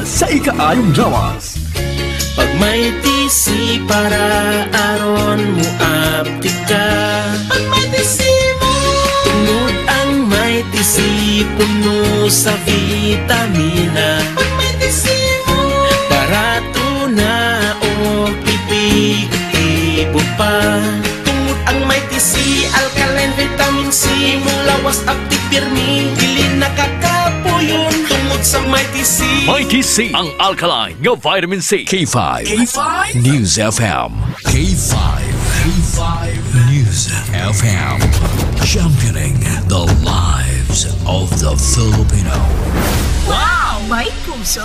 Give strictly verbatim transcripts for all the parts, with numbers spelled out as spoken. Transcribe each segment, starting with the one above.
Sa ikaayong lawas. Pag may T C para aron mo aptika. Pag may T C mo. Tungod ang may T C puno sa vitamina. Pag may T C mo. Barato na o epektibo pa. Tungod ang may T C, alkaline vitamin C, mong lawas aptik pirmi, dili nakakapuyon tungod sa may T C. May T C, ang alkaline nga vitamin C. K five. K five News F M. K five. K five News F M. Championing the lives of the Filipino. Wow! May puso!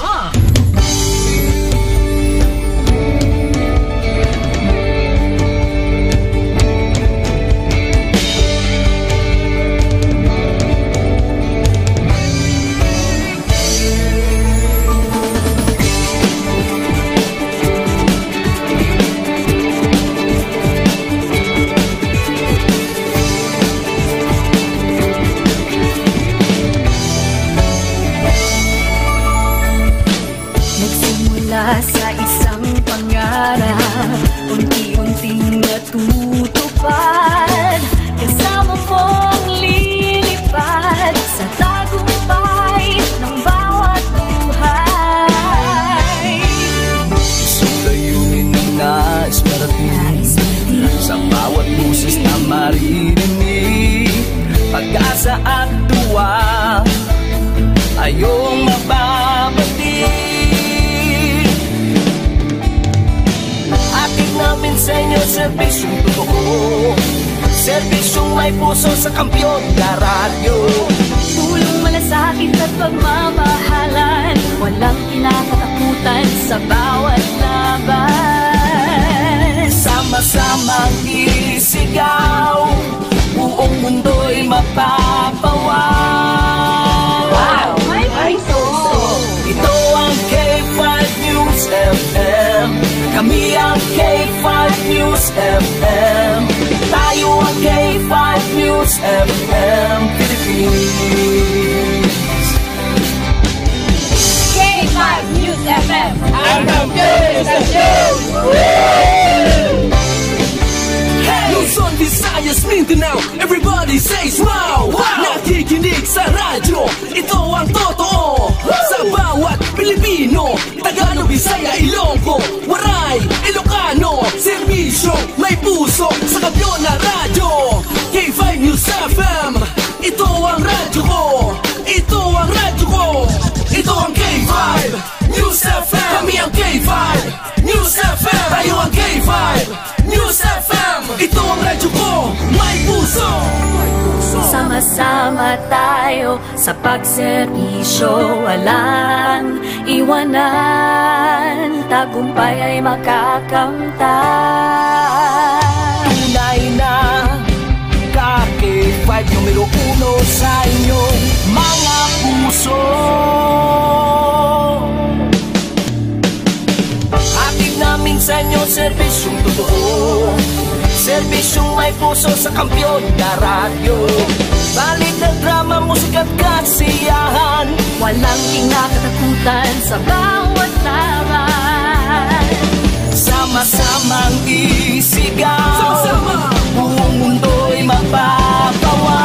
Nagsimula sa isang pangarap, unti-unting natutupad. Kasama mong lilipad sa tagumpay ng bawat buhay. Isang layunin na nais marating sa bawat boses na maririnig. Pag-asa at tuwa ay iyong mababati. Hatid namin sa inyo serbisyong totoo, serbisyong may puso sa Kampiyon na Radyo. Pulong, malasakit at pagmamahalan, walang kinakatakutan sa bawat laban. Sama-samang isigaw, buong mundo'y mapapawaw. Wow! May puso! Ito ang K five News F M. Kami ang K five News F M. Tayo ang K five News F M Philippines. K five News F M. Ang kampiyon sa show! Luzon, Visayas, Mindanao, everybody says wow! Wow! Nakikinig sa radyo, ito ang totoo. Sa bawat Pilipino, Tagalog, Bisaya, Ilonggo, Waray, Ilocano, serbisyo, may puso, sa kampiyon na radyo. K five News F M, ito ang radyo ko. Ito ang radyo ko. Ito ang K five News F M. Kami ang K five News F M. Tayo ang K five News F M. Ito ang radyo ko. May puso. Sama-sama tayo sa pagserbisyo, walang iwanan, tagumpay ay makakamtan. Tunay na ka K five, numero uno sa inyong mga puso. Hatid namin sa inyo serbisyong totoo, serbisyong may puso sa kampiyon na radyo. Balita, drama, musika at kasiyahan, walang kinakatakutan sa bawat laban. Sama-samang isigaw, sama-sama, buong mundo'y mapapawaw.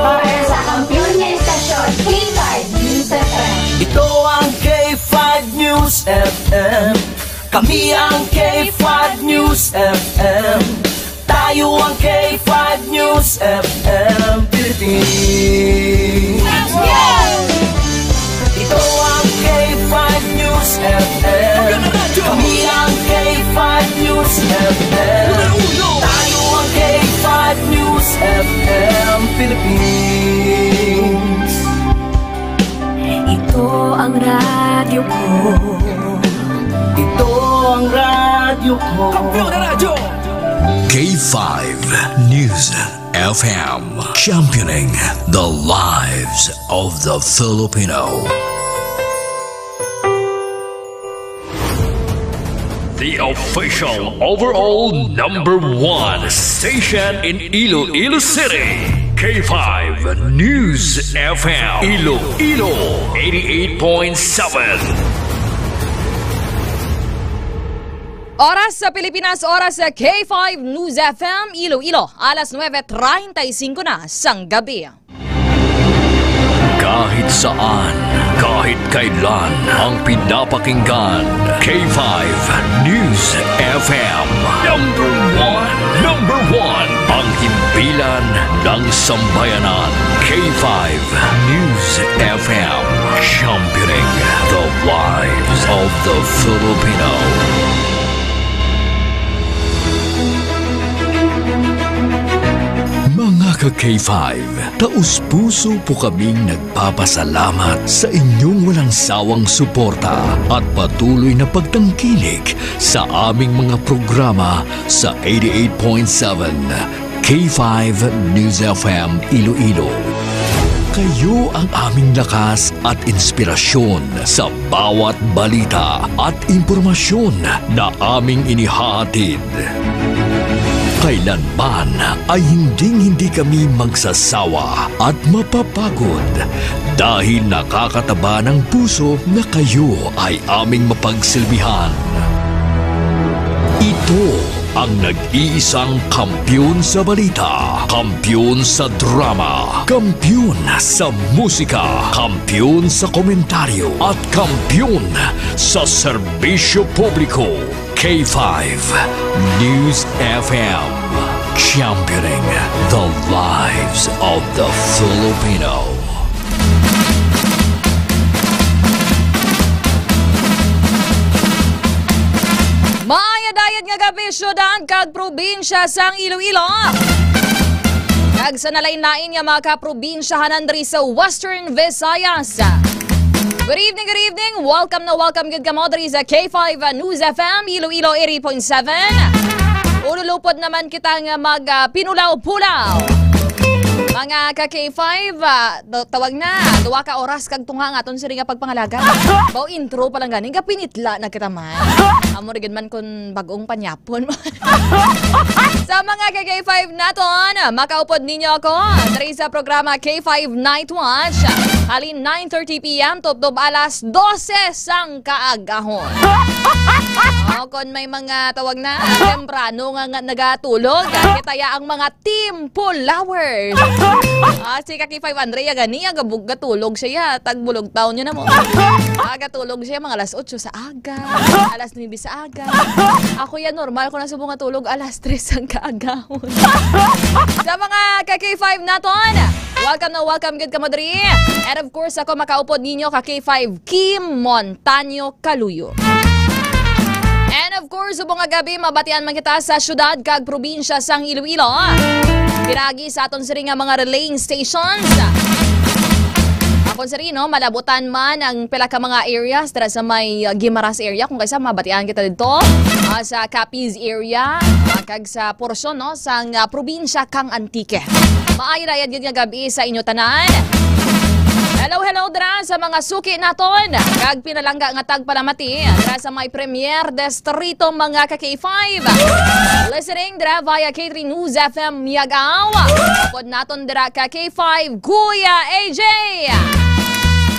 Para sa kampiyon nga istasyon, K five News F M. Ito ang K five News F M. Kami ang K five News F M. Tayo ang K five News F M Philippines. Ito ang K five News F M. Kami ang K five News F M. Tayo ang K five News F M Philippines. Ito ang radyo ko. Ito ang radyo ko. Kampiyon na radyo. K five News F M, championing the lives of the Filipino. The official overall number one station in Iloilo City. K five News F M Iloilo, eighty-eight point seven. Oras sa Pilipinas, oras sa K five News F M Iloilo, alas nuebe treinta y cinco na sang gabi. Kahit saan, kahit kailan, ang pinapakinggan, K five News F M. Number one, number one, ang himpilan ng sambayanan. K five News F M, championing the lives of the Filipino. Mga ka K five, taus-puso po kaming nagpapasalamat sa inyong walang sawang suporta at patuloy na pagtangkilik sa aming mga programa sa eighty-eight point seven K five News F M Iloilo. Kayo ang aming lakas at inspirasyon sa bawat balita at impormasyon na aming inihahatid. Kailanman ay hinding-hindi kami magsasawa at mapapagod dahil nakakataba ng puso na kayo ay aming mapagsilbihan. Ito ang nag-iisang kampiyon sa balita, kampiyon sa drama, kampiyon sa musika, kampiyon sa komentaryo, at kampiyon sa serbisyo publiko. K five News F M, championing the lives of the Filipino. Maayadayad nga gabi, syudad kag probinsya sang Iloilo, kag sa nalain-lain nga mga kaprobinsyahanan diri sa Western Visayas. Good evening, good evening. Welcome na welcome gid kamo diri sa K five News F M Iloilo eighty point seven. Ululupod naman kita nga mag, ah, pinulaw-pulaw. Mga ka K five, ah, do-, tawag na, duha ka oras kag tunga ang aton sini nga pagpangalaga. Bao intro pa lang gani, gapinitla na kita man. Amo ra gid man kun bag-ong panyapon. Sa mga ka K five naton, makaupod ninyo ako diri sa programa K five Night Watch. Halin nine thirty P M tubtob alas dose sang kaagahon. O, kon may mga tawag na, temprano nga, nga nagatulog, kita ya ang mga Team Followers. Ah, si Kaki Five Andrea gani, ah, gabug-, gatulog siya, ya. Tagbulog taon niya na mo. Ah, gatulog siya mga alas otso sa aga, alas nuebe sa aga. Ako yan, normal ko na subong nga tulog alas tres ang kaagahon. Sa mga ka-K five naton, welcome na welcome gid kamo diri. And of course, ako makaupod ninyo ka K five, Kim Montaño Kaluyo. And of course, subong nga gabi, mabatian man kita sa syudad kag probinsya sang Iloilo. Pinagi sa aton sini nga mga relaying stations. Akon sini, no, malabutan man ang pila ka mga areas dira sa may, uh, Guimaras area, kung kaysa mabatian kita dito, uh, sa Capiz area, uh, kag sa porsyon, no, sang, uh, probinsya kang Antique. Maayo na yan gid nga gabi sa inyo tanan. Hello, hello dira sa mga suki naton, kag pinalangga nga tagpalamati dira sa may Premier Distrito, mga ka-K five. Listening dira via K three News F M Miagao. Pod naton dira ka K five, Kuya A J.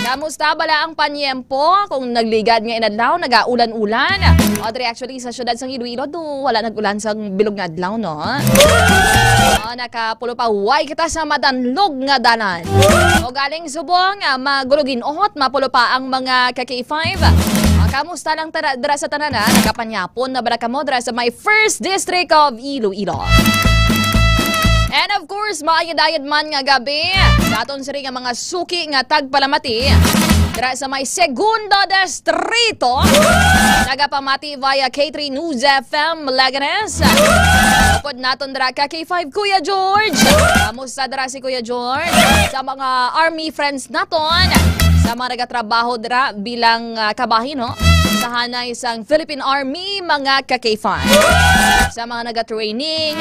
Kamusta bala ang panyempo? Kung nagligad nga inadlaw, nagaulan-ulan. O, diri actually sa syudad sang Iloilo, do wala nag-ulan sang bilog nga adlaw, no? O, nakapulo pa way kita sa madanlog nga dalan. O, galing subong, ah, magulugin-ot, mapulo pa ang mga ka-K five. Ah, kamusta lang tara, dira sa tanan, ah? Nakapanyapon na ba na kamo dira sa may First District of Iloilo? And of course, maayod-ayod man nga gabi sa aton sini nga mga suki nga tagpalamati dira sa may Segundo Distrito. Nagapamati via K three News F M Leganes. Upod naton dira ka K five, Kuya George. Kamusta dira si Kuya George? Sa mga army friends naton, sa mga nagatrabaho dira bilang, ah, kabahin, no? Sa hanay sang Philippine Army, mga ka-K five. Sa mga naga-training,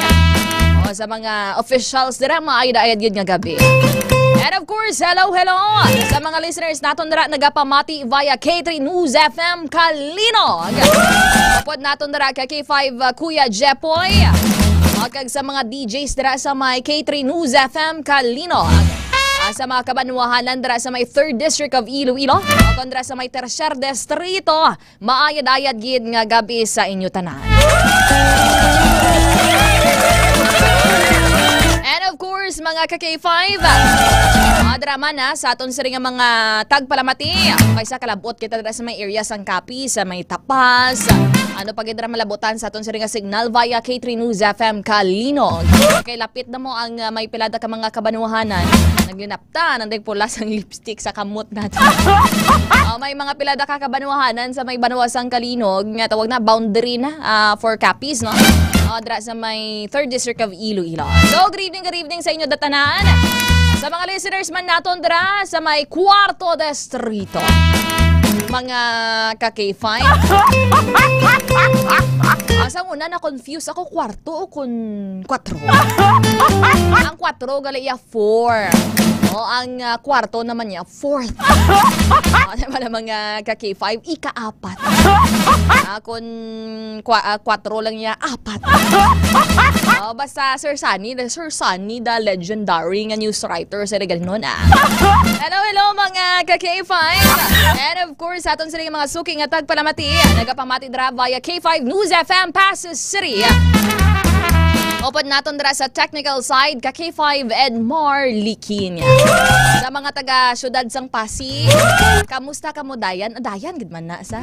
o sa mga officials dira, maayod-ayod gid nga gabi. And of course, hello, hello sa mga listeners naton dira nagapamati via K three News F M Calinog. Upod naton dira ka K five, uh, Kuya Jepoy. O, kag sa mga D Js dira sa may K three News F M Calinog. Ah, sa mga kabanwahanan dira sa may Third District of Iloilo, o kon dira sa may Tercer Distrito, maayad-ayad gid nga gab-i sa inyo tanan. And of course, mga ka K five, ah, drama na sa aton sini nga mga tagpalamati. Kaysa kalabot kita dira sa may area sang Capiz, sa may Tapas. Ano pa gid ra malabutan sa aton sini nga signal via K three News F M Calinog. Kay lapit na mo ang, ah, may pilada ka mga kabanwahanan. Naglinaptan ang dagpula sang lipstick sa kamot natin. Oh, may mga pilada ka kabanwahanan sa may banwa sang Calinog nga tawag na boundary na, ah, for Capiz, no? Oh, dra sa may Third District of Iloilo. So, good evening, good evening sa inyo datanan. Sa mga listeners man naton dra sa may Kwarto Distrito. Mga ka K five. Asa una na-confuse ako, kwarto o kun kwatro? Ang kwatro gali iya four. O, ang, ah, kwarto naman niya, fourth. O, di ba na mga ka K five? Ikaapat. Ah, kun kwa-, ah, kwatro lang niya, apat. O, basta Sir Sunny, the Sir Sunny, the legendary nga news writer sa Regalnon, ah. Hello, hello, mga ka K five. And of course, sa aton sila mga suki nga tagpalamati, nagapamati dra via K five News F M Pasay City. Upod naton dra sa technical side, ka K five Edmar Likin. Sa mga taga syudad sang Pasig, kamusta kamo dayan? Ah, dayan gid man na sa.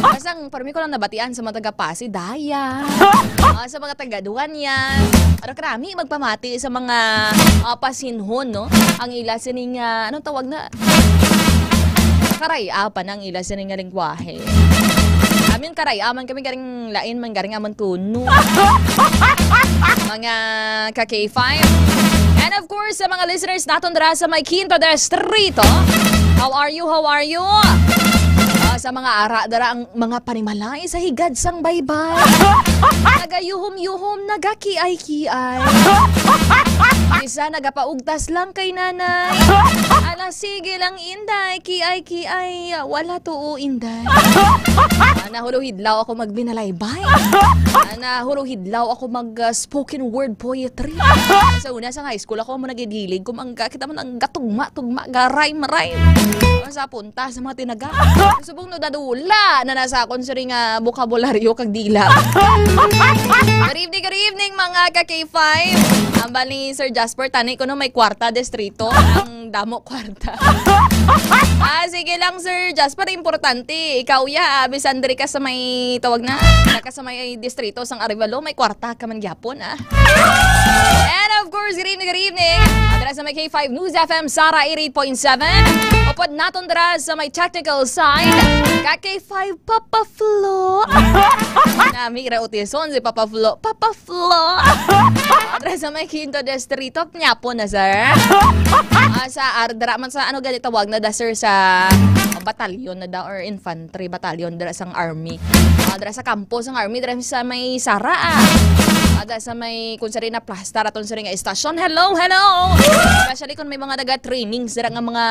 Basta ang parmi ko lang nabatian sa mga taga Pasig, dayan. Ah, sa mga taga Duanyas, ano, karami magpamati sa mga, ah, pasinhon, no? Ang ila sining, ah, anong tawag na? Karay-a pa nang ila sining nga lingwahe. Amin karay-a man kami garing lain man garing amon tuno. Mga ka K five. And of course, sa mga listeners naton dira sa may Quinto Distrito. How are you? How are you? Ah, sa mga ara dira ang mga panimalay sa higad sang baybay. Nagayuhom-yuhom, nagakiay-kiay. Isa nagapaugtas lang kay nanay. Ala, sige lang, Inday, kiay-kiay, wala tuo, Inday. Ah, nahulo hidlaw ako magbinalaybay. Ah, nahulo hidlaw ako mag, ah, spoken word poetry. Sa una, sa high school, ako mo nagidilig, kumangga, kita mo nang gatugma-tugma, garay-maray. Sa punta, sa mga tinaga. Subong no dadula na nasa akon siri nga bokabularyo kag dila. Good evening, good evening, mga ka K five. Ang bali, Sir Jasper, tani ko no may kwarta distrito. Ang damo kwarta. Ah, sige lang, Sir Jasper, importante. Ikaw ya, ah, bisan diri ka sa may tawag na, ka sa may distrito sang Arevalo, may kwarta ka man gyapon, ah. And of course, good evening, good evening. Dira sa may K five News F M, Sara eighty-eight point seven. Upod naton dira sa may technical side, ka K five Papa Flo. Nami ra utison si Papa Flo. Papa Flo. Dira sa may Quinto Distrito, nyapon na, sir. Ah, sa ar-, dira man sa, ano gali tawag na da, sir, sa batalyon na da or infantry batalyon dira sang army. Ah, dira sa kampo sang army, dira sa may Sara, ah. Ah, dira sa may, kung sari na plastar, aton sari nga estasyon. Hello, hello! Especially kung may mga naga-trainings dira nga mga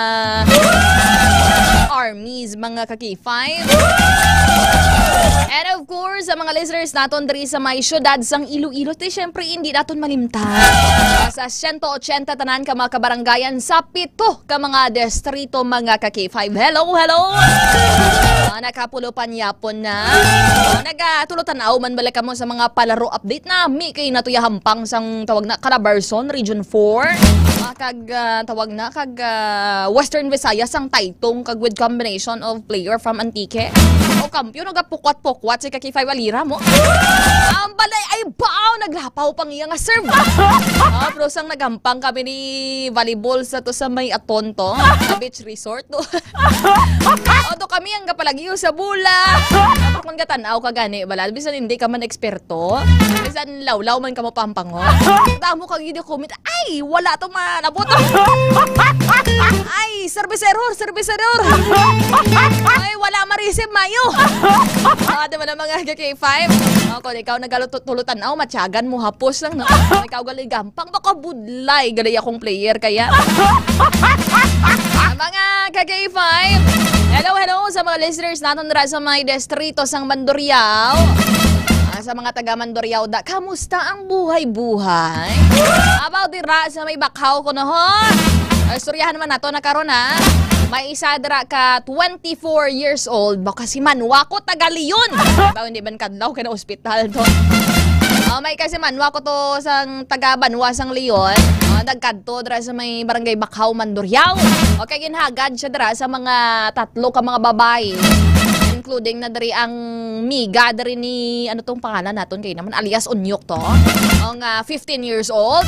armies, mga ka K five. And of course, sa mga listeners naton diri sa may syudad sang Iloilo, ti syempre, hindi naton malimtan. Sa siyento ochenta tanan ka mga kabarangayan sa pito ka mga distrito, mga ka K five. Hello, hello! Ah, nakapulo panyapon na. Ah, nagatulo tan-aw man bala kamo sa mga palaro update nami kay natuya hampang sang tawag na Calabarzon, Region four. Ah, kag, ah, tawag na kag, ah, Western Visayas sang Taytong kag with combination of player from Antique. O kampiyon, nagapukwat-pukwat si ka K five Alira mo. Ang balay ay bao, naglapaw pang iya nga serve. Ah, pero sang nagampang kami ni volleyball sa to sa may Aton to, sa beach resort to. O to kami ang kapalagiyo sa bola. Kapag man gatan-aw ka gani, bala, bisan hindi ka man eksperto, bisan lawlaw man ka mo pampango. Damo ka gid comment, "Ay, wala to malabot." "Ay, service error, service error." "Ay, wala ma-receive mayo." Ah, di ba na mga K five? O, kung ikaw nagalo-, tulo tan-aw, matyagan mo, hapos lang, no? Kung ikaw galigam, pang baka budlay, gali akong player kaya. Mga ka K five, hello, hello sa mga listeners naton dira sa may distrito sang Mandurriao. Sa mga taga Mandurriao da, kamusta ang buhay-buhay? About dira sa may Bakhaw ko no ho. Istoryahan man nato na karon, ha. May isa dira ka twenty-four years old, baka si Manwa ko taga Leon. Ba, hindi man kadlaw kay na ospital to. Oh, may kasi Manwa ko to sang taga Banwa sang Leon. Oh, nagkadto dira sa may barangay Bakhaw, Mandurriao. Okay, ginhagad siya dira sa mga tatlo ka mga babae, including na diri ang miga diri ni, ano tong pangalan naton kay naman, alias Unyok to. Ang, ah, fifteen years old.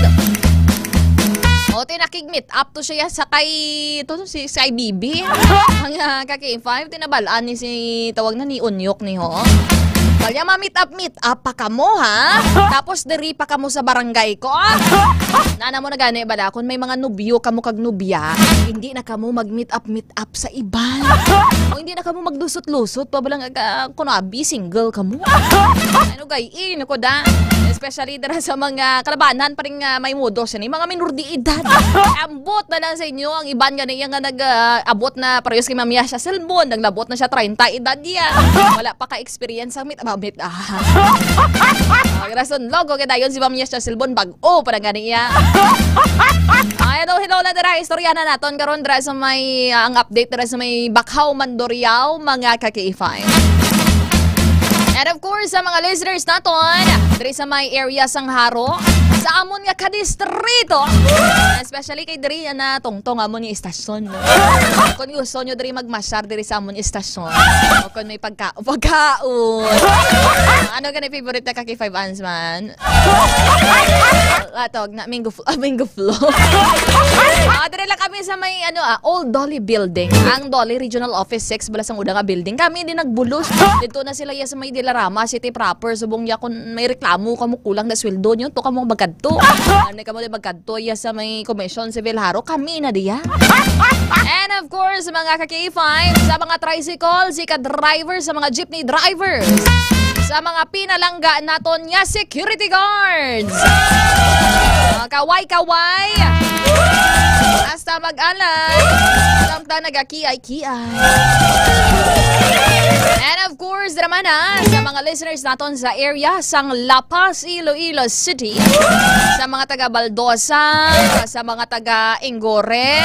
O, tinakig meet up to siya sa kay, to, to si, si I B B. Ang, ah, ka K five, tinabalaan ni si, tawag na ni Unyok ni ho. Kaya ma-meet up, meet up pa kamo, ha? Tapos diri pa kamo sa barangay ko. Nana mo na gani bala, kung may mga nubyo kamo kag nubya, hindi na kamo mag-meet up, meet up sa iban. O hindi na kamo maglusot-lusot pa bala nga, ah, kuno abi, single kamo. Ano gay, eh, nako da. Especially dira sa mga kalabanan pa rin nga may mudo sini, mga minor de edad. Ambot na lang sa inyo ang iban gani nga nag, ah, abot na parehas kay Ma'am Yasha Selbon, naglabot na siya treinta edad niya. Wala pa ka-experience ang meet, ah, meet, ah. Ang rason, logo kay dayon si Ma'am Yasha Selbon, bag-o pa na gani iya. Ay, hello, hello na dira. Istorya na naton karon dira sa may, ah, ang update dira sa may Bakhaw, Mandurriao, mga ka K five. And of course, sa mga listeners naton, diri sa may area sang Jaro, sa amon nga kadistrito, especially kay diri na tungtong amon nga istasyon, no? Kung gusto nyo diri magmasyar diri sa amon istasyon, o kung may pagka-, pagkaon. Ano gani favorite na ka K five Ans man? Atog na, mango fl-, ah, mango flow. Ah, diri lang kami sa may, ano, ah, Old Dole Building. Ang Dole Regional Office six, bala sang una nga building. Kami din nagbulos. Dito na sila ya sa may Dilarama City proper. Subong ya kung may reklamo kamo, kulang na sweldo nyo, to kamo magkadto. Ano kamo di magkadto ya sa may Commission Civil Jaro? Kami na diya. And of course, mga ka K five, sa mga tricycle, si ka driver, sa mga jeepney drivers, sa mga pinalangga naton nga security guards. Mga kaway-kaway. Hasta mag-alay. Samtang nagakiay-kiay. And of course, naman, ha, sa mga listeners naton sa area sang La Paz, Iloilo City, sa mga taga Baldosa, sa mga taga Ingore,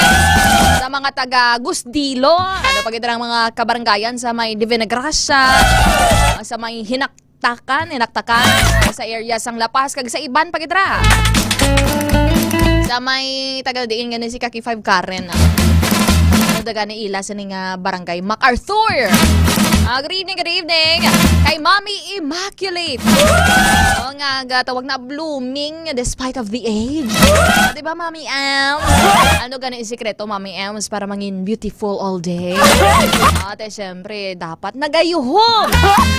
sa mga taga Gusdilo, ano pa gid ang mga kabaranggayan sa may Divina Gracia, sa may Hinaktakan, Hinaktakan, sa area sang La Paz, kag sa iban pa gid ra. Sa may taga diin gani si Kaki Five Karen, ah. Ano daga ni ila sa ni nga barangay MacArthur? Ah, good evening, good evening. Kay Mommy Immaculate. O nga, ga-, tawag na blooming despite of the age. Ah, di ba, Mommy Ems? Ano gani ang sikreto, Mommy Ems, para mangin beautiful all day? Ate, syempre, dapat nagayuhom.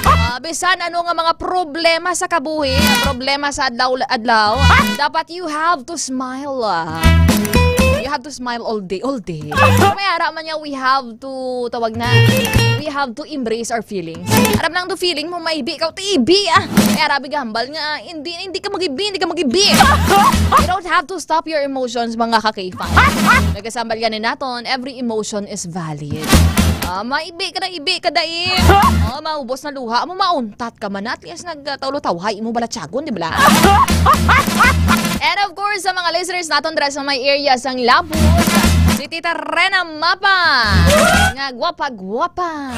Ah, bisan ano nga mga problema sa kabuhi, problema sa adlaw-adlaw, dapat you have to smile, ah. You have to smile all day, all day. May ara man niya, we have to, tawag na, we have to embrace our feelings. Aram lang do feeling mo, maibi ka, tibi, ah. May arabi gambal nga, hindi, hindi ka magibi, hindi ka magibi. You don't have to stop your emotions, mga ka-K five. Nagkasambal gani naton, every emotion is valid. Ah, maibi ka na, ibi ka dai. Oh, maubos na luha mo, mauntat ka man. At least nagtawlo-tawhay imo balatyagon, di ba? And of course, sa mga listeners naton dira sa may area sang Labus, si Tita Rena Mapa, nga gwapa-gwapa.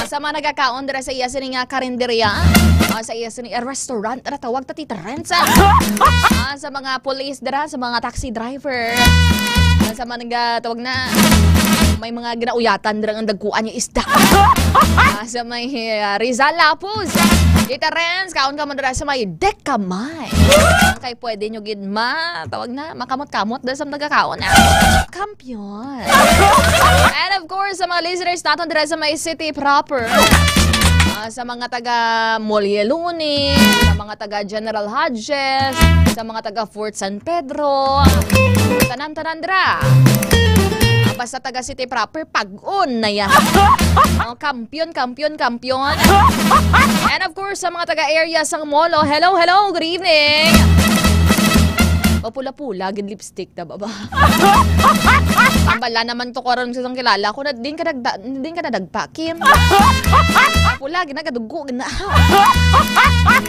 Sa mga nagakaon dira sa iya sini nga karinderya, ah, sa iya sini, eh, restaurant, ara tawag ta Tita Ren sa, ah, sa mga police dira, sa mga taxi driver, ah, sa mga naga-, tawag na, may mga ginauyatan dira ang dagkuan nga isda. Ah, sa may, ah, Rizal, Lapuz. Tita Renz, kaon ka mo dira sa may Dekamay. Kay pwede nyo gid ma-, tawag na, makamot-kamot dira sa nagakaon na. Kampiyon. And of course, sa mga listeners naton dira sa may city proper. Ah, sa mga taga Molleloni, sa mga taga General Hodges, sa mga taga Fort San Pedro, tanan-tanan dira. Ah, basta taga city proper, pag-on na yan. Oh, kampiyon, kampiyon, kampiyon. And of course, sa mga taga-area sang Molo, hello, hello, good evening. Papula-pula gid lipstick na baba. Ang bala naman to karon sa isang kilala ko na din ka nagda-, din ka nadagpa, Kim. Pula, ginagadugo, gina.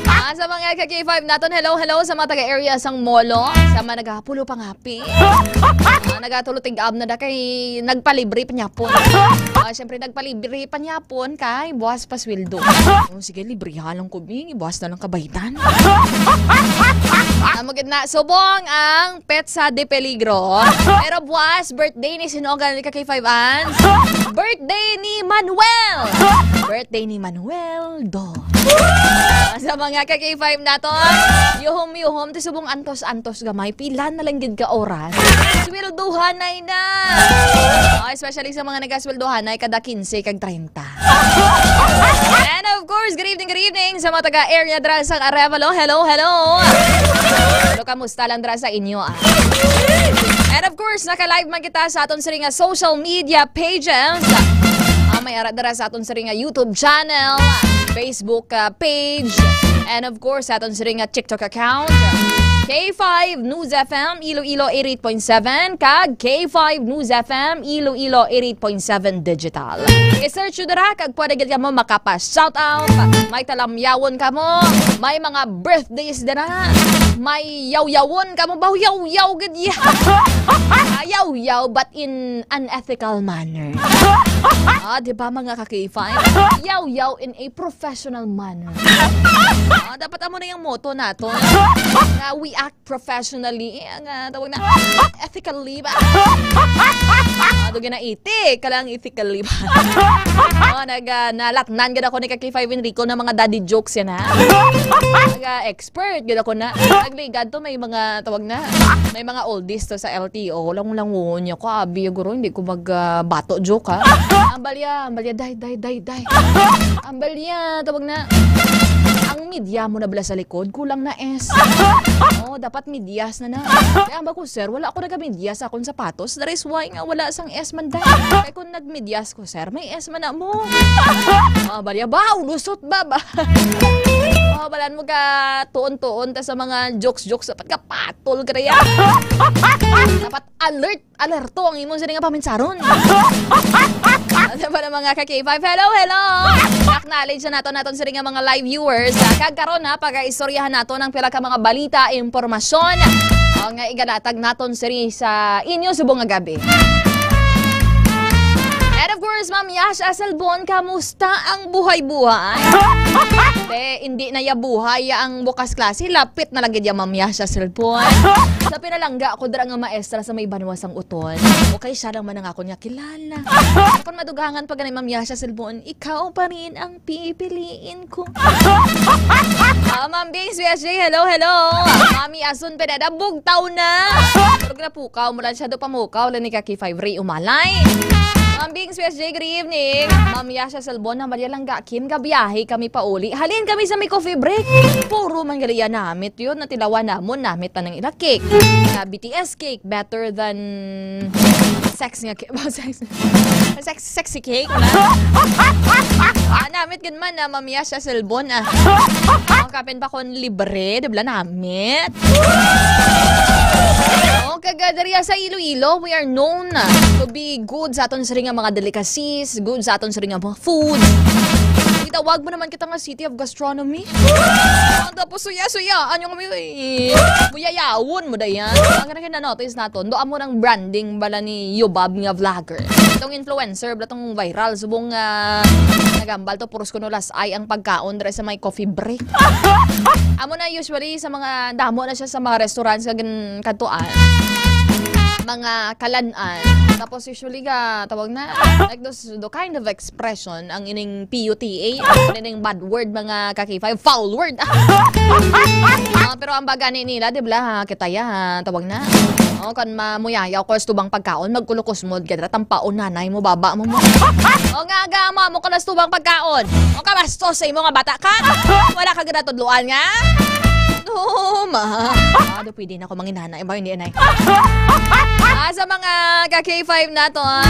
Ah, sa mga ka-K five naton, hello, hello sa mga taga-area sang Molo, sa mga nagapulo pangapi. Ah, nagatulo tig-ab na da kay nagpalibre panyapon. Ah, syempre, nagpalibre panyapon kay buwas pa sweldo. Oh, sige, libre lang ko, Bing. Buwas na lang kabaydan. Amo gid na, subong ang petsa de peligro. Pero buwas, birthday ni sino gani ka kay five ans? Birthday ni Manuel! Birthday ni Manuel Do. Sa mga ka K five naton, yuhom-yuhom, ti subong antos-antos gamay, pila na lang gid ka oras. Sweldohanay na! Oh, especially sa mga nagasweldohanay, kada quince kag treinta. And of course, good evening, good evening sa mga taga-area dira sa Arevalo. Hello, hello. Hello, kamusta lang dira sa inyo, ah? And of course, naka-live man kita sa aton sini nga social media pages. Ah, may ara dira sa aton sini nga YouTube channel, Facebook, ah, page, and of course, sa aton sini nga TikTok account. K five News F M Iloilo eighty-eight point seven kag K five News F M Iloilo eighty-eight point seven Digital. I-search nyo dira kag pwede gid kamo makapa-shoutout. May talamyawon kamo, may mga birthdays dira, may yaw-yawon kamo, baw yaw-yaw gid ya. Ah, yaw-yaw, but in an ethical manner. Ah, di ba, mga ka-K five? Yaw-yaw in a professional manner. Ah, dapat amo na yung motto nato. Nga we act professionally, eh, ang, ah, tawag na, ethically ba? Ah, doon na itik, kalang ethically ba? Oh, nag, ah, nalatnan gid ako ni ka K five Enrico ng mga daddy jokes yan, ha? Nag, ah, expert gid ako na. Nagligad to, may mga, tawag na, may mga oldies to sa L T O. Lang, lang, niya ko, abi, guro, hindi ko mag, ah, bato joke, ha? Ang balya, ang balya, day, day, day, day. Ang balya, tawag na. Ang media mo na bala sa likod, kulang na S. Oh, dapat medyas na na. Kaya ba ko, sir, wala ako naga-medyas sa akong sapatos. That is why nga wala sang S man dahil. Kaya kung nagmedyas ko, sir, may S man na mo. Oh, balya, ba, ulusot ba, ba? Oh, balan mo ka tuon-tuon ta sa mga jokes-jokes. Dapat ka patol ka na yan. Dapat alert, alerto ang imong sini nga paminsaron. Ano ba na, mga ka K five? Hello, hello! Acknowledge na nato naton sini nga mga live viewers. Ah, kag karon, ha, pagaistoryahan nato ng pila ka mga balita, impormasyon, o nga igalatag naton sini sa inyo subong nga gabi. And of course, Ma'am Yash Aselbon, kamusta ang buhay-buhay? Te, hindi na ya buhay ang bukas klase. Lapit na lang gid ya, Ma'am Yash Aselbon. Sa pinalangga ako dira nga maestra sa may banwa sang Uton. Okay, siya lang man ang akon nga kilala. Kung madugangan pa gani, Ma'am Yash Aselbon, ikaw pa rin ang pipiliin ko. Ah, Ma'am Bing, Sweet S J, hello, hello. Mami Asun Pineda, bugtaw na. Pero ginapukaw mo lang siya, do pamukaw lang ni ka K five Ray Umalay. Ma'am Bing, Sweet S J, good evening. Ma'am Yasha Selbon, na Maria Langga Kim, gabiyahe kami pauli. Halin kami sa may coffee break. Puro man gali ya namit yun, natilawan namon, namit na ng ila cake. Na B T S cake, better than sex nga cake. Sex, sex, sexy cake na. Ah, namit gid man na Ma'am Yasha Selbon, ah. Ang kapin pa kon libre, di ba, namit? Oh, kaga diri sa Iloilo, we are known to be good sa aton sini nga mga delicacies, good sa aton sini nga mga food. Gitawag mo naman kita nga City of Gastronomy. Ah, tapos suya-suya, ano kami, eh, buyayawon mo dayan. Ang na-notice naton, do amo nang branding bala ni Yubab nga vlogger. Itong influencer, bala tong viral, subong, ah, nagambal to, puros kuno las ay ang pagkaon dira sa may coffee break. Amo na usually sa mga, damo na siya sa mga restaurants nga gin-, kadtuan, mga kalan-an. Tapos usually ka, tawag na, like those, the kind of expression ang ining P U T A, ang ining bad word, mga ka-K five, foul word. Ah, pero ang baga ni nila, di ba, ha, kita ya, ha, tawag na. O, kan mamuyayaw ko sa tubang pagkaon, magkulukusmod ka dira, tampaon nanay mo, baba mo mo. O nga, aga, amo ka na sa tubang pagkaon. O ka, bastos sa imo nga bata ka. Wala ka ginatudloan nga. No, ma. Ah, do pwede na ako manginanay. Ba, hindi, anay. Ah, sa mga ka-K five naton,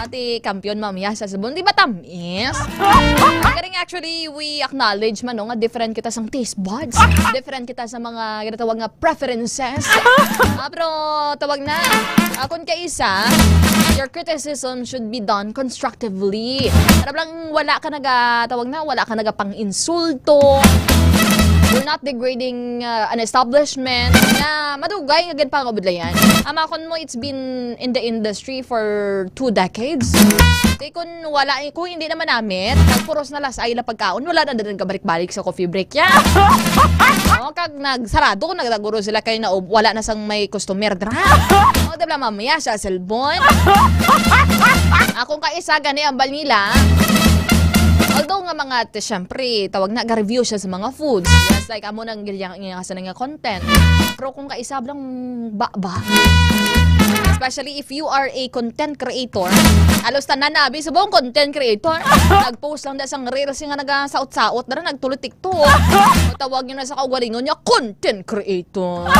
ati kampiyon, Ma'am Yasha Selbon, di ba tam-, Yes. Galing, actually, we acknowledge man, no, nga different kita sang taste buds. Different kita sa mga ginatawag nga preferences. Ah, pero tawag na, ah, kung kaisa, Your criticism should be done constructively. Para lang wala ka naga, tawag na, wala ka nagapang-insulto. You're not degrading, uh, an establishment na madugay nga ginpangabudlayan. Ang akon mo, it's been in the industry for two decades. Di kun wala, kung hindi naman namit, nagpuros na lasay na pagkaon, wala na din kabalik-balik sa coffee break ya. Oh, kag nagsarado, nagdaguro sila kay na wala na sang may customer dra. Oh, di ba, mamaya siya cellphone. Akong kaisa gani ang balnila. Although nga mga, t-, syempre, tawag na, ga-review siya sa mga foods. Just like amo nang gilyang nga sa nga content. Pero kung kaisa lang baba. Especially if you are a content creator. Alos tanan na, abi, subong content creator. Nag-post lang da sang reels nga nagasaot-saot, dara nagtuloy TikTok. Tawag niyo na sa kaugalingon niya, content creator.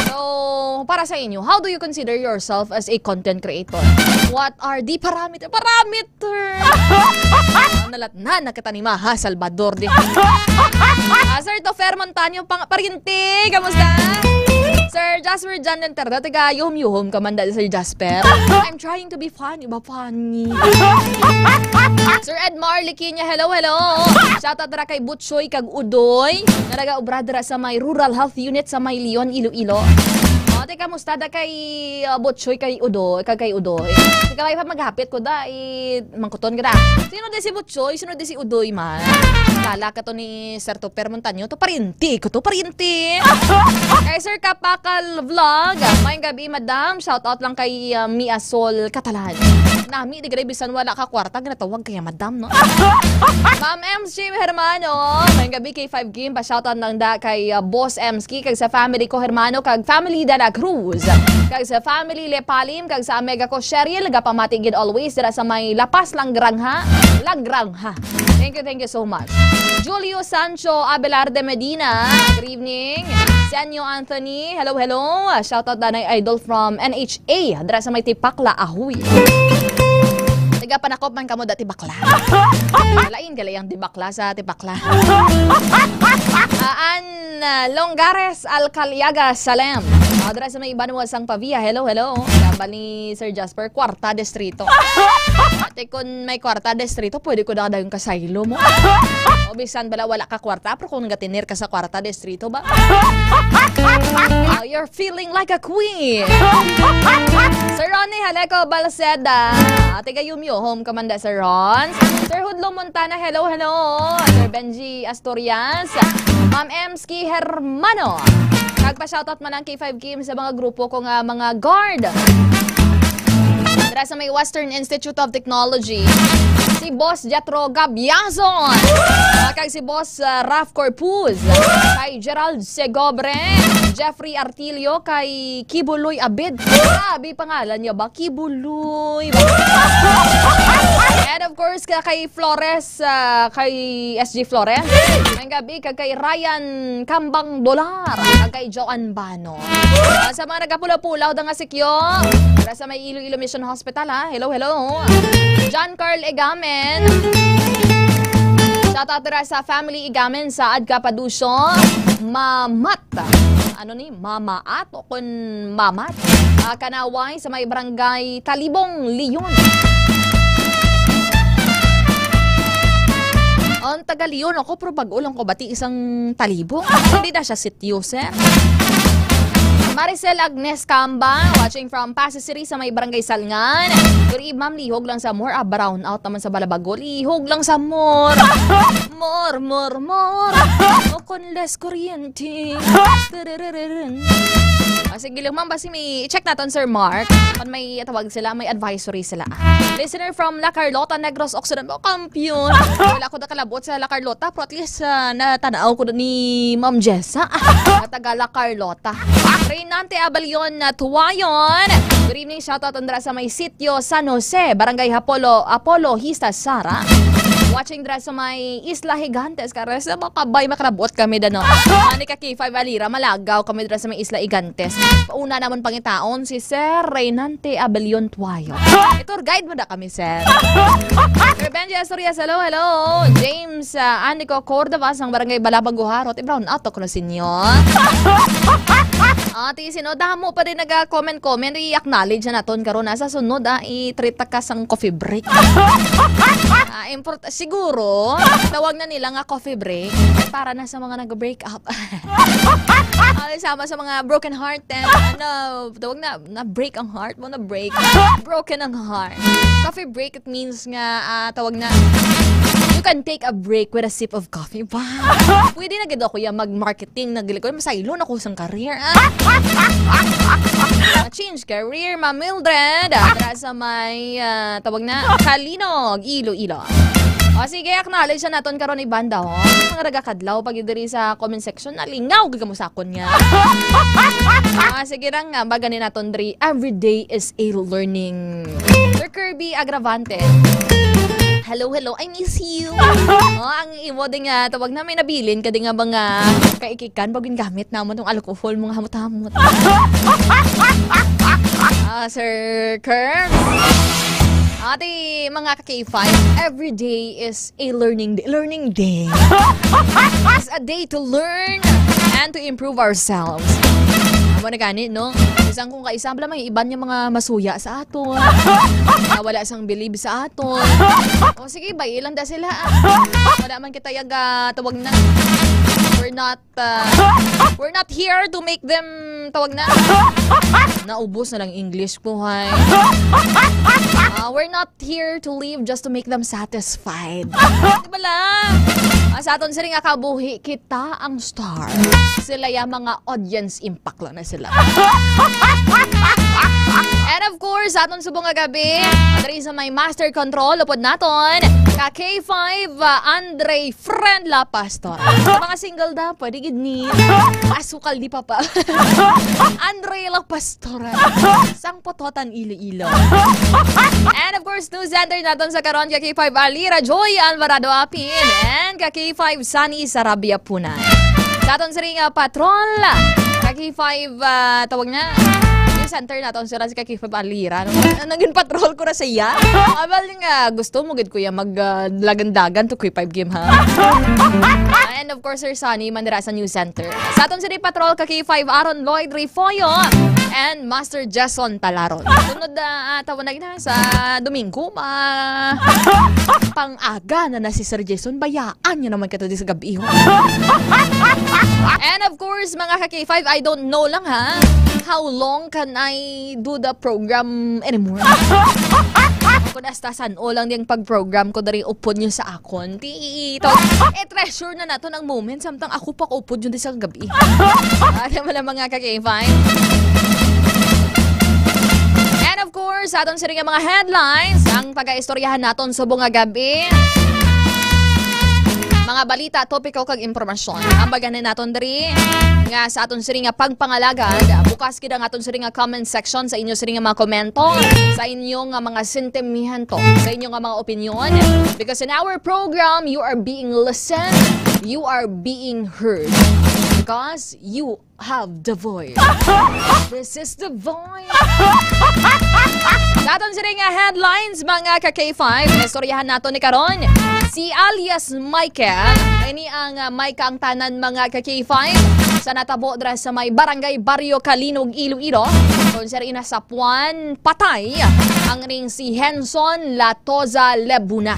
So, para sa inyo, how do you consider yourself as a content creator? What are the parameter? Parameter! Nalat na, nakita ni Maha Salvador di. Ah, Sir Tofer Montaño, pang-, pariente, kamusta? Sir Jasper John Lentera, taga yuhom-yuhom ka man dali, Sir Jasper. I'm trying to be funny, ba funny? Sir Edmar Liquiña, hello, hello. Shout out dira kay Butchoy kag Udoy, nga nagaobra dira sa may Rural Health Unit sa may Leon, Iloilo. Oh, te, kamusta da kay, uh, Butchoy, kay Udoy, kag kay Udoy? Ikaw ay pa maghapit ko da, i-, mangkuton ka da. Sino di si Butchoy? Sino di si Udoy man? Kala ka to ni Sir Toper Montaño? To pariente ko to, pariente. Kay Sir Kapakal Vlog, maayong gabi, madam. Shout out lang kay, uh, Mia Sol Catalan. Nami, di gani bisan wala ka kwarta, ginatawag kaya madam, no? Ma'am M C Hermano, maayong gabi kay Five Kim, pa-shoutout lang da kay, uh, Boss Emski, kag sa family ko, Hermano, kag family Dela Cruz, kag sa family Lepalim, kag sa amiga ko, Cheryl, gapamati gid always dira sa may La Paz, Langrangha. Langrangha. Thank you, thank you so much. Julio Sancho Abelarde Medina, good evening. Senyo Anthony, hello, hello. Shoutout danay idol from N H A, dira sa may Tipakla, Ahoy. Taga Panakop man kamo dati, bakla. Lain gali ang di bakla sa Tipakla. Ah, Ann, ah, Longgares Alcaliaga Salem. Ah, dira sa may Banwa sang Pavia. Hello, hello. Kambal ni Sir Jasper, kwarta distrito. Ate, kun may kwarta distrito, pwede ko na dayon kasaylo mo. O bisan bala wala ka kwarta, pero kung gatiner ka sa kwarta distrito ba? Oh, you're feeling like a queen. Sir Ronnie Haleco Balceda. Ate, gayumyo, home commander, Sir Ron. Sir Hudlo Montana, hello, hello. Sir Benji Asturias. Ma'am Emski Hermano. Nagpa-shoutout man ang K five Kim sa mga grupo ko nga mga guard. Dira sa may Western Institute of Technology, si Boss Jethro Gabiazon, ah, kag si Boss, ah, Ralph Corpuz, kay Gerald Segobre, Jeffrey Artilio, kay Kibuloy Abid. Grabe pangalan niya ba? Kibuloy ba? And of course, ka-, kay Flores, ah, kay S G Flores. Maayong gabi, kag kay Ryan Kambang Dolar, kag kay Joan Bano. Ah, sa mga nagapulaw-pulaw da nga sikyo, para sa may Iloilo Mission Hospital, ha? Hello, hello. John Carl Igamen. Shout out dira sa family Igamen sa Adca Paduso. Mamat. Ano ni? Mamaat o kun Mamat? Ah, Kanaway sa may barangay Talibong, Leon. Ang taga Leon ako, pero bago lang ko bati isang Talibong. Hindi na siya sityo, sir. Maricel Agnes Camba, watching from Pasay City sa may barangay Salngan. Good eve, ma'am. Lihog lang sa more. Ah, brown out naman sa Balabago. Lihog lang sa more. More, more, more. O kun less kuryente. Tururururun. Ah, sige lang, ma'am. Basi may i-check naton, Sir Mark. Kung may tawag sila, may advisory sila. Listener from La Carlota, Negros Occidental. Kampiyon. Wala ko nakalabot sa La Carlota, pero at least, ah, natanaw ko ni Ma'am Jessa. Na taga La Carlota. Reynante Abalion na Tuwayon. Good evening, shoutout dira sa may sitio San Jose, Barangay Apollo, Apollo Hista Sara. Watching dira sa may Isla Gigantes, kares na makabay makarabot kami dano. Ani ka K five Alira, malagaw kami dira sa may Isla Gigantes. Pauna naman pangitaon si Sir Reynante Abalion Tuwayon. I-tour guide mo na kami, sir. Sir Benji Asturias, hello, hello. James, ah, Anico Cordova, sang Barangay Balabago, Harot. I-brown out ako na sinyo. Ati, sino damo pa din naga-comment-comment, i-acknowledge na naton karon, ah. Sa sunod, ah, i-treat ta ka sang coffee break. Ah, import-, siguro, tawag na nila nga coffee break para na sa mga nag-break up. Ah, sama sa mga broken heart, eh, ano, tawag na, na-break ang heart mo, na-break. Broken ang heart. Coffee break, it means nga, ah, tawag na, you can take a break with a sip of coffee. Wow! Pwede na gid ako ya mag-marketing, naglikod, masaylo na ko sang career. Ah! Change career, Ma'am Mildred. Ah, dira sa may, ah, tawag na, Calinog, Iloilo. O sige, acknowledge na naton karon ni banda, ho. Mga nagakadlaw pa gid diri sa comment section, nalingaw gid kamo sa akon nga. Ah, sige lang, ah, baga ni naton diri, every day is a learning. Sir Kirby Agravante. Hello, hello, I miss you. Oh, ang imo din nga, tawag na, may nabilin ka din nga mga kaikikan, pag gingamit namon tong alcohol, mga hamot-hamot. Ah, Sir Kirby. Ate, mga ka-K five, every day is a learning day. Learning day. It's a day to learn and to improve ourselves. Amo na gani, no? Bisan kung kaisa, bala, may iban nga mga masuya sa aton. Ah, wala sang bilib sa aton. O sige, bay lang da sila, ah. Wala man kita yaga tawag na. We're not, ah, we're not here to make them, tawag na. Naubos na lang English ko, hay. Ah, we're not here to live just to make them satisfied. Di ba lang? Ah, sa aton sila nga kabuhi, kita ang star. Sila ya mga audience impact lang na sila. And of course, sa aton subong nga gabi, diri sa may master control, upod naton, ka K five, ah, Andre Friend La Pastor. Sa mga single da, pwede gid ni asukal di papa. Andre La Pastor. Sang Pototan, Iloilo. And of course, news center naton sa karon, ka K five Alira Joy Alvarado Apin, and ka K five Sunny Sarabia Punay. Sa aton siring nga patrol, ka K five, ah, tawag na, news center naton sila si ka K five Alira, no? Naging patrol ko na siya. Abal nga, gusto mo gid, kuya, mag, ah, lagan-dagan to K five game, ha? And of course, Sir Sunny, man dira sa news center. Sa aton siring patrol, ka K five Aaron Lloyd Refollo, and Master Jason Talaron. Sunod, ah, ah, tawag na gina sa Domingo, ma-, pang-aga na na si Sir Jason. Bayaan niyo naman kita di sa gabi, ho. And of course, mga ka K five, I don't know lang, ha, how long can I do the program anymore? Kung hasta san-o lang yung pag-program ko, dari upod niyo sa akon. Ti, ito, eh, treasure na nato ng moment, samtang ako pa kaupod yun di sa gabi. Ah, di ba lang, mga ka K five? And of course, sa aton siring nga mga headlines, ang pag-aistoryahan naton subong nga gabi. Mga balita, topiko, kag impormasyon. Ang baganan naton diri nga sa aton siring nga pagpangalagad, bukas gid ang aton siring nga comment section sa inyo siring nga mga komento, sa inyo nga mga sentimiento, sa inyo nga mga opinion. Because in our program, you are being listened, you are being heard. Because you have the voice. This is the voice. Sa aton siring nga headlines, mga ka K five, istoryahan nato ni karon si alias Michael. Ini ang, ah, may kaangtanan, mga ka K five, sa natabo dira sa may barangay Barrio Calinog, Iloilo. Kung sir, inasapuan patay ang ring si Henson Latoza Lebuna.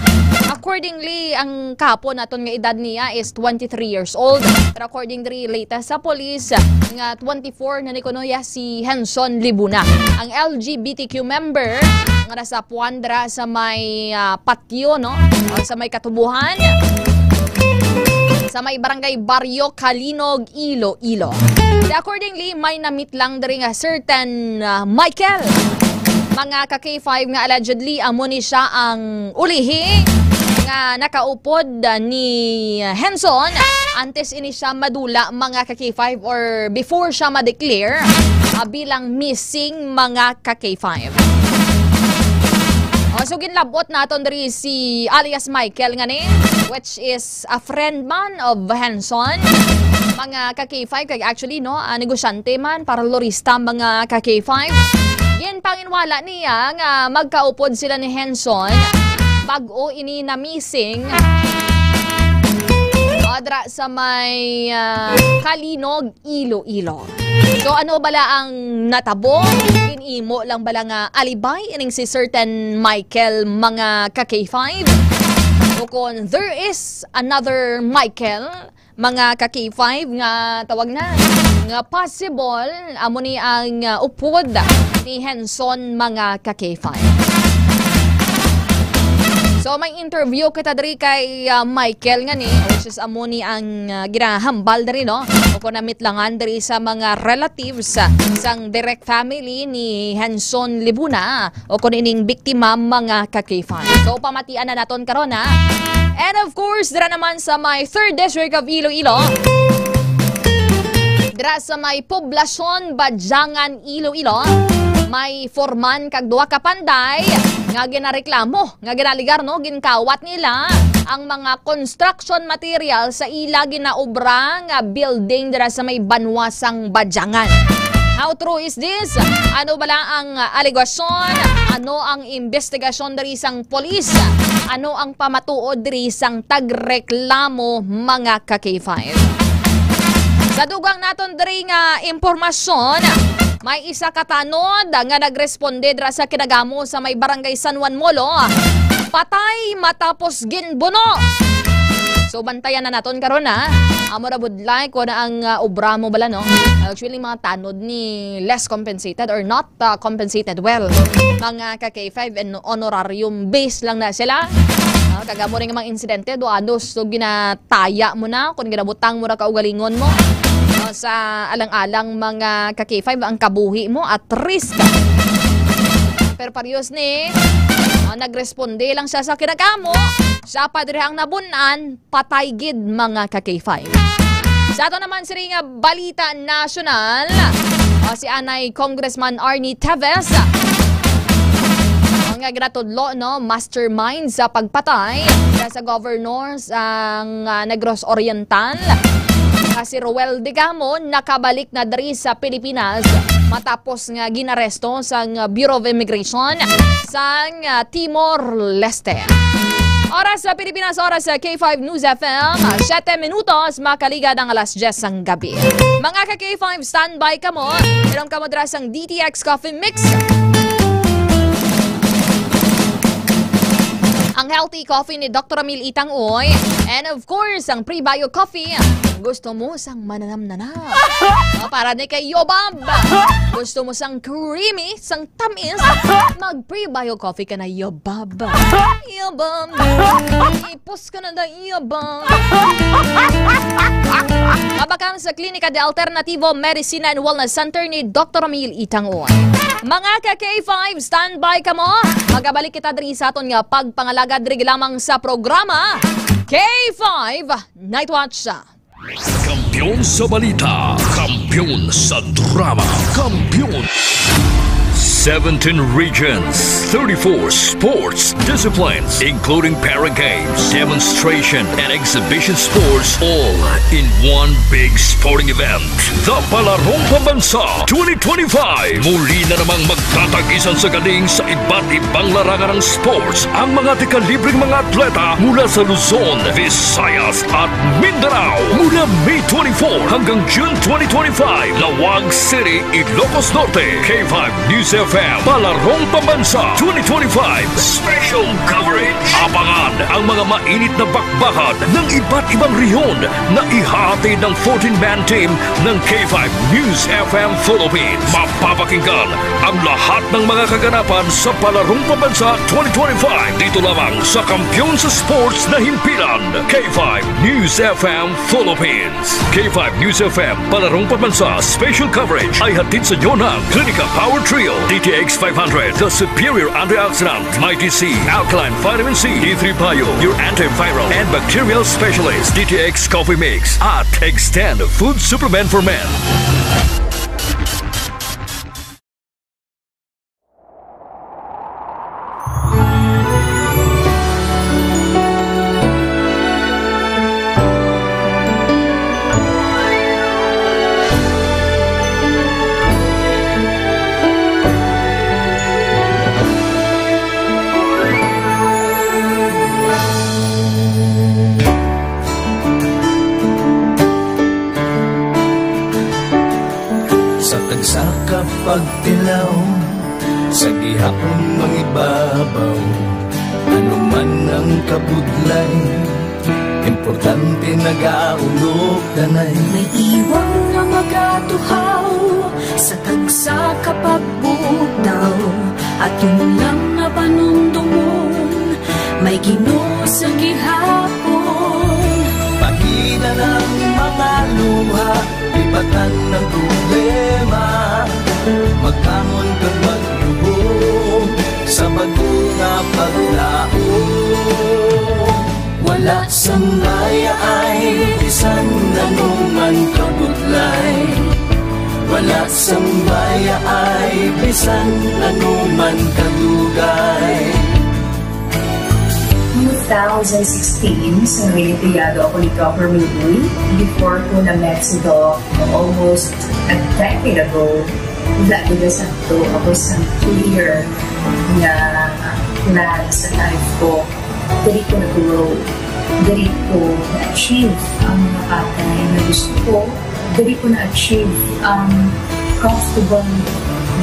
Accordingly, ang kapo naton nga edad niya is twenty-three years old. Pero according diri latest sa police, nga twenty-four na ni kuno ya si Henson Libuna, ang L G B T Q member nga nasapuan dira sa may, ah, patio, no? O sa may katubuhan, sa may barangay Barrio Calinog, Iloilo. Accordingly, may namit lang diri nga certain, ah, Michael, mga ka K five, nga allegedly amo ni siya ang ulihi nga nakaupod, ah, ni Henson antes ini siya madula, mga ka K five, or before siya ma-declare, ah, bilang missing, mga ka K five. O, so ginlabot naton diri si alias Michael nga ni, which is a friend man of Henson. Mga ka K five, kag actually, no, ah, negosyante man, parlorista, mga ka K five. Ginpanginwala niya nga magkaupod sila ni Henson bag-o ini na-missing, ah, dira sa may, ah, Calinog, Iloilo. So, ano bala ang natabo? Ginimo lang bala nga alibay ining si certain Michael, mga ka K five? O kung there is another Michael, mga ka K five, nga tawag na, nga possible, amo ni ang, uh, upod ni Henson, mga ka K five. So, may interview kita diri kay, uh, Michael nga ni, which is amo ni ang, uh, ginahambal diri, no? O kung namitlangan diri sa mga relatives, uh, sang direct family ni Henson Libuna, o kung ining biktima, mga ka K five. So, pamatian na naton karon, ha? And of course, dira naman sa may third District of Iloilo, dira sa may Poblacion, Badiangan, Iloilo, may foreman kag duha ka panday nga ginareklamo, nga ginaligar, no, ginkawat nila ang mga construction material sa ila ginaobra nga building dira sa may banwa sang Badiangan. How true is this? Ano bala ang alegasyon? Ano ang investigasyon diri sang polis? Ano ang pamatuod diri sang tagreklamo, mga ka K five? Sa dugang naton diri nga impormasyon, may isa ka tanod nga nagresponde dira sa kinagamo sa may Barangay San Juan Molo. Patay matapos ginbuno. So, bantayan na naton karon, ha. Amo ra budlay kung ano ang, uh, obra mo bala, no? Actually, mga tanod ni less compensated or not, uh, compensated well. Mga ka K five, and honorarium base lang na sila. Ah, kag amo rin nga mga insidente, do anos, so ginataya mo na, kung ginabutang mo na kaugalingon mo. Ah, sa alang-alang, mga ka K five, ang kabuhi mo at risk. Pero parehas ni, ah, nagresponde lang siya sa kinagamo. Siya pa diri ang nabunan, patay gid, mga ka K five. Sa ato naman sini nga balita nasyonal, ah, si anay Congressman Arnie Teves, ah, nga ginatudlo, no, mastermind sa pagpatay sa governor sang, ah, Negros Oriental, nga si Roel Digamo, nakabalik na diri sa Pilipinas matapos nga ginaresto sang Bureau of Immigration sang, ah, Timor-Leste. Oras sa Pilipinas, oras sa K five News F M, siyete minutos, makaligad ang alas diyes sang gabi. Mga ka K five, standby kamo. Inom kamo dira sang D T X Coffee Mix. Ang healthy coffee ni Doktor Ramil Itang Uy. And of course, ang Prebio Coffee. Gusto mo sang mananam-nanam? O, para ni kay Yobab. Gusto mo sang creamy, sang tamis? Mag Prebio Coffee ka na, Yobab. Yobab. Ipos ka na da, Yobab. Mabakal sa Klinika de Alternativo Medicine and Wellness Center ni Doktor Ramil Itang Uy. Mga ka K five, standby kamo. Magabalik kita diri sa aton nga pagpangalagad diri lamang sa programa K five Night Watch. Kampiyon sa balita, kampiyon sa drama, kampiyon. Seventeen regions, thirty-four sports disciplines, including para games, demonstration, and exhibition sports, all in one big sporting event. The Palarong Pambansa twenty twenty-five. Muli na namang magtatagisan sa galing sa iba't ibang larangan ng sports ang mga dekalibreng mga atleta mula sa Luzon, Visayas, at Mindanao. Mula May twenty-four hanggang June twenty twenty-five, Laoag City, Ilocos Norte. K five News F M, Palarong Pambansa twenty twenty-five Special Coverage. Abangan ang mga mainit na bakbakan ng iba't ibang rehiyon na ihahatid ng fourteen-man team ng K five News F M Philippines. Mapapakinggan ang lahat ng mga kaganapan sa Palarong Pambansa twenty twenty-five dito lamang sa kampiyon sa sports na himpilan, K five News F M Philippines. K five News F M, Palarong Pambansa Special Coverage ay hatid sa inyo ng Clinica Power Trio, D T X five hundred, The Superior Antioxidant, Mighty C, Alkaline Vitamin C, D three Bio, your antiviral and bacterial specialist, D T X Coffee Mix, at Extend Food Supplement for Men. Pagtilaw sa gihapon mangibabaw, ano man ang kabudlay, importante nagaulog tanay. May iwang nga magatuhaw sa tagsa ka pagbugtaw, aton lang nga panumdumon, may Ginoo sa gihapon. Pahina ng mga luha, lipatan ng problema, magbangon kag magluhom sa bag-o nga paglaom. Wala sang bayaay bisan ano man kabudlay, wala sang bayaay bisan ano man kadugay. Two thousand sixteen, sa nangin empleyado ako ni Doctor Minggoy. Before ko na-met si Doc almost a decade ago, wala gid sakto ako sa clear nga plan sa life ko. Diri ko na-grow. Diri ko na-achieve ang mga bagay na gusto ko. Diri ko na-achieve ang comfortable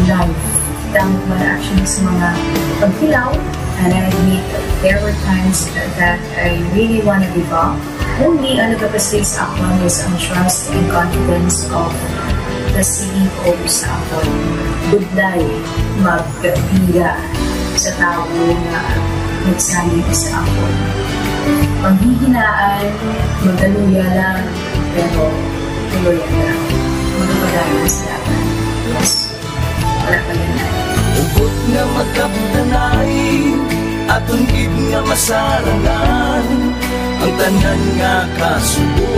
life. Tama ba na actually sa mga pagtilaw? And I admit that there were times that I really wanna give up. Only ang nagapasig sa akon is ang trust and confidence of the C E O sa akon. Budlay magkapila sa tawo nga nagsalig sa akon. Panghihinaan, magaluya lang, pero tuloy lang. Magpadayon sa laban. Yes. Wala pa yan. Hugot nga magkapdanay, aton gid nga masarangan ang tanan nga kasubo,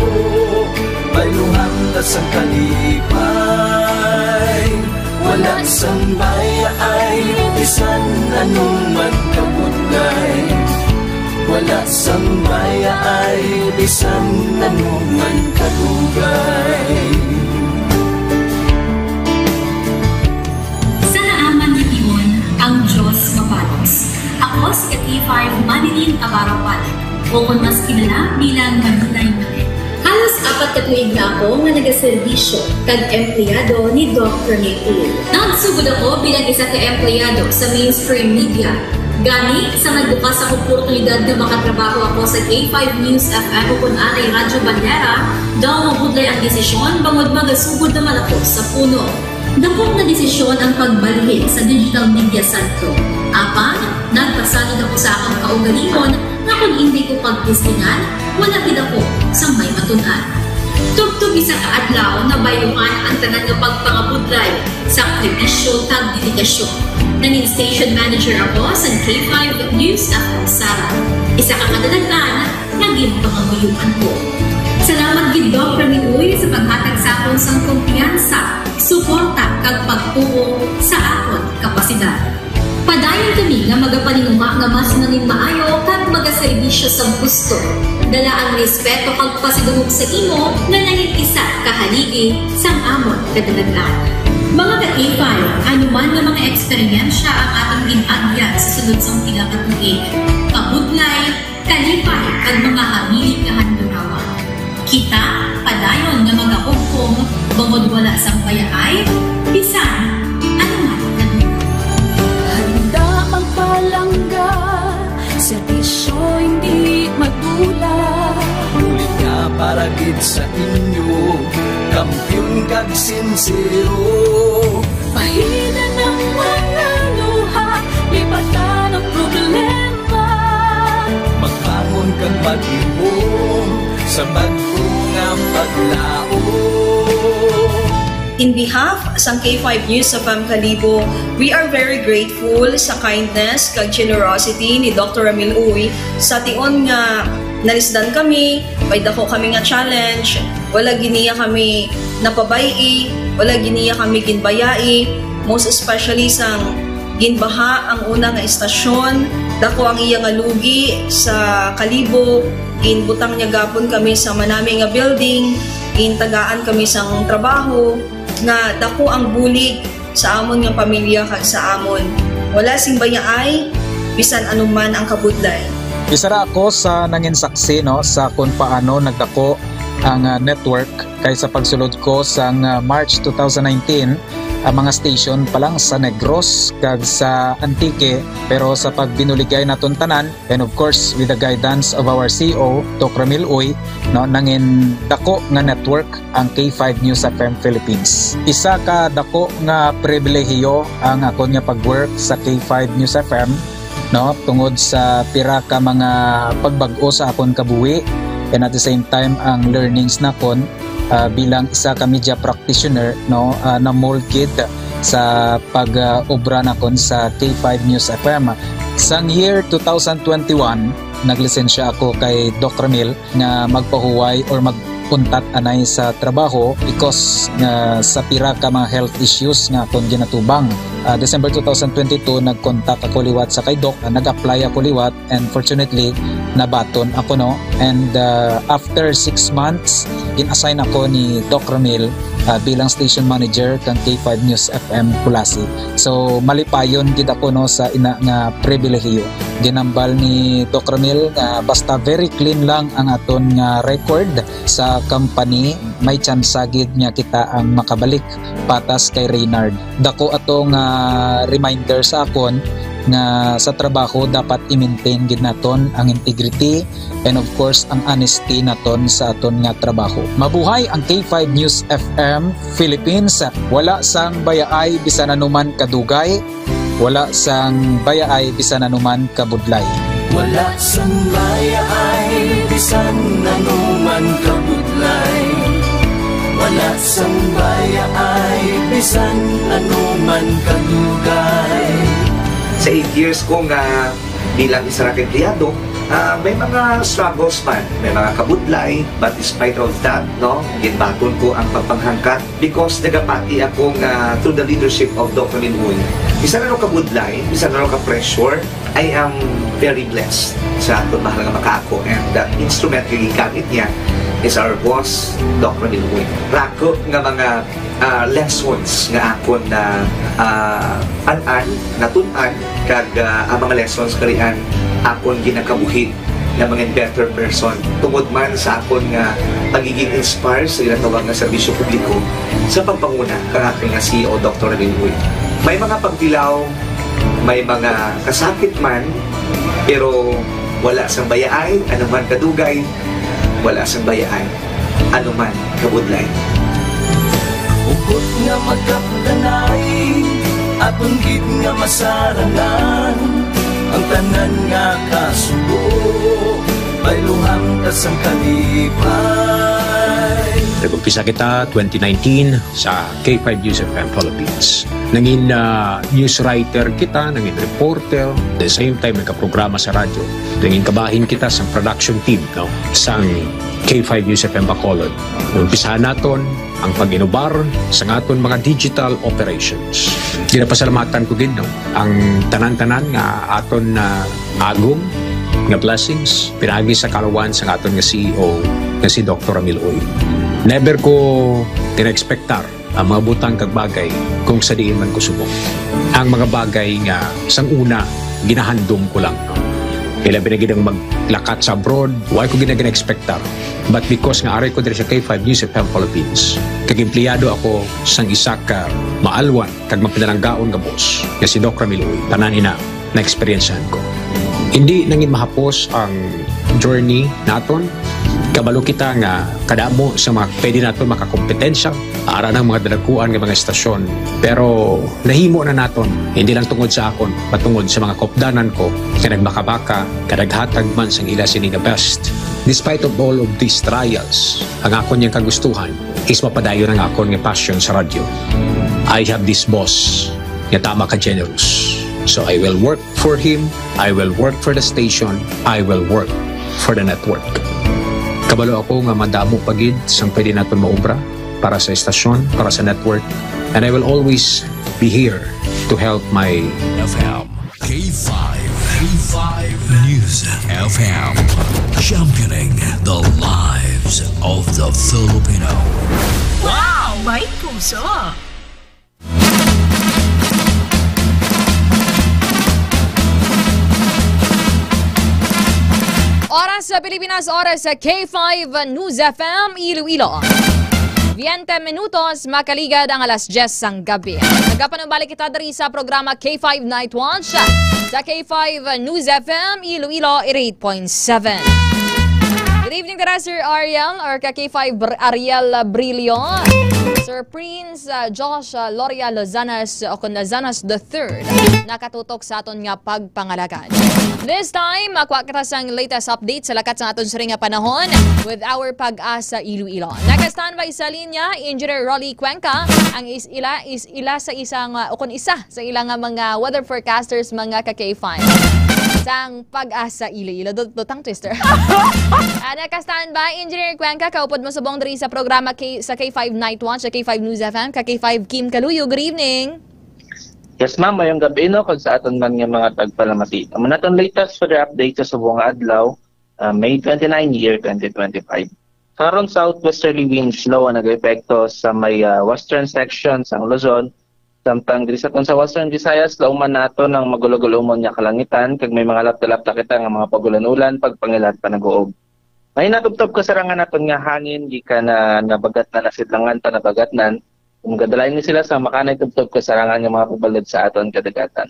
bayluhan ta sang kalipay. Wala sang bayaay, bisan ano man kabudlay. Wala sang bayaay, bisan ano man kadugay. Sa naaman nga tion, ang Dios mabalos. Ako si K five Manilyn Abarapan, o kon mas kilala bilang Manilay Manilyn. Halos apat ka tuig na ako nga nagaserbisyo kag empleyado ni Doc Rene Uy. Nagsugod ako bilang isa ka empleyado sa mainstream media. Gani, sa nagbukas ang oportunidad nga makatrabaho ako sa K five News F M o kon anay Radyo Bandera, daw mabudlay ang desisyon bangod magasugod naman ako sa puno. Dakop nga desisyon ang pagbalhin sa digital media sentro. Apan, nagpasalig ako sa akon kaugalingon nga kon indi ko pagtistingan, wala gid ako sang may matun-an. Tubtob isa ka adlaw, nabayluhan ang tanan nga pagpangabudlay sa sakripisyo kag dedikasyon. Nangin station manager ako sa K five News F M Sara, isa ka kadalagan nga ginpangamuyoan ko. Salamat gid, Doc Rene Uy, sa paghatag sa akon sang kumpiyansa, suporta, kag pagtuo sa akon kapasidad. Padayon kami nga magapaninguha nga mas nangin maayo kag magaserbisyo sa gusto, dala ang respeto kag pasidungog sa imo nga nangin isa ka haligi sang amon kadalagan. Mga ka-K five, ano man nga mga eksperyensya ang atong gin-agyan sa sulod sang pila ka tuig, kabudlay, kalipay, kag mga hamili nga handurawan. Kita padayon nga magahugpong bangod wala sang bayaay bisan ano man. Handa magpalangga sa bisyo, hindi madula. Bulig nga para gid sa inyo, kampiyon kag sinsero. Pahina ng mga luha, lipatan ang problema. Magbangon kag maglihom sa bag-o nga paglaom. In behalf sang K five News F M Kalibo, we are very grateful sa kindness kag generosity ni Doctor Ramil Uy. Sa tion nga nalisdan kami, may dako kami nga challenge, wala gid niya kami napabay-i, wala gid niya kami ginbayai, most especially sang ginbaha ang una nga estasyon, dako ang iya nga lugi sa Kalibo, ginbutang niya gapon kami sa manami nga building, gintagaan kami sang trabaho, nga dako ang bulig sa amon nga pamilya kag sa amon. Wala sing bayaay, bisan anuman ang kabudlay. Isa ra ako sa nangin saksi, no, sa kung paano nagdako ang, ah, network, kay sa pagsulod ko sang, ah, March two thousand nineteen, ah, mga station pa lang sa Negros kag sa Antique, pero sa pagbinuligay naton tanan, and of course, with the guidance of our C E O, Doc Ramil Uy, no, nangin dako nga network ang K five News F M Philippines. Isa ka dako nga pribilehiyo ang akon nga pag-work sa K five News F M, no, tungod sa pira ka mga pagbag-o sa akon kabuhi, and at the same time ang learnings nakon, ah, bilang isa ka media practitioner, no, ah, na-mold gid sa pag, ah, obra nakon sa K five News F M. Sang year two thousand twenty-one, naglisensya ako kay Doc Ramil nga magpahuway or mag-untat anay sa trabaho because nga sa pira ka mga health issues nga akon ginatubang. Ah, December two thousand twenty-two, nag-contact ako liwat sa kay Doc, ah, nag-apply ako liwat, and fortunately, nabaton ako, no. And, ah, after six months, gin-assign ako ni Doc Ramil, ah, bilang station manager kang K five News F M Culasi. So, malipayon gid ako, no, sa ina nga pribilehiyo. Ginambal ni Doc Ramil nga basta very clean lang ang aton nga record sa company, may tsansa gid nga kita ang makabalik patas kay Reynard. Dako ato nga reminder sa akon nga sa trabaho dapat i-maintain gid naton ang integrity and of course ang honesty naton sa aton nga trabaho. Mabuhay ang K five News F M Philippines. Wala sang bayaay bisan anuman kadugay, wala sang bayaay bisan anuman kabudlay. Wala sang bayaay bisan anuman kabudlay. Wala sang bayaay bisan anuman kadugay. Sa eight years ko nga bilang isa ka empleyado, ah, may mga struggles man, may mga kabudlay, but despite of that, no, ginbaton ko ang pagpanghangkat because nagapati ako nga through the leadership of Doc Ramil Uy, bisan ano kabudlay, bisan ano ka pressure, I am very blessed sa aton mahal nga makaako, and the instrument nga gigamit niya is our boss, Doc Ramil Uy. Rako nga mga, ah, lessons nga akon na, ah, an-an, natun-an, kag, ah, ang mga lessons karian akon ginakabuhi nga mga better person tungod man sa akon nga pagiging inspire sa ginatawag nga serbisyo publiko sa pagpanguna kang akon nga C E O, Doktor Ramil Uy. May mga pagtilaw, may mga kasakit man, pero wala sang bayaay, anuman kadugay, wala sang bayaay, anuman kabudlay. Hugot nga magkapdanay, aton gid nga masarangan, ang tanan nga kasubo, bayluhan ta sang kalipay. Nag-umpisa kita twenty nineteen sa K five News F M Philippines. Nangin, ah, news writer kita, nangin reporter, the same time nagkaprograma sa radyo. Nangin kabahin kita sa production team, no, sang K five News F M Bacolod. Umpisahan naton ang pag-inubar sa aton mga digital operations. Ginapasalamatan ko gid, no, ang tanan-tanan nga aton na agom nga blessings pinaagi sa kaluwan sa aton nga C E O nga si Doktor Ramil Uy. Never ko gina-expectar ang mga butang kag bagay kung sa diin man ko subong. Ang mga bagay nga sang una ginahandom ko lang. Ilabi na gid ang maglakat sa abroad, wa ko gina-, gina-expectar. But because nga ari ko diri sa K five News F M Philippines, kag empleyado ako sang isa ka maalwan kag mapinalanggaon nga boss, nga si Doc Ramil Uy, tanan ina na-eksperyensyahan ko. Hindi nangin mahapos ang journey naton. Kabalo kita nga kadamo sa mga pwede naton makakompetensya aran ang mga dalaguan nga mga estasyon. Pero nahimo na naton, hindi lang tungod sa akon, patungod sa mga kaupdanan ko nga nagmakabaka, nga naghatag man sang ila sini nga best. Despite of all of these trials, ang akon yang kagustuhan is mapadayon ang akon nga passion sa radyo. I have this boss nga tama ka generous. So I will work for him, I will work for the station, I will work for the network. Kabalo ako nga madamo pa gid sang pwede naton maobra para sa estasyon, para sa network, and I will always be here to help my F M. K five, K five News F M, championing the lives of the Filipino. Wow! May puso! Oras sa Pilipinas, oras sa K five News F M Iloilo. Veinte minutos, makaligad ang alas diyes sang gabi. Nagapanumbalik kita diri sa programa K five Night Watch sa K five News F M Iloilo eighty-eight point seven. Good evening, dira, Sir Ariel, or ka K five Br-, Ariel Brillo, Sir Prince, uh, Josh, uh, Loria Lozanas, o kun Lozanas the third, nakatutok sa aton nga pagpangalagad. This time, makuha kita sang latest update sa lakat sa aton siring nga panahon with our Pag-asa Iloilo. Naka-standby sa linya, Engineer Rolly Cuenca, ang is ila is ila sa isang, uh, o kun isa sa ila nga mga weather forecasters, mga ka K five sang Pag-asa Iloilo. Dut-, dutang twister. Ah, naka-standby, Engineer Cuenca, kaupod mo subong diri sa programa K-, sa K five Night Watch, sa K five News F M, ka K five Kim Kaluyo. Good evening. Yes, ma'am. Mayong gabi, no, kag sa aton man nga mga tagpalamati. Amo na aton latest weather update sa subong nga adlaw, ah, May twenty-nine, year twenty twenty-five. Karon, southwesterly winds law ang nag-epekto sa may, ah, western section sang Luzon, samtang diri sa aton sa Western Visayas, lauman naton ang magulagulumon nga kalangitan, kag may mga lapta-lapta kita nga mga pagulan-ulan, pagpangilat, panag-uob. May natubtob kasarangan naton nga hangin gikan na nabagatnan, nasidlangan, panabagatnan, kung gadalain ni sila sa makanay tubtob kasarangan nga mga pabalod sa aton kadagatan.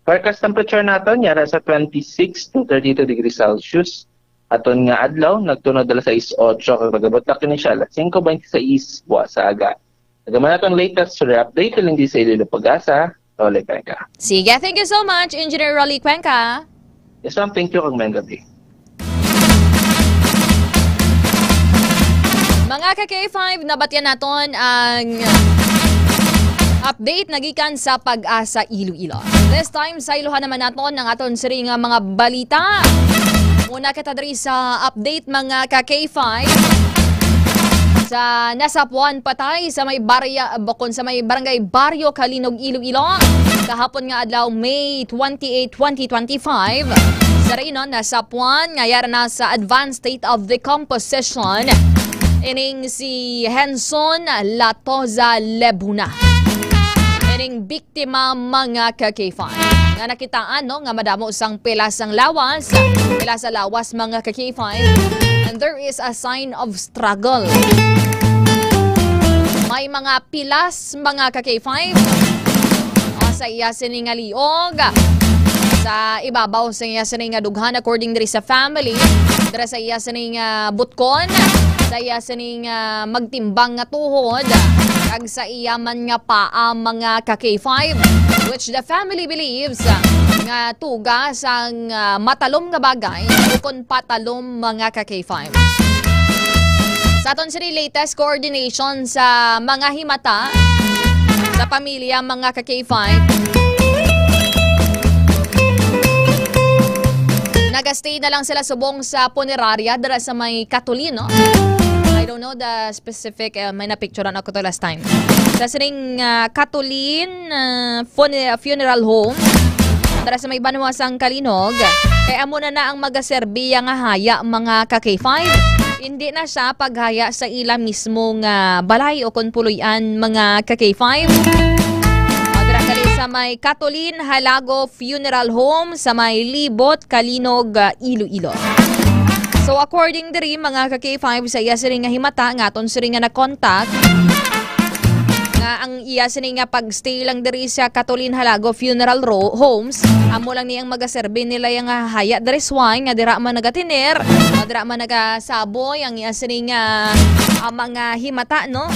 Forecast temperature naton yara sa twenty-six to thirty-two degrees Celsius. Aton nga adlaw, nagtunod alas sais otso, kag nagabot na kini siya alas singko bente-sais buwas sa aga. Nagaman naton latest weather update, halin di sa Iloilo Pag-asa, Rolly Cuenca. Sige, thank you so much, Engineer Rolly Cuenca. Yes, ma'am. Thank you, kag mayong gabi. Mga ka K five, nabatyan naton ang update nagikan sa Pag-asa Iloilo. This time, sayluhan naman naton ang aton siring nga mga balita. Muna kita diri sa update, mga ka K five. Sa nasapuan patay sa may barya-, bukon sa may barangay Barrio Calinog, Iloilo, kahapon nga adlaw, May twenty-eight, twenty twenty-five. Sa Reynon, nasapuan nga yara na sa advanced state of decomposition ining si Henson Latoza Lebuna. Ining biktima, mga ka K five, nga nakitaan, no, nga madamo sang pilas sang lawas, pilas sa lawas, mga ka K five, and there is a sign of struggle. May mga pilas, mga ka K five, ah, sa iya sini nga liog, sa ibabaw sa iya sini nga dughan, according diri sa family, dira sa iya sini nga butkon, sa iya sini nga magtimbang nga tuhod, kag sa iya man nga paa, mga ka K five, which the family believes nga tuga sang, ah, matalom nga bagay ukon patalom, mga ka K five. Sa aton sini latest coordination sa mga himata sa pamilya, mga ka K five, nagastay na lang sila subong sa punerarya dira sa may Catolin, no? I don't know the specific, uh, may napicturan ako to last time. Sa sining, uh, Catolin, uh, fun-, funeral home, dira sa may banwa sang Calinog, kay amo na na ang magaserbi nga haya, mga ka K five. Hindi na siya paghaya sa ila mismo nga balay o kon puloy-an, mga ka K five. Ah, dira gali sa may Catolin Halago Funeral Home sa may Libot, Calinog, ah, Iloilo. So, according diri, mga ka K five, sa iya sini nga himata, nga aton sini nga na-contact, nga ang iya sini nga pag-stay lang diri sa Catolin Halago Funeral Ro-, Homes, amo lang ni ang magaserbi nila yang haya diri suway nga dira man nagatiner, nga dira man nagasaboy ang iya sini nga, ah, mga himata, no?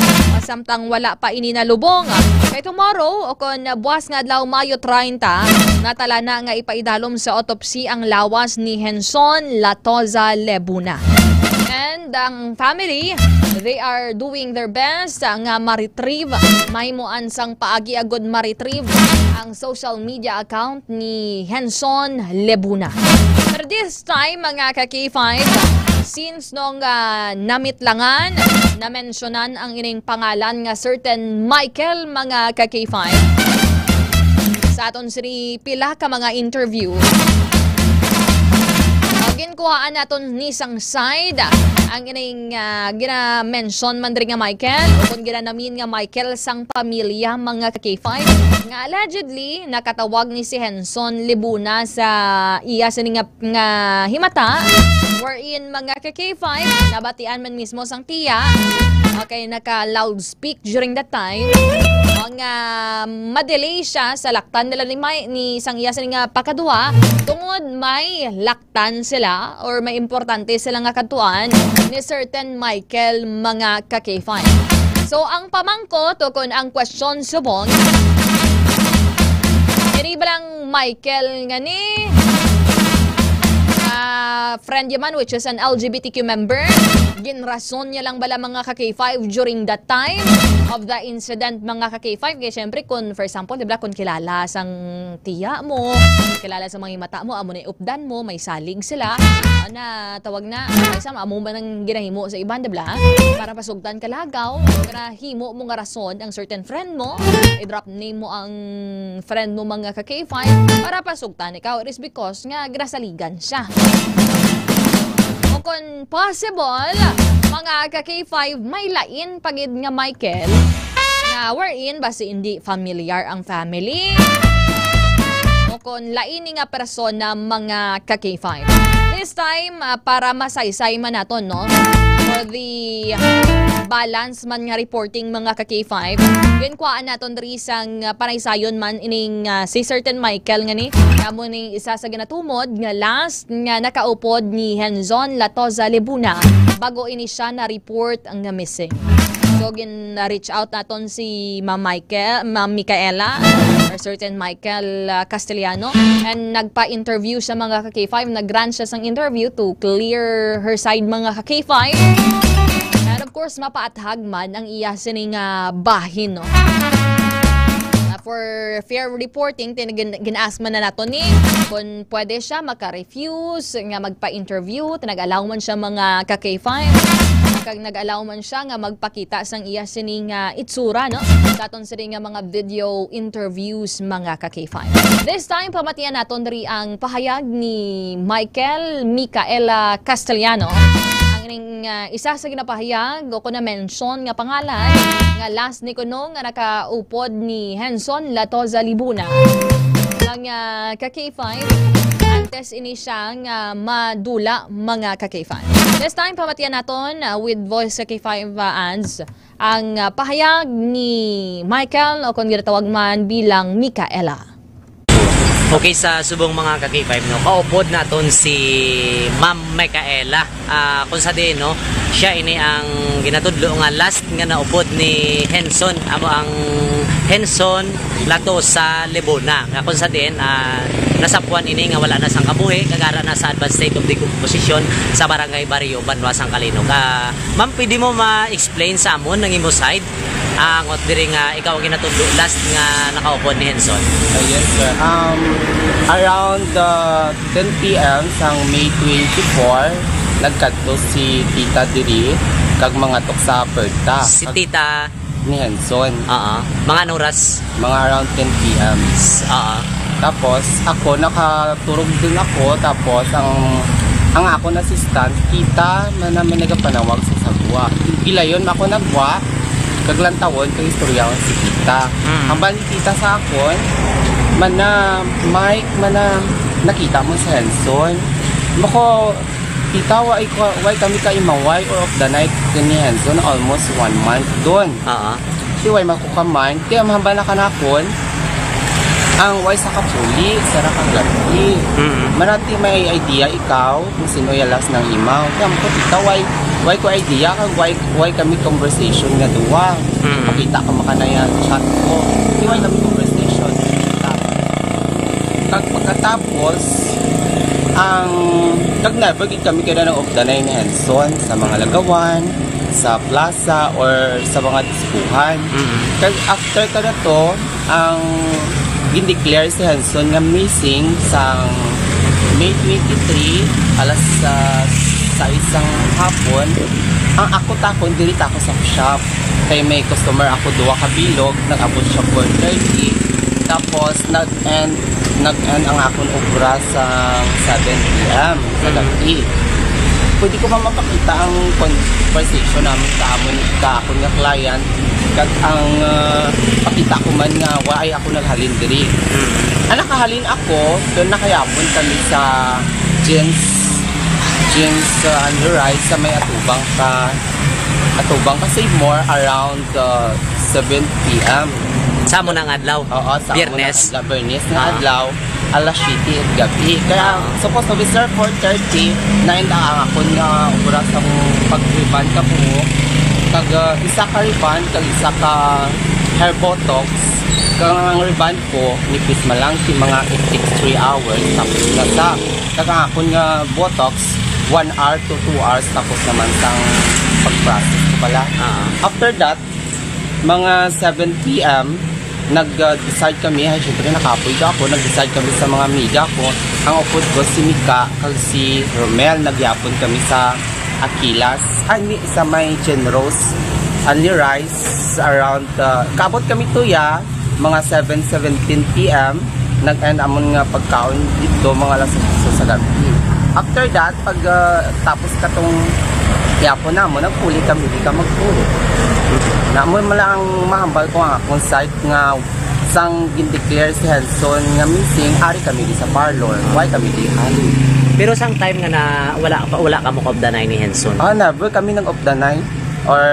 Samtang wala pa ini nalubong. Kay tomorrow, o kon buwas nga adlaw, Mayo treinta, natala na nga ipaidalom sa autopsy ang lawas ni Henson Latoza Lebuna. And ang family, they are doing their best nga ma-retrieve, mahimuan sang paagi agud ma-retrieve ang social media account ni Henson Lebuna. Pero this time, mga ka K five, since nung, ah, namitlangan, namensyonan ang ining pangalan nga certain Michael, mga ka K five, sa aton sini pila ka mga interview, ah, ginkuhaan naton ni sang side ang ining, ah, gina-mention man diri nga Michael, o kung ginanamin nga Michael sang pamilya, mga ka K five, nga allegedly nakatawag ni si Henson Libuna sa iya sini nga, nga himata, wherein, mga ka K five, nabatian man mismo sang tiya Okay, naka-loudspeak during that time. Nga ma-delay siya sa laktan nila ni, may, ni sang iya sini nga pakaduha, tungod may laktan sila or may importante sila nga kadtuan ni certain Michael, mga ka-K five. So, ang pamangkot o kung ang question subong, ini ba lang Michael nga ni, ah, friend niya man, which is an L G B T Q member, ginrason niya lang bala, mga ka-K five, during that time of the incident, mga ka-K five? Kaya syempre, kung, for example, di ba, kung kilala sang tiya mo, kilala sa mga mata mo, amo na updan mo, may salig sila, ah, na tawag na, may sama, amo ba nang ginahimo sa iban, di ba? Para pasugtan ka lagaw, para himo mo nga rason ang certain friend mo, i-drop name mo ang friend mo, mga ka-K five, para pasugtan ikaw. It is because nga ginasaligan siya. O kung possible, mga ka-K five, may lain pa gid nga Michael, nga wherein basi hindi familiar ang family, o kung lain ni nga persona, mga ka-K five. This time, ah, para masaysay man naton, no? For the balance man nga reporting, mga ka-K five, ginkuhaan naton diri sang, ah, panaysayon man ining, ah, si certain Michael nga ni, amo ni isa sa ginatumod nga last nga nakaupod ni Henzon Latoza Libuna bago ini siya na-report nga missing. So, gin-reach out naton si Ma'am Michael, Ma'am Micaela, or certain Michael, ah, Castellano, and nagpa-interview siya, mga ka-K five, nag-grant siya sang interview to clear her side, mga ka-K five. And of course, mapaathag man ang iya sini nga bahin, no? Ah, for fair reporting, tin-, gin-, gin-ask man na nato ni kung pwede siya maka-refuse nga magpa-interview. Nag-allow man siya, mga ka-K five. Kag nag-allow man siya nga magpakita sang iya sini nga itsura, no? Sa aton sini nga mga video interviews, mga ka-K five. This time, pamatian naton diri ang pahayag ni Michael Micaela Castellano. Ang ning, ah, isa sa ginapahayag o kung na-mention nga pangalan nga last ni kuno nga nakaupod ni Henson Latoza Libuna. Mga ka-K five, antes ini siya nga madula, mga ka-K five. This time, pamatian naton, ah, with Voice ka-K five, ah, ads, ang, ah, pahayag ni Michael, o kung ginatawag man bilang Micaela. Okay, sa subong, mga ka-K five, no, kaupod naton si Ma'am Micaela. Ah, kung sa diin, no, siya ini ang ginatudlo nga last nga naupod ni Henson, amo ang Henson Latosa Libuna, nga kung sa diin, ah, nasapuan ini nga wala na sang kabuhi, kag ara na sa advanced state of decomposition sa Barangay Barrio, Banwa, sang Calinog. Ah, ma'am, pwede mo ma-explain sa amon ang imo side? Ah, ngot diri nga ikaw ang ginatudlo last nga nakaupod ni Henson. Ah, yes, sir. Um, around the ten P M sang May twenty-four, nagkadto si tita diri kag mangatok sa puerta. Si tita ni Henson. Oo. Mga anong oras? Mga around ten P M. S-, oo. Tapos, ako, nakaturog din ako. Tapos, ang, ang akon assistant, kita man namin nagapanawag sa sagwa. Gilayon ako nagwa, kag lantawon, kag istoryahon si kita. Mm. Hambal ni kita sa akon, "Mana, Mike, mana, nakita mo si Henson?" Bako, kita, wa, wa kami kaimaway or of the night ni Henson, almost one month doon. Oo. Si way man ko ka-mind, kaya mahambal na kanakon, ang way sa kapuli, sa nakagabi. Mm. Manati may idea ikaw kung sino yung last nang imaw. Kaya mo ko, tita, way, way ko idea, kag way, way kami conversation nga duwa. Mm. Pakita ka makanayan, chat ko. Di way kami conversation. Kag pagkatapos, ang, kag never gid kami kaya nang of the night ni Henson sa mga lagawan, sa plaza, or sa mga dispuhan. Mm. Kag after ka na to, ang gindeclare si Henson nga missing sang May twenty-three, alas, ah, sais sang hapon. Ang ako takon, diri ta ako sa shop. Kay may customer ako, duwa ka bilog, nag-abot siya four thirty. Tapos, nag-end, nag-end ang akon obra sa seven P M sa Mm. gabi. Pwede ko ba mapakita ang conversation namin sa amon, ka akon nga client? Kag ang, ah, pakita ko man nga, wa ay ako naghalin diri. Mm. Ang nakahalin ako, doon nakayapon kami sa jeans, James, uh, Andrew Rice sa may Atubang ka, Atubang ka Save More around uh, seven p m. Sa mo nang adlaw? Oo, sa Biyernes? Amo na adlaw, Biyernes nga Ah. adlaw, alas siyete gabi. Kaya, Ah. supposed to be, sir, four thirty, na inda ang akon nga obra sa pag-rebond ka buhok. Kag, uh, isa ka rebond, kag isa ka hair botox. Kag ang rebond ko, nipis malang si mga it takes three hours, tapos na sa. Kag ang akon nga botox, one hour to two hours, tapos naman sang pag-process ko pala. Ah. After that, mga seven p m, nag-decide kami, ay, syempre, nakapoy ka ako, nag-decide kami sa mga amiga ko, ang upod ko, si Mika, kag si Romel, nagyapon kami sa Aquilas, ay, hindi, sa may Jen Rose, Only Rice, around, uh, kaabot kami tuya, mga seven, seventeen p m, nag-end amon nga pagkaon dito, mga alas otso sa gabi. After that, pag, uh, tapos katong yapon namo, nagpuli kami, di ka magpuli. Namo man lang ang mahambal ko ang akong side nga sang gindeclare si Henson nga missing, ari kami di sa parlor. Why kami di ari? Pero sang time nga na wala pa, wala ka mo kaupdanay ni Henson? Ah, never kami nag-updanay or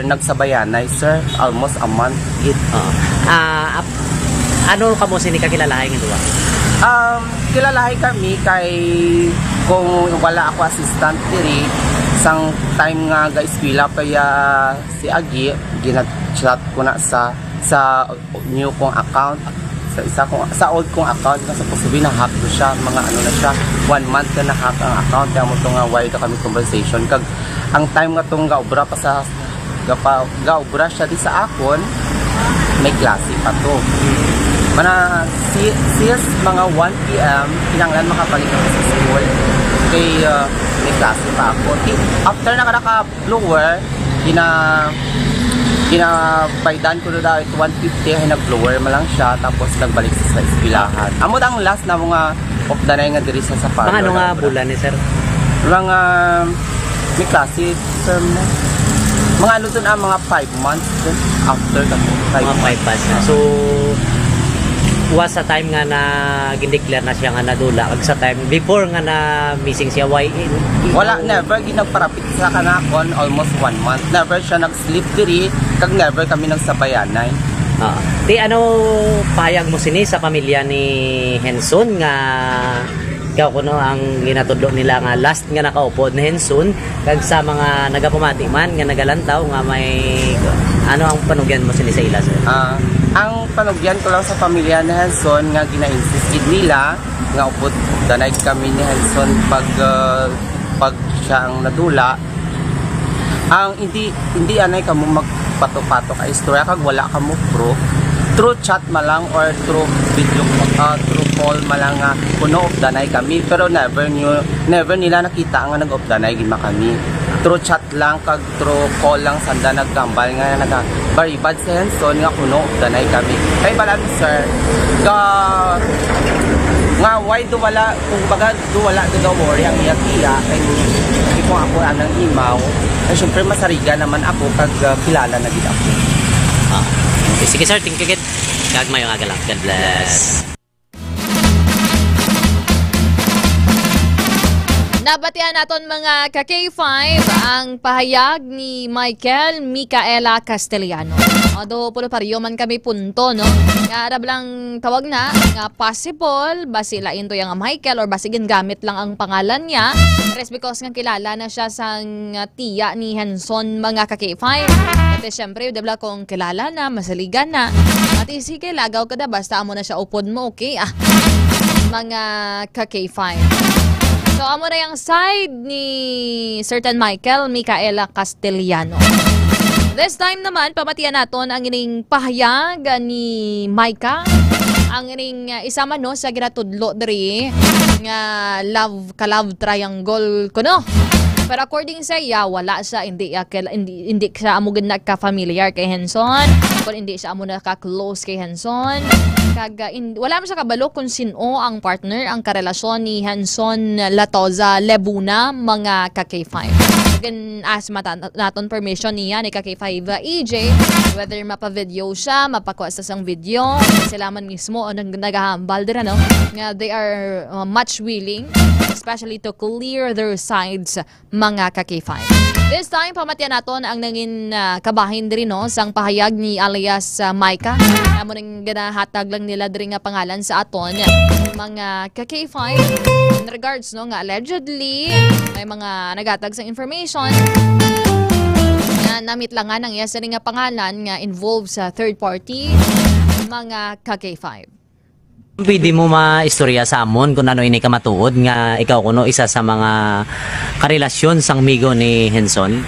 nagsabayanay, sir. Almost a month gid. Oo. Ah, ap-, ano ka mo sini kakilalahay nga duwa? Um, kilalahay kami kay kung wala ako assistant diri, sang time nga ga-eskwela pa ya si Agi, gina-chat ko na sa, sa new kong account, sa isa kong, sa old kong account, nga supposed to be na-hack ko siya, mga ano na siya, one month na na-hack ang account, kaya mo to nga why daw kami conversation. Kag ang time nga tong gaobra pa sa, gapa, gaobra siya di sa akon, may klase pa to. Mana, si, since mga one p m, kinahanglan makabalik ako sa school. Kay, uh, may klase pa ako. Di, after na ka naka-blower, gina-, ginabaydan ko na daw ito one fifty, ay nag-blower man lang siya, tapos nagbalik sa, sa eskwelahan. Amo ang last na mga updanay nga diri sa, sa parlor. Mga ano nga na obra. Bulan ni sir? Mga, may klase, sir, mo. Mga ano dun, ah, mga five months dun. After ka po, five Mga months. Five months na. So, was sa time nga na gindeclare na siya nga nadula, kag sa time before nga na missing siya, why, i-, i-, Wala, never ginagparapit sa kanakon, almost one month. Never siya nag-sleep diri, kag never kami nagsabayanay. Ah. Ti, ano payag mo sini sa pamilya ni Henson nga ikaw kuno ang ginatudlo nila nga last nga nakaupod ni Henson, kag sa mga nagapamati man nga nagalantaw nga may ano ang panugyan mo sini sa ila, sir? Ah, ang panugyan ko lang sa pamilya ni Henson nga gina-insist gid nila nga upod danay kami ni Henson pag, ah, pag siya ang nadula. Ang hindi, hindi anay kamo magpato-pato ka istorya kag wala kamo proof. Through chat man lang or through video, ah, through call man lang nga kuno updanay kami, pero never nyo, never nila nakita nga nag-updanay gid man kami. Through chat lang kag through call lang sanda naghambal nga nagabaribad si Henson nga kuno updanay kami. Kay balan, sir, ka, nga why do wala, kung baga, do wala do daw worry ang iya tiya, kay di ko ako anang imaw. Kay syempre, masariga naman ako kag, ah, kilala na gid ako. Ah. Okay, sige, sir, thank you gid. Kag maayong aga lang. God bless. Nabatian naton, mga ka K five, ang pahayag ni Michael Micaela Castellano. Although, pulo pareho man kami punto, no? Nga, arab lang tawag na, nga possible, basi lain to yang Michael or basi gingamit lang ang pangalan niya. Pero it's because nga kilala na siya sang tiya ni Henson, mga ka K five. Kasi syempre, di ba, kung kilala na, masaligan na. Ati, sige, lagaw ka na, basta amo na siya upod mo, okay? Ah, mga ka K five. So, amo na yung side ni Certain Michael, Micaela Castellano. This time naman, pamatian naton ang ining pahayag ni Micah. Ang ining, uh, isa man, no, sa ginatudlo diri nga love, ka-love triangle kuno. Pero according sa iya, wala siya, hindi, uh, kail-, hindi, hindi siya amo gid nagka-familiar kay Henson. Kung hindi siya amo naka-close kay Henson. Kag, uh, in-, wala man siya kabalo kung sino ang partner, ang karelasyon ni Henson Latoza Lebuna, mga ka K five. Again, as mata-, naton permission niya ni ka K five, uh, E J, whether mapa-video siya, mapakuha sa sang video, sila man mismo ang nag-, naghahambal din, ano, nga they are, uh, much willing especially to clear their sides, mga ka-K five. This time, pamatian naton ang nangin, ah, kabahin diri, no, sang pahayag ni alias, ah, Micah. Amo ning ginahatag lang nila diri nga pangalan sa aton, mga ka-K five. In regards, no, nga allegedly may mga naghatag sa information na namitlangan ang iya sini nga pangalan nga involved sa third party, mga ka-K five. Pwede mo maistorya sa amon kung ano ini ka matuod nga ikaw kuno isa sa mga karelasyon sang migo ni Henson?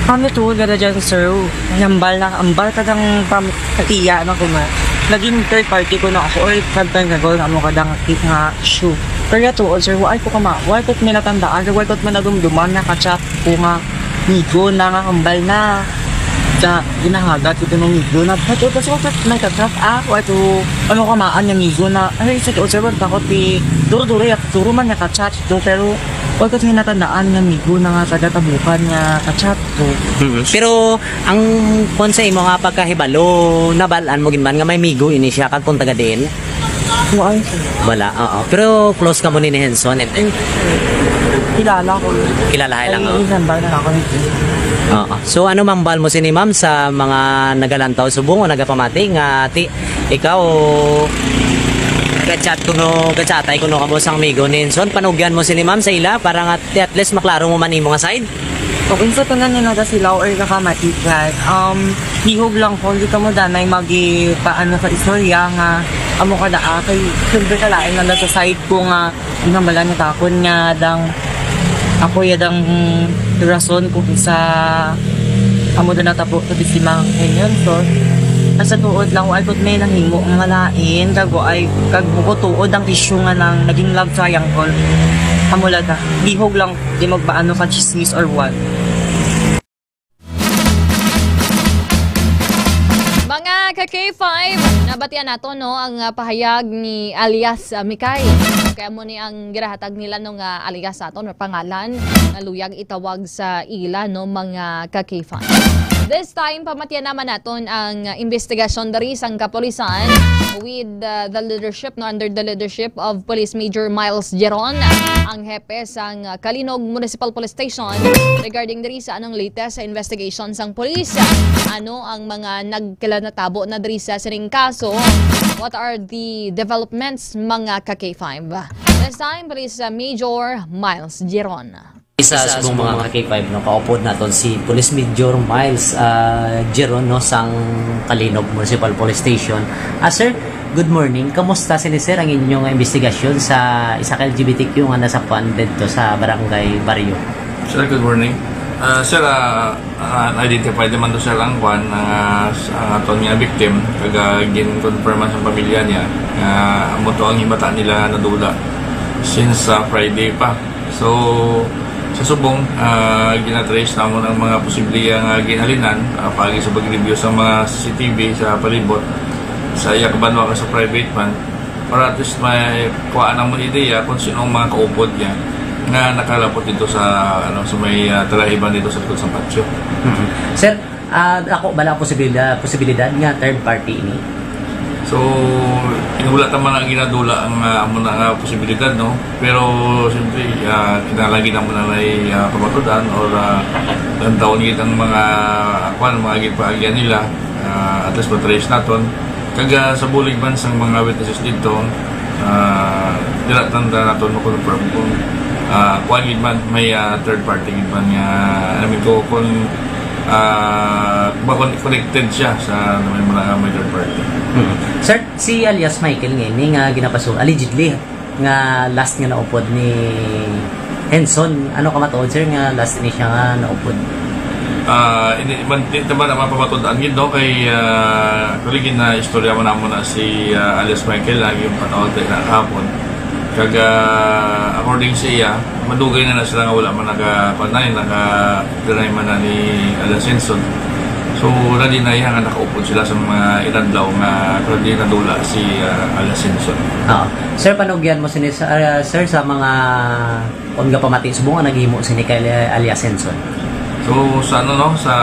Kami tuod gada dyan, sir. Hambal na, hambal ka dang pam-, katiya na kuma. Naging third party ko na ako, or sometimes ago na mo kadang nga issue. Pero tuod, sir, why ko kama, why ko minatandaan, why ko manadumduman na ka-chat ko nga migo na nga hambal na. Sa ginahagat ko tinong migo na, "Ba't ito sa may ka-chat, ah? Why to, ano ka maan nga migo na?" Ay, sa tuod, sir, wag takot, eh. Duro-duro, yak, duro man nga ka-chat to, pero wag ko tinatandaan nga migo na nga taga-Tabukan nga ka-chat to. Mm. Pero ang, kung sa imo nga pagkahibalo, nabalaan mo gid man nga may migo ini siya, kag kung taga diin? Wala, oo. Pero close ka mo ni, ni Henson, eh? Eh, kilala ko yun. Kilala ka lang, oh. Ay, isang bar na ako nito. Oo. So, ano mang bal mo sini, ma'am, sa mga nagalantaw subong o nagapamati nga ti-, ikaw, gachat kuno, gachatay kuno kamo sang amigo ni Henson? Panugyan mo sini, ma'am, sa ila para nga ti-, at least maklaro mo man imo nga side? Kung unsa pa na nila sila or kakamati, like, um, lihog lang ko, di ka mo danay magi paano sa istorya nga amo ka daa, kay siyempre kalain lang sa side ko nga ginambalan na takon nga dang ako ya dang rason kung sa amo na natabo sa biktima ngayon. So, sa tuod lang, ay kung may nahimo nga malain, kag ay, kag bukod tuod ang issue nga nang naging love triangle. Amo lang, lihog lang, di magpaano ka chismis or what. Mga ka-K five, nabatian nato, no, ang, ah, pahayag ni alias, ah, Mikay. Kaya mo ni ang girahatag nila, no, nga alias sa aton or pangalan na luyag itawag sa ila, no, mga ka-K five. This time, pamatian naman naton ang, ah, investigasyon diri sang kapulisan with, ah, the leadership, no, under the leadership of Police Major Miles Geron, ang hepe sang Calinog Municipal Police Station, regarding diri sa anong latest sa investigation sang police. Ano ang mga nagkalanatabo na diri sa sining kaso? What are the developments, mga ka-K five? This time, Police Major Miles Geron. Isa sa mga ka-K five, no, kaupod naton si Police Major Miles, ah, Geron, no, sang Calinog Municipal Police Station. Ah, sir, good morning. Kamusta sini, sir, ang inyong investigasyon sa isa ka L G B T Q nga nasapuan didto sa barangay, baryo? Sir, good morning. Ah, sir, ah, ah, identified naman to, sir, ang kwan, ang, ah, s-, ang aton nga victim, kag, ah, gin-confirm sa pamilya niya nga amo to ang himata nila nadula since, ah, Friday pa. So, sa subong, ah, gina-trace namon ang mga posible nga ginhalinan, ah, paagi sa pag-review sa mga C C T V sa palibot, sa iya kabanwa kag sa private man, para at least may kuhaan namon ideya kung sino ang mga kaupod niya nga nakalapot dito sa, ano, sa may, ah, talahiban dito sa likod sa patio. Mhm. Sir, Ah, ako bala posibilidad, posibilidad nga third party ini? So, wala ta man ang ginadula ang, ah, amo na nga posibilidad, no? Pero, siyempre, ah, kinahanglan gid amo na may, ah, pamatudan or, ah, lantawon gid ang mga, kwan, mga ginpaagian nila, ah, at least ma-trace naton. Kag, ah, sa bulig man sang mga witnesses dito, ah, dira tanda naton ma-confirm kung, ah, kuwan gid man, may, ah, third party gid man nga, I mean, kung, kung, ah, makon-, connected siya sa may mga, may third party. Hmm. Sir, si alias Michael nga ini nga ginapaso-, allegedly, nga last nga naupod ni Henson, ano ka matuod, sir, nga last ni siya nga naupod? Ah, hindi man, di naman ang mapamatud-an gid, no? Kay, ah, actually, gina-istorya mo namo na si, ah, alias Michael, lagi yung panawag tayo na kahapon. Kag, ah, according sa iya, madugay na na sila nga wala man naka-, panay, naka-deny man na ni alias Henson. So, na di na iya nga nakaupod sila sa mga inadlaw nga actually nadula si, ah, alias Henson. Ah, sir, panugyan mo sini sa, ah, sir, sa mga kon gapamati subong ang naghimo sini kay alias Henson? So, sa ano, no, sa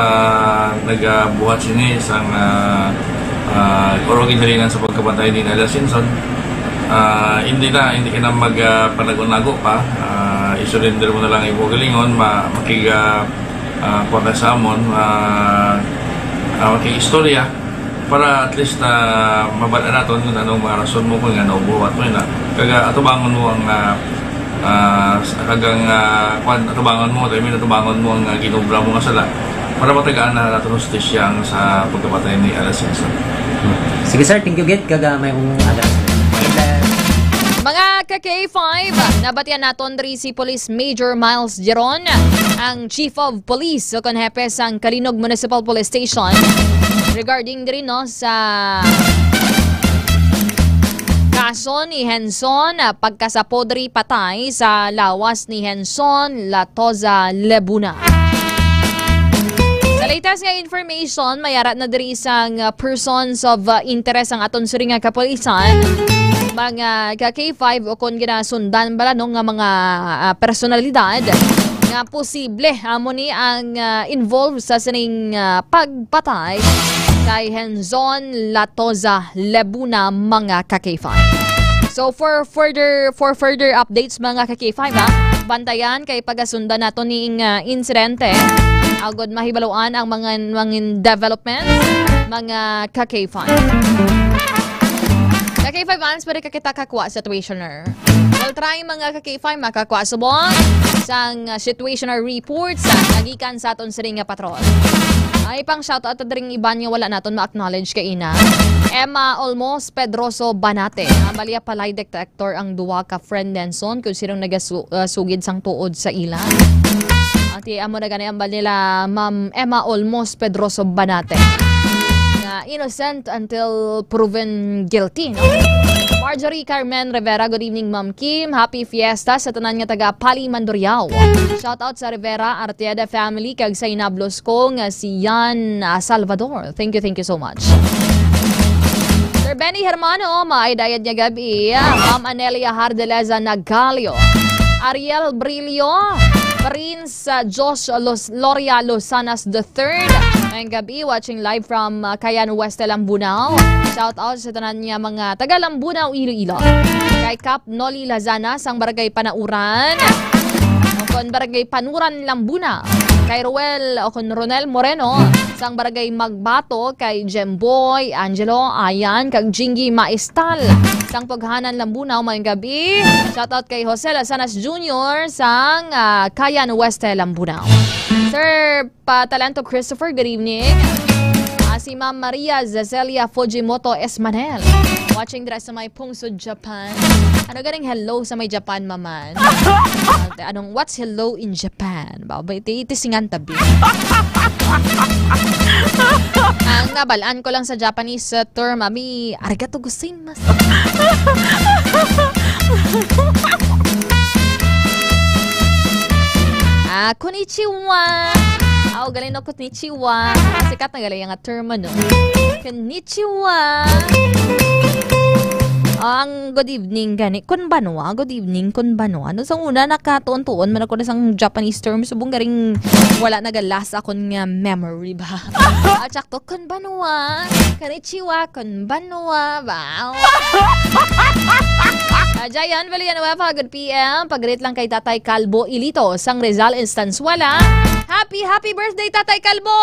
nagabuhat sini sang, ah, ah, or ginhalinan sa pagkamatay ni alias Henson, Ah, hindi na, hindi ka na mag, ah, panago-nago pa. Ah, i-surrender mo na lang imo galingon, ma-, makig, ah, ah, kuha ka sa amon, ah, ah, makig-istorya para at least, ah, mabal-an naton kung anong mga rason mo kung nga naubuhat mo yun, ah. Kaga atubangon mo ang, ah, ah, s-, kagang, ah, kwan, atubangon mo, I mean, atubangon mo ang, ah, ginobra mo nga sala para matagaan na naton hustisya ang sa pagkapatay ni Alice Simpson. Sige, sir, thank you gid, kaga may akong address. Mga ka K five, nabatian naton diri si Police Major Miles Giron, ang Chief of Police o kon hepe sang Calinog Municipal Police Station, regarding diri, no, sa kaso ni Henson, ah, pagkasapodri patay sa lawas ni Henson Latoza Lebuna. Sa latest nga information, may ara na diri sang, ah, persons of, ah, interest ang aton suri nga kapulisan. Mga ka K five o kon ginasundan bala, no, nga mga, ah, personalidad nga posible amo ni ang, ah, involved sa sining, ah, pagpatay kay Henzon Latoza Lebuna, mga ka K five. So, for further, for further updates, mga ka K five, ha, bantayan kay pagasundan nato ning, ah, insidente. Agod mahibaluan ang mga, mga developments, mga ka K five. Ka K five fans, pwede ka kita kakuha situationer. We'll try, mga ka K five, makakuha subong sang, ah, situational reports, ah, nagikan sa aton siring nga patrol. Ay, pang shoutout ta dring iban nga wala naton ma-acknowledge kaina. Emma Olmos Pedroso Banate. Amalia Palay Detector ang duwa ka friend Nelson kung sinong nagasugid sang tuod sa ila. Ati, amo na gani ang bal nila, Ma'am Emma Olmos Pedroso Banate. Nga innocent until proven guilty, no? Marjorie Carmen Rivera, good evening, Ma'am Kim. Happy Fiesta sa tanan nga taga Pali, Mandurriao. Shout out sa Rivera Arteaga family kag sa inablos ko nga si Yan, ah, Salvador. Thank you, thank you so much. Sir Benny Hermano, maay dayad nga gabi. Ma'am Anelia Hardeleza Nagalio. Ariel Brillo, Prince, ah, Josh Los-, Loria Losanas the third. Maayong gabi, watching live from, ah, Kayan West, Lambunao. Shout out sa tanan nga mga taga Lambunao, Iloilo. Kay Kap Noli Lazana sang Barangay Panauran, o kon Barangay Panuran, Lambunao. Kay Roel, o kon Ronel Moreno, sang Barangay Magbato, kay Jemboy, Angelo, Ayan, kag Jingy Maestal sang Tughanan, Lambunao, maayong gabi. Shout out kay Jose Lasanas Junior sang, ah, Kayan West, Lambunao. Sir Patalento Christopher, good evening. Ah, si Ma'am Maria Zazelia Fujimoto Esmanel, watching dira sa may Pungso, Japan. Ano ganing hello sa may Japan, maman? Ah, anong, what's hello in Japan? Ba, ba, iti, iti singan tabi. Ang nabalaan ko lang sa Japanese, uh, term, ami, arigato gozaimasu. Ah, konnichiwa. Aw, galing, no, konnichiwa. Sikat na galing ang term, ano. Konnichiwa. Ang good evening gani, konbanwa. Good evening, konbanwa. No, sa una, nakatuon-tuon man ako na sang Japanese term. Subong garing wala nagalast akon nga memory ba. At saka, konbanwa. Konnichiwa, konbanwa. Wow. Ah, Jayan Villanueva, good P M. Pag-greet lang kay Tatay Kalbo Ilito sang Rizal Estanzuela. Happy, happy birthday, Tatay Kalbo!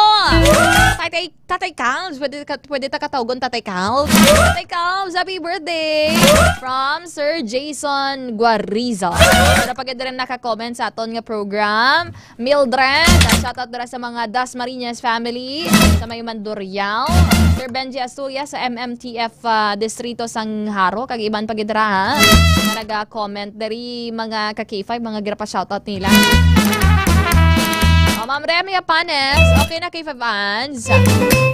Tatay, Tatay Kalbs, pwede ka, pwede ta katawgon Tatay Kalbs. Tatay Kalbs, happy birthday! From Sir Jason Guarizo. Pero pag rin naka-comment sa aton nga program, Mildred, ah, shoutout dira sa mga Dasmariñas family sa may Mandurriao. Sir Benji Asturias sa M M T F, ah, Distrito sang Jaro, kag iban pa gid dira, ha, nga naga-comment diri, mga ka K five, mga ginapa-shoutout nila. Oh, Ma'am Remy Apanes, okay na, K five fans.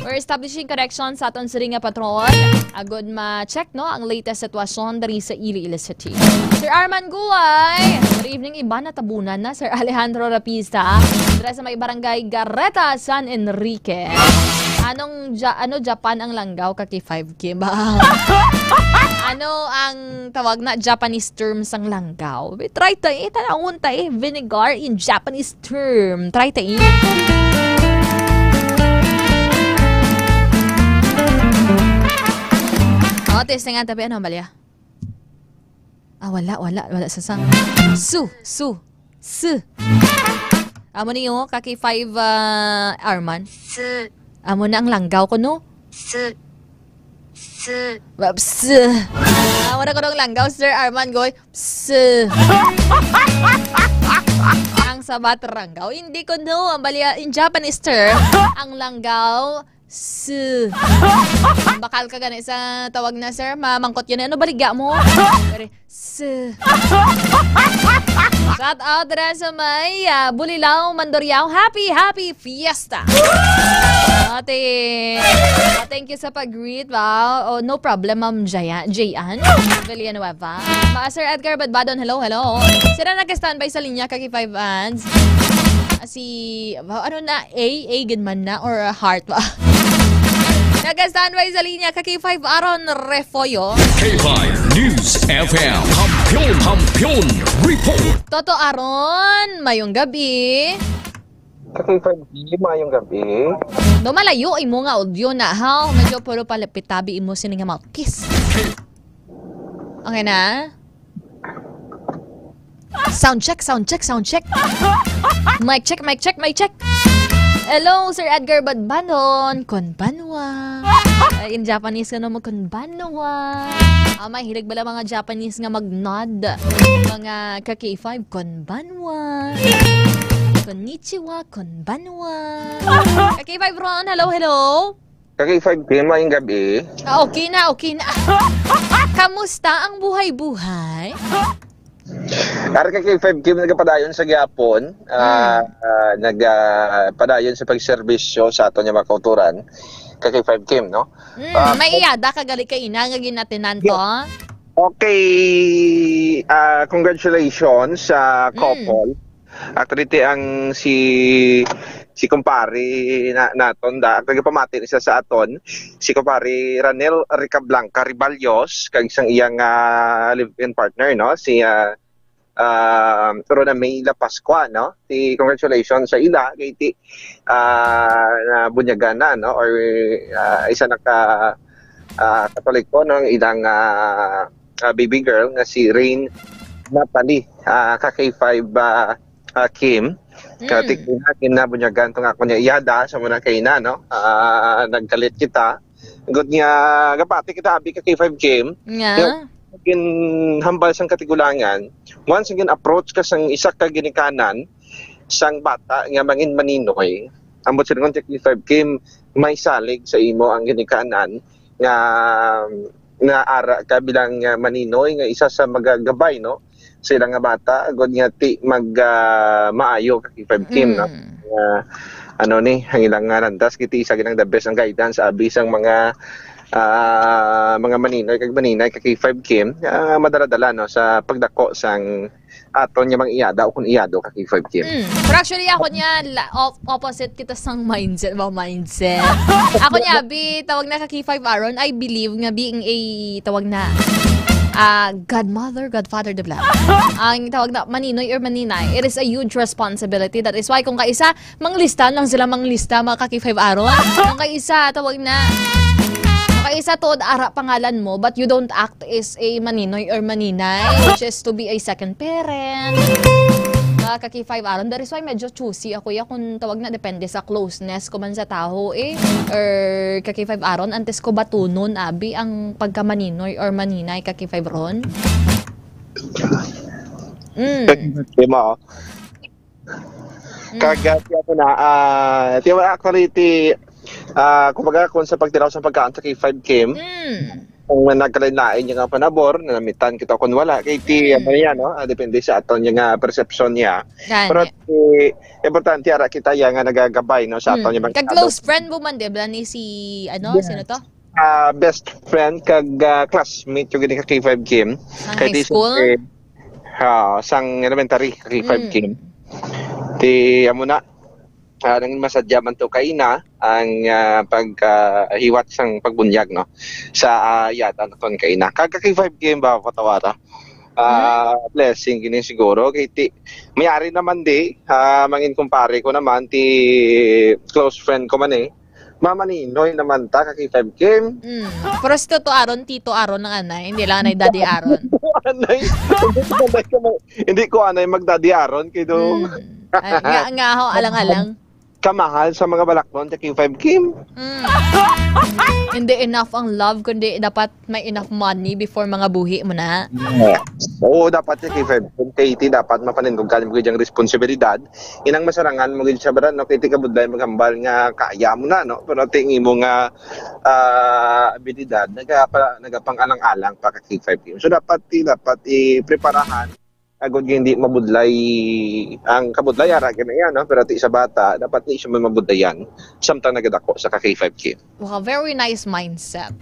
We're establishing connections sa aton siring nga patrol. Agod ma-check, no, ang latest sitwasyon diri sa Iloilo City. Sir Arman Guay, good evening, iba na tabunan na, Sir Alejandro Rapista. Dira sa may barangay Gareta, San Enrique. Anong Ja-, ano, Japan ang langgaw, ka K five Kim? Ano ang tawag na Japanese term sang langgaw? Try ta, eh, tanawon ta, eh, vinegar in Japanese term. Try ta, eh. Oh, testingan tabi, ano, balya? Ah, wala, wala, wala sa sang. Su, su, su. Amo niyo, ka K five, ah, Arman. Su. Amo na ang langgaw ko, no? Su. Su. Ba, su. Amo na ko nung langgaw, Sir Arman, goy. Su. Ang sabat ranggaw. Hindi ko, no. Ang bali, ah, in Japanese term, ang langgaw, su. Bakal ka gani sa tawag na, sir. Mamangkot yun. Ano baligya mo? Pero, su. Shout out dira sa may, ah, Bulilao, Mandurriao. Happy, happy fiesta. Ate, ah, thank you sa pag-greet. Wow. Oh, no problem, Ma'am Jaya, Jayan Villanueva. Ma, Sir Edgar Badbadon, hello, hello. Sira nag-standby sa linya, ka K five Ads. Ah, si, wow, ano na, A, A gid man na, or, ah, heart ba? Nag-standby sa linya, ka K five Aaron Refollo. K five News F M. Kampiyon, Kampiyon Report. Toto Aaron, mayong gabi. Ka K five G, mayong gabi. Do malayo imo nga audio na, ha? Medyo puro palapit tabi imo sini nga mouthpiece. Okay na? Sound check, sound check, sound check. Mic check, mic check, mic check. Hello, Sir Edgar Badbanon. Konbanwa. Ay, in Japanese ka naman, konbanwa. Ah, may hilig bala mga Japanese nga mag-nod. Mga ka K five, konbanwa. Konnichiwa, konbanwa. Ka K five Ron, hello, hello. Ka K five Kim, mayong gabi. Ah, okay na, okay na. Kamusta ang buhay-buhay? Ara ka K five Kim, nagapadayon sa gyapon. Ah, Mm. ah, nag, ah, padayon sa pagserbisyo sa aton nga mga kauturan. Ka K five Kim, no? Mm, Ah, may iyada ka gali ka ina nga ginatenan to? Yeah. Okay, ah, congratulations sa Mm. couple. Actually, ti ang si, si kumpare na, naton da, nagapamati ni siya sa aton, si kumpare Ranel Ricablanca Riballos, kag sang iyang, ah, live-in partner, no? Si, ah, ah, Rona May La Pascua, no? Si congratulations sa ila, kay ti, ah, nabunyagan na, no? Or, ah, isa na ka, ah, Katoliko, no? Ang ilang, ah, ah, baby girl nga si Rain Natalie, ah, ka K five, ah, ah, Kim. Mm. Kati ko na, kinabunyagan tong ako niya iyada, sa muna kay na, no? Ah, nagkalit kita. Good nga, gapati kita, abi ka K five Kim. Nga? Nga, ginhambal sang katigulangan, once again approach ka sang isa ka ginikanan, sang bata nga mangin maninoy, ambot silingon ti K five Kim, may salig sa imo ang ginikanan nga, nga ara ka bilang, ah, maninoy nga isa sa magagabay, no, sa ilang nga bata, agod nga ti mag, ah, maayo ka K five Kim, no? Mm. Nga, ano ni, ang ilang nga landas, kiti isa ginang the best ang guidance, abi sang mga, ah, mga maninoy kag maninay ka K five Kim, ah, madala-dala, no, sa pagdako sang aton nga mga iyada o kung iyado ka K five Kim. Mm. Pero actually, ako niya, la-, op-, opposite kita sang mindset. Ba, mindset. Ako niya, bi, tawag na ka K five Aaron, I believe nga being a, tawag na, ah, godmother, godfather, di ba? Ang tawag na maninoy or maninay, it is a huge responsibility. That is why kung kaisa, manglista lang sila, manglista, mga ka K five Aaron. Kung kaisa, tawag na, kung kaisa, tuod ara pangalan mo, but you don't act is a maninoy or maninay, which is to be a second parent. Mga ka K five Aaron, that is why medyo choosy ako ya kung tawag na, depende sa closeness ko man sa tawo eh. Or ka K five Aaron, antes ko batunon, abi, ang pagka maninoy or maninay ka K five Ron. Mm. Di ba? Mm. Kag, ah, tiyan mo na, ah, tiyan mo, actually, ti, ah, kumbaga, kung sa pagtiraw sa pagkaon sa K five Kim, Mm. kung nagkalain-lain yung panabor, nanamitan kita kung wala, kay ti, Mm. ano niya, no? Ah, depende sa aton yung, ah, perception niya. Gani. Pero, ti, importante, ara kita, ya nga nagagabay, no, sa aton Mm. yung mga Kag close friend mo man, di ba, ni si, ano, Yes. sino to? Ah, best friend kag, ah, classmate yung gini ka K five Kim. Ang Kay high ti school? siyempre, ah, sang elementary ka K five Mm. Kim. Ti, amo na, ah, nang masadya man to kaina ang, ah, pag, ah, hiwat sang pagbunyag, no? Sa, ah, yata na ton kaina. Kag ka K five Kim ba, patawara? Ah, Mm. blessing gini siguro. Kay ti, mayari naman di, ah, mangin kumpare ko naman, ti close friend ko man eh. Mama Ninoy naman ta, ka K five Kim. Mm. Pero si Toto Aaron, Tito Aaron ang anay, hindi lang anay Daddy Aaron. Anay, hindi ko anay ka ma-, hindi ko anay mag-Daddy Aaron kay do. Mm. Ah, nga, nga ho, alang-alang. Kamahal sa mga baraklon sa K five, Kim. Mm. Hindi enough ang love, kundi dapat may enough money before mangabuhi mo na. Yeah. Oo, dapat sa K five, kung K T, dapat mapanindog ka mo diyang responsibilidad. Inang masarangan mo gid siya, brad, no? Kay ti kabudlay maghambal nga kaya mo na, no? Pero ti imo nga, ah, abilidad, nagapa-, nagapang-alang-alang pa ka K five, Kim. So, dapat ti, dapat ipreparahan agud nga hindi mabudlay ang kabudlay, ara gani yan, no? Pero ti sa bata, dapat di siya mabudlayan samtang nagadako sa ka K five, Kim. Wow, very nice mindset.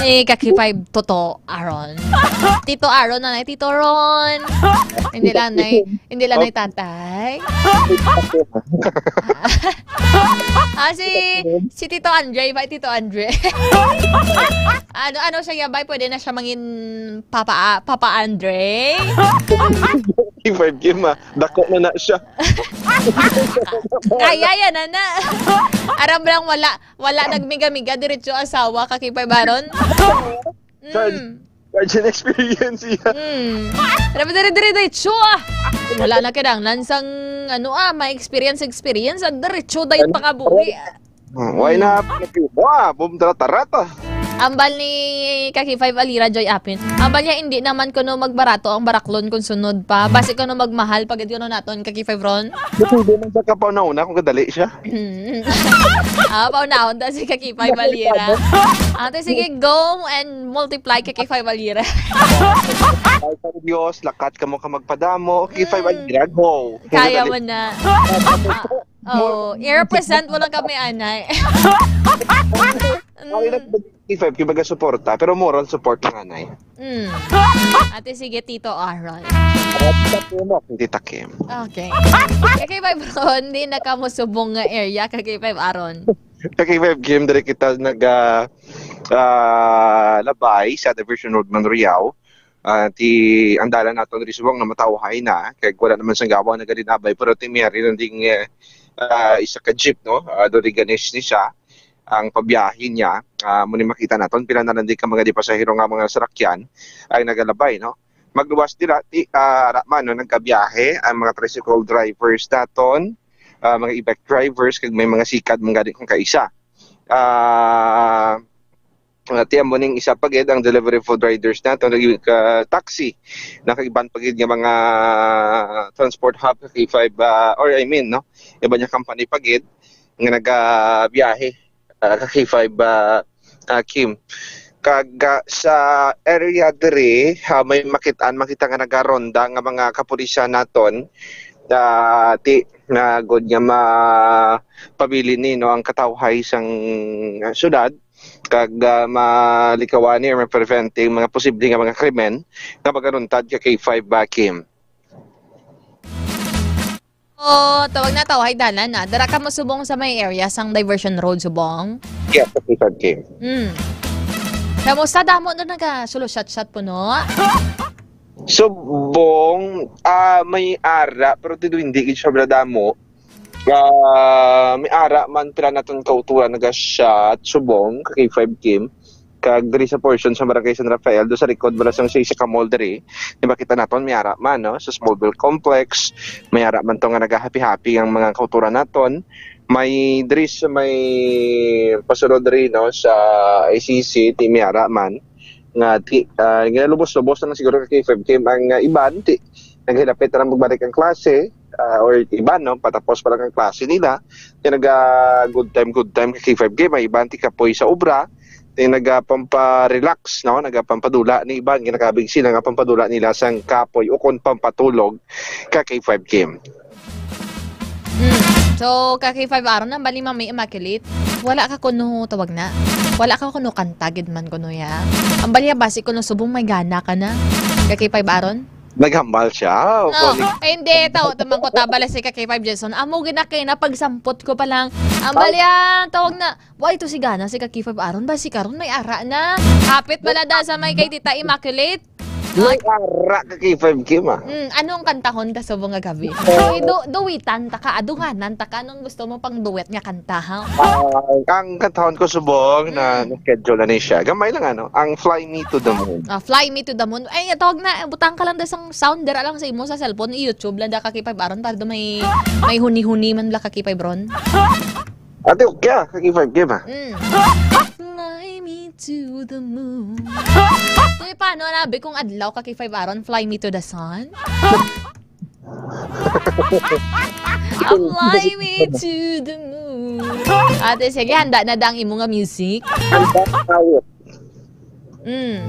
Ni ka K five Toto Aaron. Tito Aaron, nanay, Tito Ron. Hindi lang, nay, hindi lang, nay, tatay. Ah, si, si Tito Andre, ba, Tito Andre? Ano, ano siya, yabay? Pwede na siya mangin Papa, Papa Andre? K five, Kim, ah. Dako na na siya. Kaya yan, ana. Aram lang, wala, wala nagmiga-miga, diretso asawa ka K five Aaron. Charge, Mm. charge and experience, iya. Mm. Aram, dire, dire, diretso, ah. Wala na kinahanglan sang, ano, ah, may experience, experience, ah, diretso dayon Ano? pangabuhi. Hmm, why na? Wow, boom, tara, tara, ta. Ambal ni ka K five Alira, Joy Apin. Ambal niya, hindi naman kuno magbarato ang baraklon kung sunod pa. Basi kuno magmahal pa gid kuno naton ka K five Ron. Depende man sa kapauna-una kung kadali siya. Mm. Ah, paunahon ta si ka K five Alira. Ate, sige, go and multiply ka K five Alira. Ay, sa Diyos, lakat ka mo ka magpadamo. K five Mm. Alira, go. Kaya Kadali. mo na. Oh, i-represent mo lang kami, anay. Okay lang, Mm. K five, kumbaga suporta, pero moral support lang, anay. Mm. Ate, sige, Tito Aaron. At sa puno, hindi takim. Okay. Ka K five Ron, di na ka mo subong nga area, ka K five Aaron. Ka K five Kim, diri kita naga, ah, labay sa Diversion Road, Manriao. Ah, ti, ang dalan nato diri subong na matawhay na, kay wala naman sang gawang nagalinabay, pero ti miyari lang ding, eh, ah, isa ka jeep, no? Ah, do di ganis ni siya ang pabiyahe niya. Ah, muni makita naton, pila na lang di ka mga di pasahero nga mga sarakyan ang nagalabay, no? Magluwas dira, ti, ah, ara man, no, nagkabiyahe ang mga tricycle drivers naton, ah, mga e-bike drivers, kag may mga sikad man gani kung kaisa. Ah, ah, ti amo ning isa pa gid ang delivery food riders nato, nag-, ah, taxi, nakaiban pa gid nga mga transport hub ka K five, ah, or I mean, no, iba niya company pa gid nga nagabiyahe, ah, ka K five, ah, ah, Kim. Kag, ah, sa area diri, ha, may makit-an, makita nga nagaronda nga mga kapulisan naton, ah, ti, na gud nga mapabilin ni, no, ang katawhay sang, ah, syudad, kag, ah, malikawan ni or ma-prevent ang mga posible nga mga krimen nga magaruntad ka K five, ah, Kim. Oh, tawag na, tawag dalan na. Dara ka mo subong sa may area sang Diversion Road, subong? Yes, sa K five, Kim. Mm. Kamusta, damo na nagasulo-shot-shot po, no? Subong, ah, may ara, pero ti do hindi gid sobra damo. Ah, may ara man pila naton kauturan naga-shot, subong, ka K five, Kim. Kag diri sa portion sa Barangay San Rafael, do sa likod bala sang sa isa ka mall diri, di ba, kita naton may ara man, no? Sa Smallville Complex, may ara man to nga nagahappy-happy ang mga kauturan naton. May diri sa may pasulod diri, no, sa I C C, ti may ara man nga ti, ah, ginalubos-lubos na lang siguro ka K five Kim ang, ah, iban, ti naghilapit na lang magbalik ang klase, ah, or iban, no, patapos pa lang ang klase nila. Kaya nag, ah, good time, good time ka K five Kim, may iban ti kapoy sa obra, ti nagapampa-relax, no, nagapampapadula ni iban, ginakabig sila nga pampadula nila sang kapoy o kon pampatulog ka K five Kim. Mm. So, ka K five Aaron, ang bali, Mami Immaculate, wala ka kuno tawag na. Wala ka kuno kanta gid man kuno ya. Ang bali, basi kuno subong may gana ka na. Ka K five Aaron? Naghambal siya. Oh, Oh, kuno. Eh, hindi, tao, tamang ko tabala si ka K five Jason. Amo gid na kay napagsampot ko pa lang. Ang bali, ah, tawag na, why to si gana si ka K five Aaron? Basi karon may ara na. Hapit pala da sa may kay Tita Immaculate. May ara ka K five Kim, ah. Mm, anong kantahon ka subong nga gabi? Eh, du-, duwitan ta ka, adunganan ta ka, anong gusto mo pang duet nga kanta, ha? Ah, ang kantahon ko subong na Mm. na-schedule na ni siya. Gamay lang, ano, ang Fly Me to the Moon. Ah, Fly Me to the Moon. Ay, tawag na, butang ka lang da sang sound, dira lang sa imo sa cellphone, i-YouTube lang da ka K five Aaron para do may, may huni-huni man la ka K five Ron. Ate, okay, ah, ka K five Kim, ah. Mm. Fly me to the moon. Uy, paano na, be, kung adlaw ka K five Aaron, fly me to the sun? Fly me to the moon. Ate, sige, handa na da ang imo nga music. Ang awit. Mm.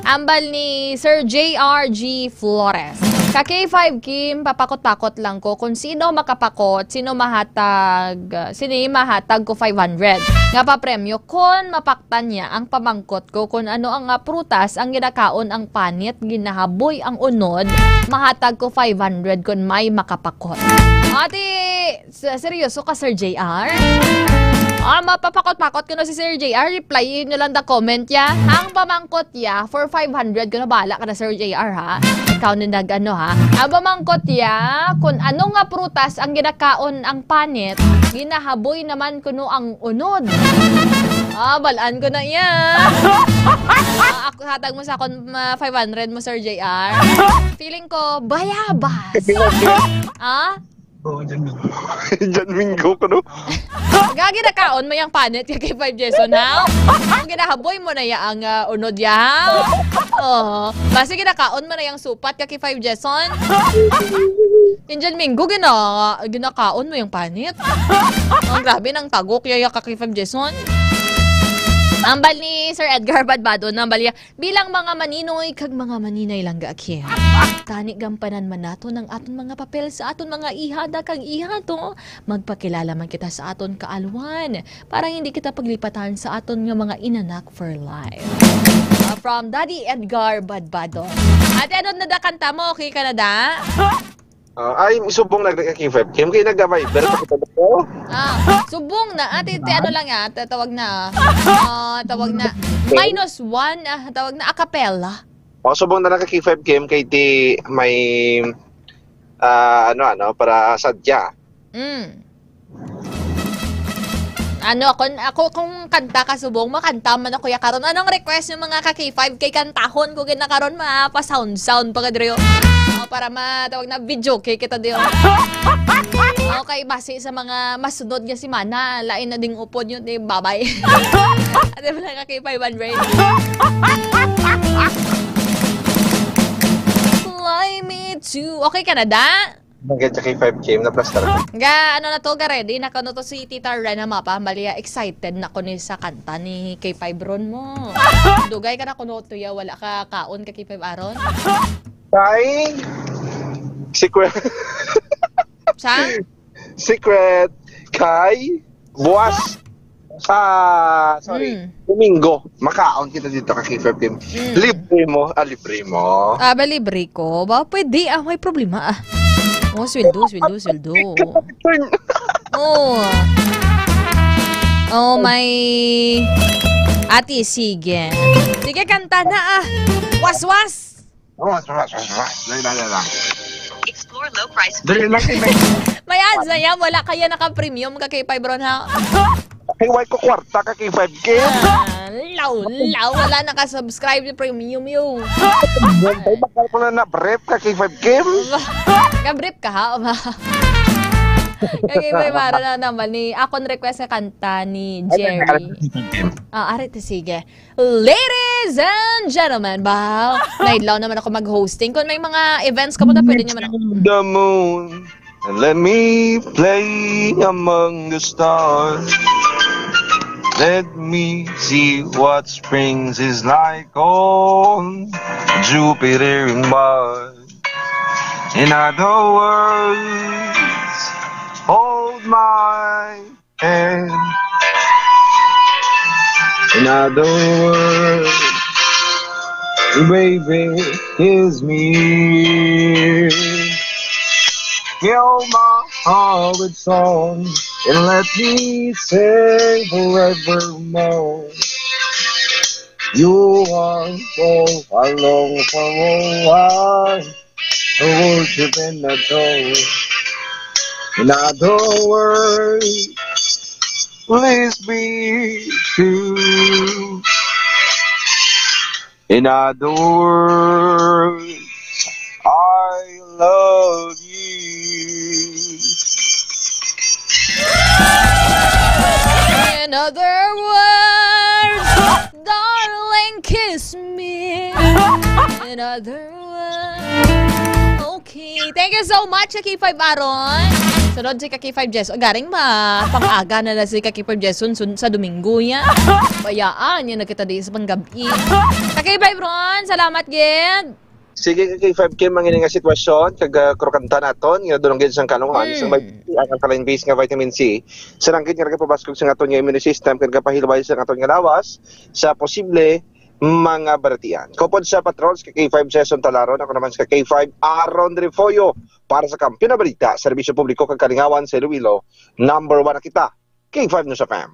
Ambal ni Sir J R G Flores. Ka K five Kim, papakot-pakot lang ko kung sino makapakot, sino mahatag, sino yung mahatag ko five hundred nga papremyo kon mapaktan niya ang pamangkot ko kung ano ang, ah, prutas ang ginakaon ang panit, ginahaboy ang unod, mahatag ko five hundred kon may makapakot. Ate, S-, seryoso ka, Sir J R? Ah, mapapakot-pakot ko na si Sir J R. Reply nyo lang the comment ya. Ang pamangkot ya, for five hundred ko na, bala ka na, Sir J R, ha? Ikaw na nag-ano, ha? Ang pamangkot ya, kung ano nga prutas ang ginakaon ang panit, ginahaboy naman kuno ang unod. Ah, balaan ko na iya. Ah, ako, hatag mo sa akon, ma-, five hundred mo, Sir J R. Feeling ko, bayabas. Ah? Oo, John Mingo. John Mingo ko, no? Gagi, nakaon mo yung panit kay Five Jason, ha? Kung ginahaboy mo na ya ang, ah, unod ya, ha? Oo. Basi ginakaon mo na yung supat ka kay Five Jason. Yung John Mingo, gina-, ginakaon mo yung panit. Ang grabe ng tagok ya, ya ka kay Five Jason. Ambal ni Sir Edgar Badbado, nambal ya, Bilang mga maninoy kag mga maninay lang, Kim, tani gampanan man naton ang aton mga papel sa aton mga ihada kag ihato. Magpakilala man kita sa aton kaalwan para hindi kita paglipatan sa aton nga mga inanak for life. Uh, from Daddy Edgar Badbado. Ate, ano na da kanta mo? Okay ka na da? Ah, ay, subong na ka K five Kim, kay nag-Viber pa kita dito. Ah, subong na. Ate, te, ano lang, ah, ta-, tawag na, ah. Ah, tawag na. Minus one, ah, tawag na a cappella. O, subong na lang ka K five Kim, kay ti may, ah, ano, ano, para sadya. Mm. Ano, ako, ako, kung kanta ka subong, makanta man ako ya karon. Anong request ng mga ka K five K? Kantahon ko gina karon, mapa-sound-sound pa ka diri, oh. Oh, para matawag na video kay kita diri, oh. Okay, base sa mga masunod nga semana, lain na ding upod yun, eh, babay. Ate, wala ka K five Andre. Fly me to, okay ka na, da? Maganda kay five K, na-plaster ko. Ga, ano na to, ga ready na kuno to si Tita Rena Mapa. Mali, ah, excited na ko ni sa kanta ni K five Ron mo. Dugay ka na kuno to ya, wala ka kaon ka K five Aaron? Kay, si Kuya. Sa? Secret kay buwas. Ah, sorry. Mm. Domingo, makaon kita dito ka K five Kim. Mm. Libre mo, ah, libre mo. Ah, ba, libre ko? Ba, pwede, ah, may problema, ah. Oh, sweldo, sweldo, sweldo. Oh. Oh, may Ate, sige. Sige, kanta na, ah. Waswas. Oh, waswas, waswas. Dali, dali lang. Explore low price. Dali lang, dali. May ads na yan. Wala kaya naka-premium ka K five Ron, ha? Ay, why ko kwarta ka K five Kim? Ah, law, law. Wala naka-subscribe ni premium, yo. Ay, bakal ko na na-brief ka K five Kim. Ka-brief ka, ha? Kay may mara na naman ni, akon request nga kanta ni Jerry. Ah, arit, sige. Ladies and gentlemen, ba, naidlaw naman ako mag-hosting. Kung may mga events ka mo na, pwede nyo man ako. To the moon, and let me play among the stars. Let me see what springs is like on Jupiter and Mars. In other words, hold my hand. In other words, baby, kiss me. Fill my heart with song and let me sing forevermore. You are so alone from one who worship in the throne. In other words, please be true. In other words, I love you. In other words, darling, kiss me. In other words, okay. Thank you so much, K five Aaron. Sunod si ka K five Jess. O, garing ma, pang-aga na na si ka K five Jess. Sun, sun, sa Domingo yan. Bayaan, yan na kita di sa panggabi. Ka K five Ron, salamat, gid. Sige, ka K five Kim, ang ini nga sitwasyon, kag, ah, krokanta naton, nga dunong gid sang kalungan, Mm. sang may ang alkaline base nga vitamin C, sa ranggit nga nagapabaskog sa aton nga immune system, kag nagapahilway sa aton nga lawas, sa posible mga baratian. Kupod sa patrols, ka K five Jason Talaron, ako naman sa ka K five Aaron Refollo, para sa Kampiyon na Balita, Serbisyo Publiko kag Kalingawan sa Iloilo, number one na kita, K five News F M.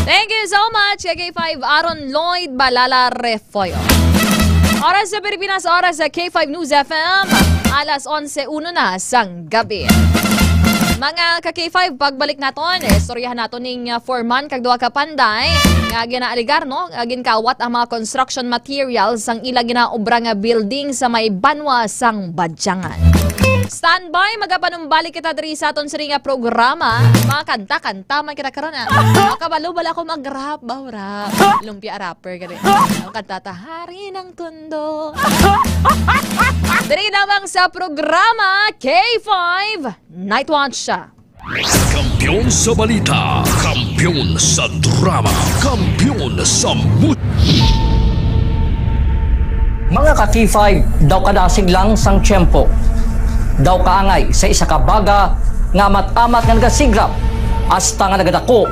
Thank you so much, K five Aaron Lloyd Balala Refollo. Oras sa Pilipinas, oras sa K five News F M, alas onse uno na sang gabi. Mga ka K five, pagbalik naton, istoryahan naton ning, uh, foreman kag duha ka panday nga ginaaligar, no, nga ginkawat ang mga construction materials sang ila ginaobra nga building sa may banwa sang Badyangan. Standby, magapanumbalik kita diri sa aton sini nga programa. Mga kanta-kanta man kita karon, ah. Kabalo bala ko mag-rap, ba, rap. Lumpia rapper ka rin. Ang kanta ta, Hari ng Tondo. Diri lamang sa programa K five Night Watch. Kampiyon sa balita, kampiyon sa drama, kampiyon sa mu- Mga ka K five, daw kadasig lang sang tiyempo, daw kaangay sa isa ka baga nga amat-amat nga nagasigrap hasta nga nagadako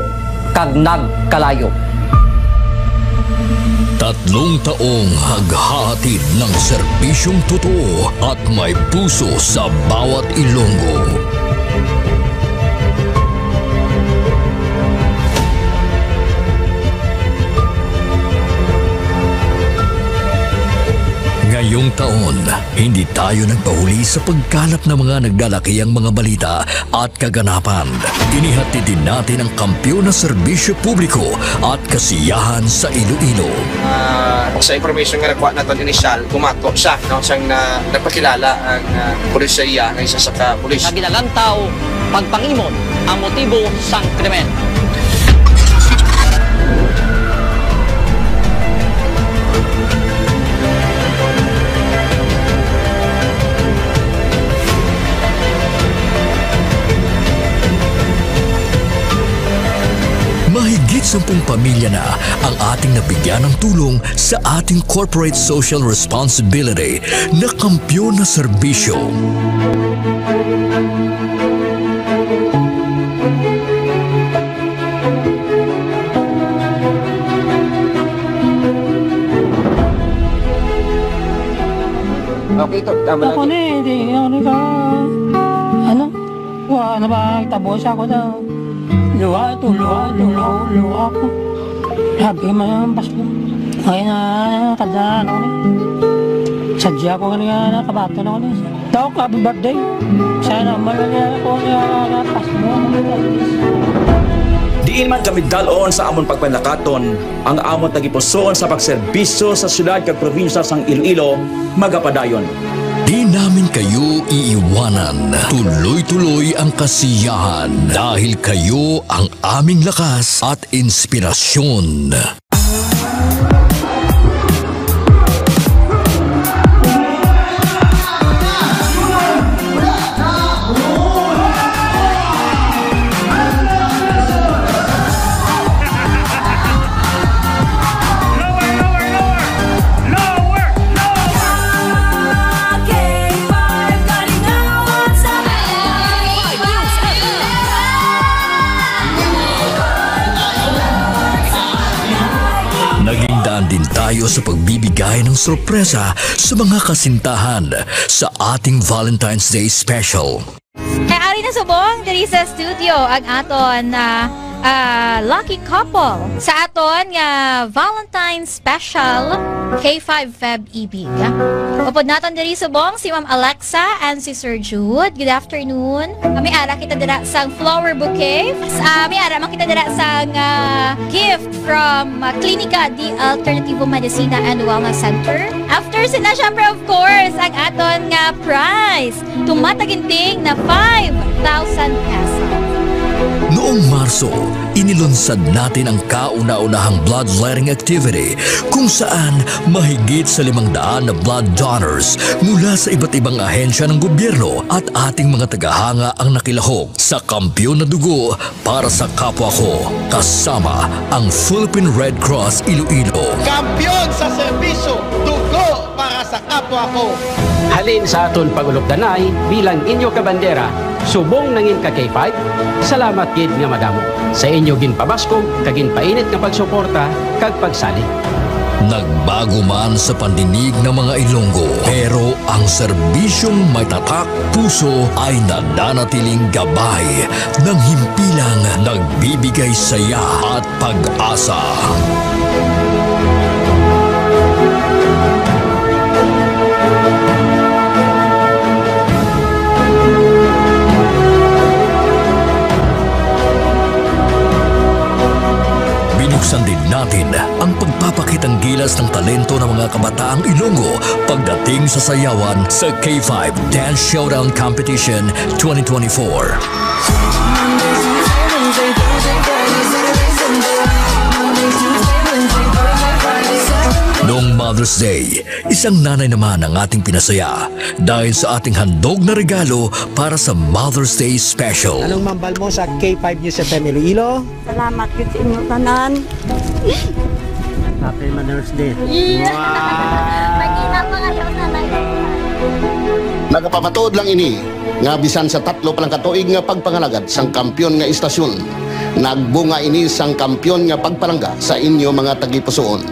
kag nagkalayo. Tatlong taong naghahatid ng serbisyong totoo at may puso sa bawat Ilonggo. Ngayong taon, hindi tayo nagpahuli sa pagkalap ng mga nagdalakihang mga balita at kaganapan. Inihatid din natin ang kampiyon na serbisyo publiko at kasiyahan sa Iloilo. Ah, sa information nga nakuha naton inisyal, gumato siya, no, siyang na, nagpakilala ang, ah, pulis sa iya nga isa sa ka pulis. Nga ginalantaw, pagpangimon ang motibo sang krimen. Mahigit sampung pamilya na ang ating nabigyan ng tulong sa ating corporate social responsibility na kampiyon na serbisyo. Okay, to, tama lang. Ako ni, di, ano ka, ano? Wa na ba, tabo siya ko daw. Luha to, luha, luha, luha ko. Sabi man ang Pasko. Ay na, kada ano ni. Sadya ko nga nga, nakabato na ko ni. Daw, happy birthday. Sana man lang yan ako nga, nga Pasko. Diin man kami dalon sa amon pagpanlakaton, ang amon tagipusoon sa pagserbisyo sa siyudad kag probinsya sang Iloilo magapadayon. Di namin kayo iiwanan. Tuloy-tuloy ang kasiyahan dahil kayo ang aming lakas at inspirasyon. Lower, lower, lower! Lower, lower! K five Kalingawan sa Naging daan din tayo sa pagbibigay ng sorpresa sa mga kasintahan sa ating Valentine's Day special. Kay ari na subong diri sa studio ang aton, ah, ah, lucky couple sa aton nga Valentine's Special, K five Feb Ibig. Upod naton diri subong si Ma'am Alexa and si Sir Jude. Good afternoon. Kami ara kita dira sang flower bouquet. Ah, may ara man kita dira sang, ah, gift from, ah, Klinika de Alternativo Medicina and Wellness Center. After sila, syempre, of course, ang aton nga prize. Tumataginting na five thousand pesos. Noong Marso, inilunsad natin ang kauna-unahang bloodletting activity kung saan mahigit sa limang daan na blood donors mula sa iba't ibang ahensya ng gobyerno at ating mga tagahanga ang nakilahok sa Kampiyon na Dugo para sa Kapwa Ko, kasama ang Philippine Red Cross Iloilo. Kampiyon sa serbisyo, dugo para sa kapwa ko. Halin sa aton pagulupdanay bilang inyo kabandera, subong nangin ka K five, salamat gid nga madamo sa inyo ginpabaskog kag ginpainit nga pagsuporta kag pagsalig. Nagbago man sa pandinig ng mga Ilonggo, pero ang serbisyong may tatak puso ay nananatiling gabay ng himpilang nagbibigay saya at pag-asa. Binuksan din natin ang pagpapakitang gilas ng talento ng mga kabataang Ilonggo pagdating sa sayawan sa K five Dance Showdown Competition twenty twenty-four. Noong Mother's Day, isang nanay naman ang ating pinasaya dahil sa ating handog na regalo para sa Mother's Day Special. Anong mambal mo sa K five News F M Iloilo? Salamat gid sa inyo tanan. Happy Mother's Day. Yeah. Wow. Mag-ina pa kayo, nanay. Nagapamatuod lang ini nga bisan sa tatlo pa lang ka tuig nga pagpangalagad sang kampiyon nga istasyon, nagbunga ini sang kampiyon nga pagpalangga sa inyo mga tagipusoon.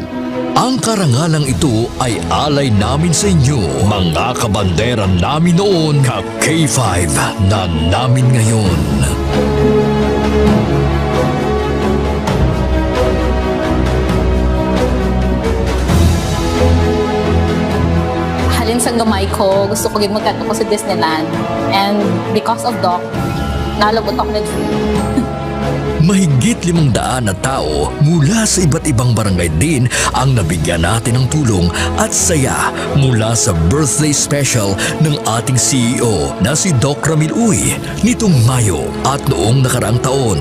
Ang karangalang ito ay alay namin sa inyo, mga kabandera namin noon, ka K five na namin ngayon. Halin sang gamay ko, gusto ko gid magkadto ko sa Disneyland. And because of Doc, nalabot ako na. Mahigit limang daan na tao mula sa iba't ibang barangay din ang nabigyan natin ng tulong at saya mula sa birthday special ng ating C E O na si Doc Ramil Uy nitong Mayo at noong nakaraang taon.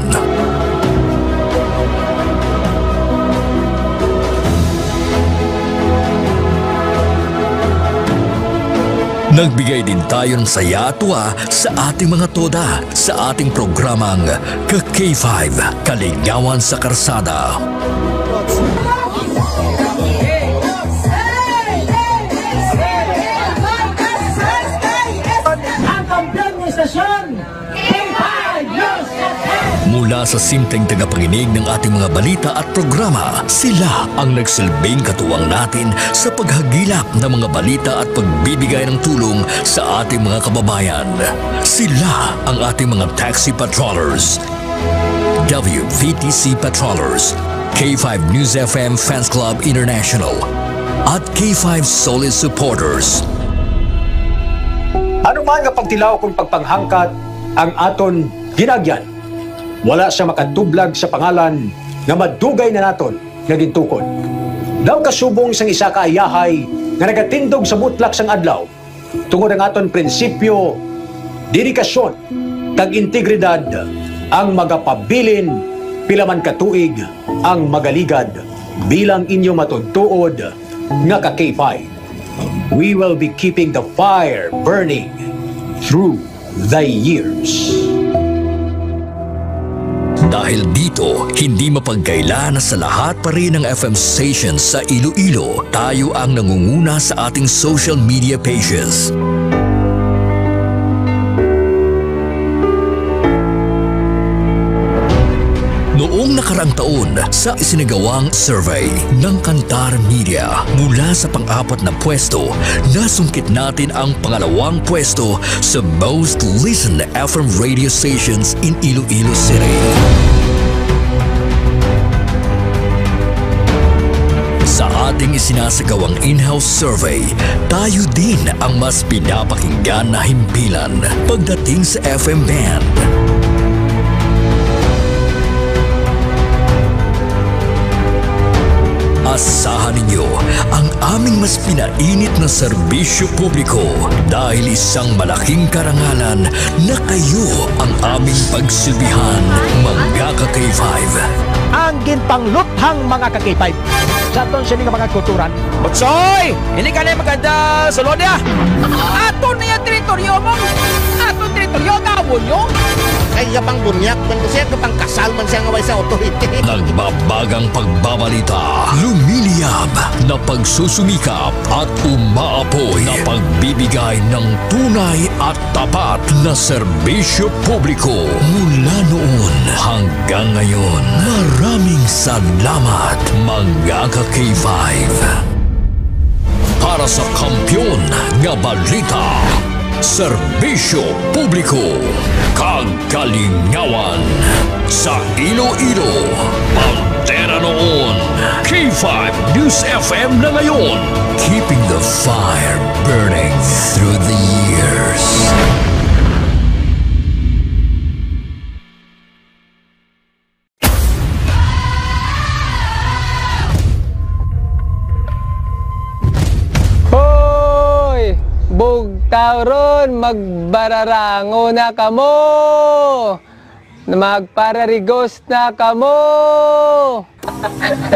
Nagbigay din tayo ng saya at tuwa sa ating mga toda sa ating programang Ka K five, Kaligawan sa Karsada. Ang kampiyon ng istasyon, K five News F M. Mula sa simpleng tagapakinig ng ating mga balita at programa, sila ang nagsilbing katuwang natin sa paghagilap ng mga balita at pagbibigay ng tulong sa ating mga kababayan. Sila ang ating mga taxi patrollers, W V T C patrollers, K five News F M Fans Club International, at K five Solid Supporters. Ano man nga pagtilaw kung pagpanghangkat ang aton ginagyan, wala siya makatublag sa pangalan nga madugay na naton nga gintukod. Daw kasubong sang isa ka ayahay nga nagatindog sa butlak sang adlaw, tungod ang aton prinsipyo, dedikasyon, kag integridad ang magapabilin pila man ka tuig ang magaligad bilang inyo matuod-tuod nga ka K five. We will be keeping the fire burning through the years. Dahil dito, hindi mapagkaila na sa lahat pa rin ng F M stations sa Iloilo, tayo ang nangunguna sa ating social media pages. Noong nakaraang taon, sa isinagawang survey ng Kantar Media, mula sa pang-apat na pwesto, nasungkit natin ang pangalawang pwesto sa most listened F M radio stations in Iloilo City. Ating isinasagawang in-house survey, tayo din ang mas pinapakinggan na himpilan pagdating sa F M band. Asahan ninyo ang aming mas pinainit na serbisyo publiko dahil isang malaking karangalan na kayo ang aming pagsilbihan, mga ka-K five. Ang ginpangluthang, mga ka-K five. Sa aton sini nga mga kulturan. Butsoy! Hindi ka na maganda sa lodia. Aton na yung teritoryo mo. Aton teritoryo, gawon nyo. Ay, kapang bunyak, kung siya kapang kasal man siya nga way sa authority. Nagbabagang pagbabalita, lumiliyab na pagsusumikap at umaapoy na pagbibigay ng tunay at tapat na serbisyo publiko mula noon hanggang ngayon. Maraming salamat, mga ka-K five. Para sa kampiyon nga balita, serbisyo publiko, kag kalingawan sa Iloilo. Bandera noon, K five News F M na ngayon. Keeping the fire burning through the years. Hoy! Bugtaw ron, magbararango na kamo! Magpararigos na kamo!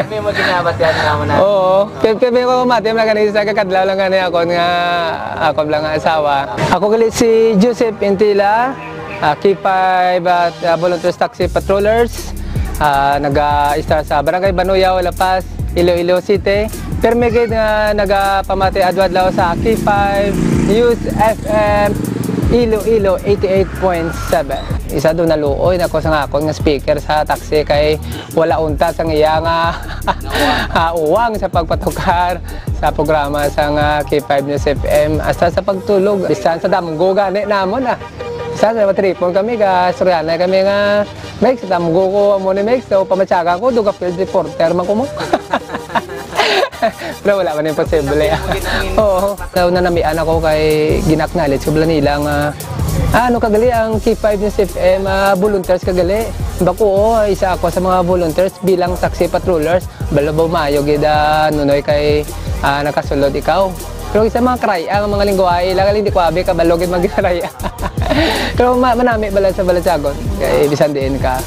May mga ginabatian naman na. Oo. Pe-, pe-, pero mati, wala ka na isa, kakadlaw lang gani ako nga, ako lang nga asawa. Ako gali si Joseph Intila, ah, K five at, ah, Volunteers Taxi Patrollers. Ah, naga-istar sa Barangay Banuyaw, La Paz, Iloilo City. Pirmi gid nga nagapamati adlaw-adlaw sa K five News F M Iloilo eighty-eight point seven. Isa do naluoy na ko sa nga akon nga speaker sa taxi kay wala unta sang iya nga, ah, uwang sa pagpatukar sa programa sang, ah, K five News F M. Hasta sa pagtulog, bisan sa damgo gani namon, ah. Bisan sa matripon kami, ga-istoryahanay kami nga, "Mex, damgo ko amo ni Mex, so pamatyagan ko, duga field reporter man ko mo." Pero wala man imposible, ah. Oo. Sa una, namian ako kay gina-acknowledge ko bala nila nga, ah, ano ka gali ang K five News F M, ah, volunteers ka gali. Bako, oo, isa ako sa mga volunteers bilang taxi patrollers. Balo ba maayo gid, ah, Nunoy, kay, ah, nakasulod ikaw. Pero isa mga kray ang mga lingwahe, lang hindi ko abi kabalo gid magkray. Pero ma-, manami bala sa balatyagon. Kay bisan diin ka,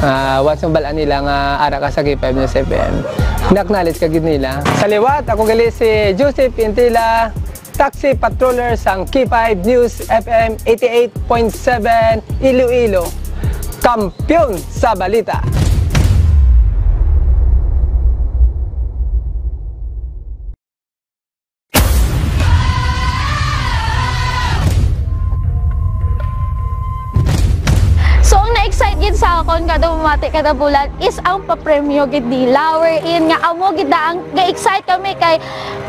ah, once mabalaan nila nga ara ka sa K five News F M, na-acknowledge ka gid nila. Sa liwat, ako gali si Joseph Intila, taxi patroller sang K five News F M eighty-eight point seven Iloilo, kampiyon sa balita. So, ang na-excite gid sa akon kada bumati kada bulan is ang papremyo gid nila, wherein nga amo gid na ang ga-excite kami kay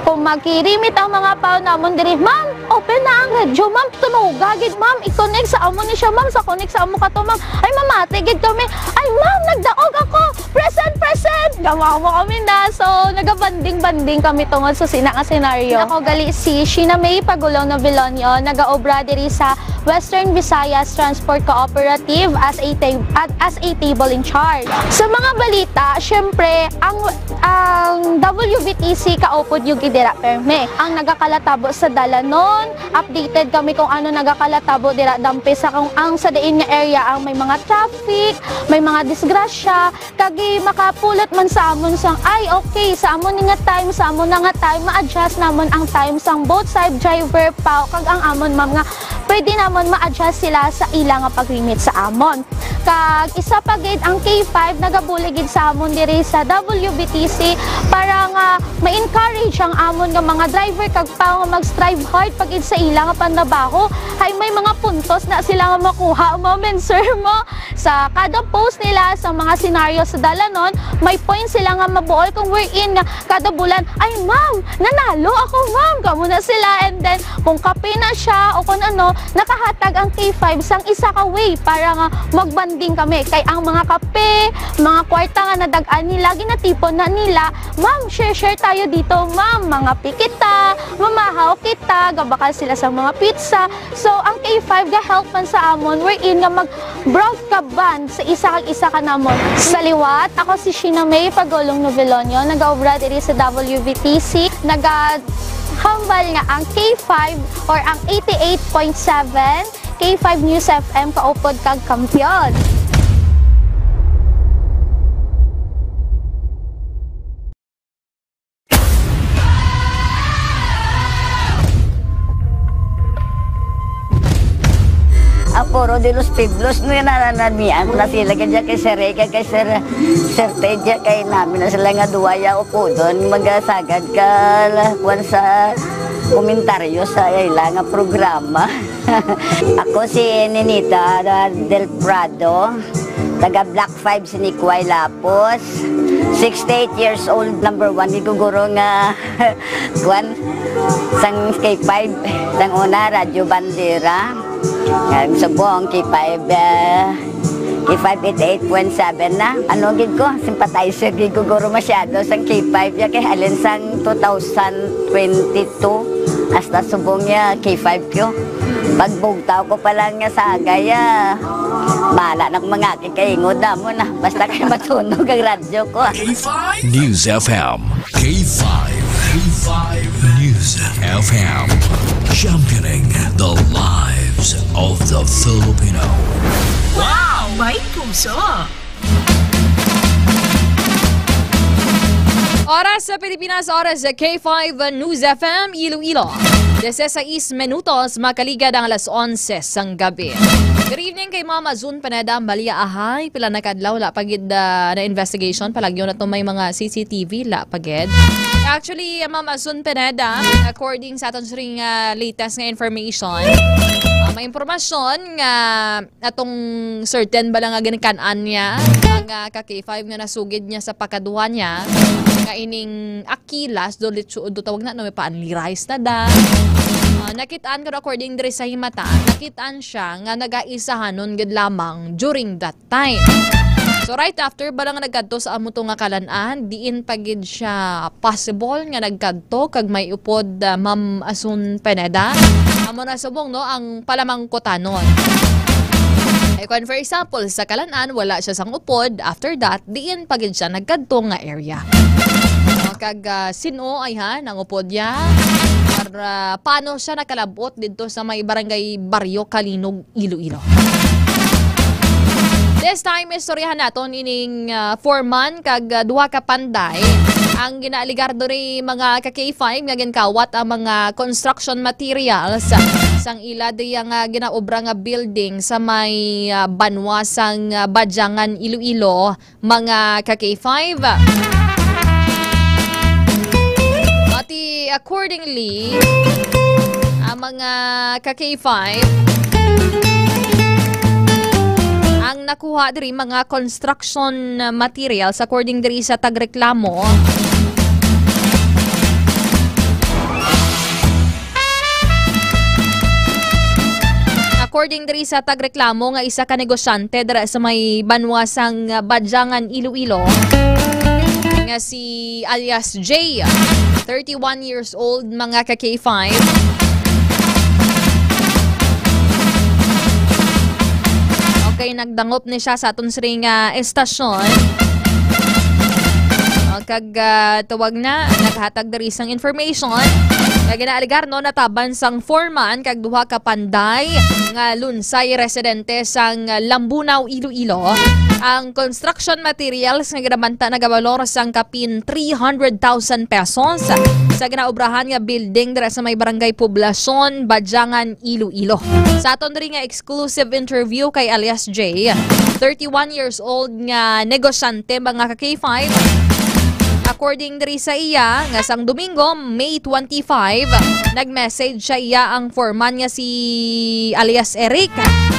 kung magkirimit ang mga pao namon diri, "Ma'am, open na ang radyo, ma'am, tunoga gid, ma'am, i-connect sa amo ni siya, ma'am, sa connect sa amo ka to, ma'am." Ay, mamati gid kami, "Ay, ma'am, nagdaog ako." Present, present! Gamaw mo kami na. So, nagabanding-banding kami tungod sa sina nga senaryo. Ako gali si Sheena May Pagulong Novilonio, nagaobra diri sa Western Visayas Transport Cooperative as a ta-, at as a table in charge. Sa mga balita, syempre, ang, ang W V T C kaupod yung gidira perme. Ang nagakalatabo sa dalanon, updated kami kung ano nagakalatabo dira dampe sa kung ang sa diin nga area ang may mga traffic, may mga disgrasya, kag makapulot man sa amon sang, ay, okay, sa amon ni nga time, sa amon na nga time, ma-adjust namon ang time sang both side driver, pao, kag ang amon ma'am nga pwede namon ma-adjust sila sa ila nga pagrimit sa amon. Kag isa pa gid ang K five nagabulig gid sa amon diri sa W V T C para nga ma-encourage ang amon nga mga driver kag pao nga mag-strive hard pa gid sa ila nga panrabaho. Hay may mga puntos na sila nga makuha, ma'am and sir, mo. Sa kada post nila, sa mga senaryo sa dalanon, may point sila nga mabuol kung wherein nga kada bulan, "Ay, ma'am, nanalo ako, ma'am." Kamo na sila. And then, kung kape na siya o kung ano, Nakahatag ang K five sang isa ka way para nga magbanding kami. Kay ang mga kape, mga kwarta nga nadag-an nila, ginatipon na nila. Ma'am, share-share tayo dito, ma'am. Mga pikita, mamahaw kita, gabakal sila sa mga pizza. So, ang K five ga-help man sa amon, wherein nga mag-broad ka band sa isa kag isa ka namon. Sa liwat, ako si Sheena May Pagulong Novelonio, nagaobra diri sa W V T C, nagahambal nga ang K five or ang eighty-eight point seven K five News F M kaupod kag kampiyon. Ang Foro de los Pueblos, no, yan, nananamian na sila, kaya kay Sir Rega, kay Sir, Sir Ted, ya, kay namin na sila nga duwa, ya, upodon, magasagad ka, la, kuwan sa komentaryo sa ila nga programa. Ako si Ninita Del Prado, taga Block five, Sinikway, Lapos. Sixty-eight years old, number one, gid ko guro nga, kuwan, sang K five, sang una, Radyo Bandera. Ang subong, K five, eh, K five eighty-eight point seven na. Ano gid ko, sympathizer gid ko guro masyado sang K five, ya, kay halin sang two thousand twenty-two, hasta subong ya, K five ko. Pagbugtaw ko pa lang nga sagay, ah. Bahala na kung mga kikaingod na mo na. Basta kay matunog ang radyo ko, ah. K five? News F M. K five. K five News F M. Championing the lives of the Filipino. Wow! May puso! Oras sa Pilipinas, oras sa K five News F M Iloilo. Disisais minutos, makaligad ang alas onse sang gabi. Good evening kay Mama June Pineda, Malia Ahay. Pila na kadlaw, la pa gid, ah, na investigation. Palagyo na to may mga C C T V, la pa gid. Actually, Mama June Pineda, according sa aton siring, ah, latest nga information, ah, may impormasyon nga atong certain bala nga ginakan-an niya, mga ka K five nga nasugid niya sa pakaduha niya, nga ining akilas, do litso, do tawag na, no, may pa-unli rice na da. Ah, nakit-an, pero according diri sa himata, nakit-an siya nga nagaisahanon gid lamang during that time. So, right after bala nga nagkadto sa amo to nga kalan-an, diin pa gid siya possible nga nagkadto kag may upod, ah, Ma'am Asun Pineda. Amo na subong, no, ang palamangkutanon. Eh, kung for example, sa kalan-an, wala siya sang upod, after that, diin pa gid siya nagkadto nga area. O, kag, ah, sin-o ay ha, nangupod ya? Para paano siya nakalabot didto sa may barangay Barrio Calinog, Iloilo? This time, istoryahan naton ining, ah, foreman kag, ah, duha ka panday ang ginaaligar diri, mga ka K five, nga ginkawat ang mga construction materials sang ila diya nga ginaobra nga building sa may, ah, banwa sang, ah, Badyangan, Iloilo, mga ka K five. Pati accordingly, ang mga ka K five, ang nakuha diri mga construction materials, according diri sa tagreklamo. According diri sa tagreklamo nga isa ka negosyante dira sa may banwa sang Badyangan, Iloilo, nga si alias J, thirty-one years old, mga ka K five. Okay, nagdangop ni siya sa aton siring nga estasyon. O, kag, ah, tawag na, naghatag diri sang information nga ginaaligar, no, nataban sang foreman kag duha ka panday nga lunsay residente sang Lambunao, Iloilo, ang construction materials nga ginabanta nagabalor sang kapin three hundred thousand pesos sa ginaobrahan nga building dira sa may barangay Poblacion, Badyangan, Iloilo. Sa aton diri nga exclusive interview kay alias J, thirty-one years old nga negosyante, mga ka K five. According diri sa iya, nga sang Domingo, May twenty-five, nag-message sa iya ang foreman nga si alias Eric.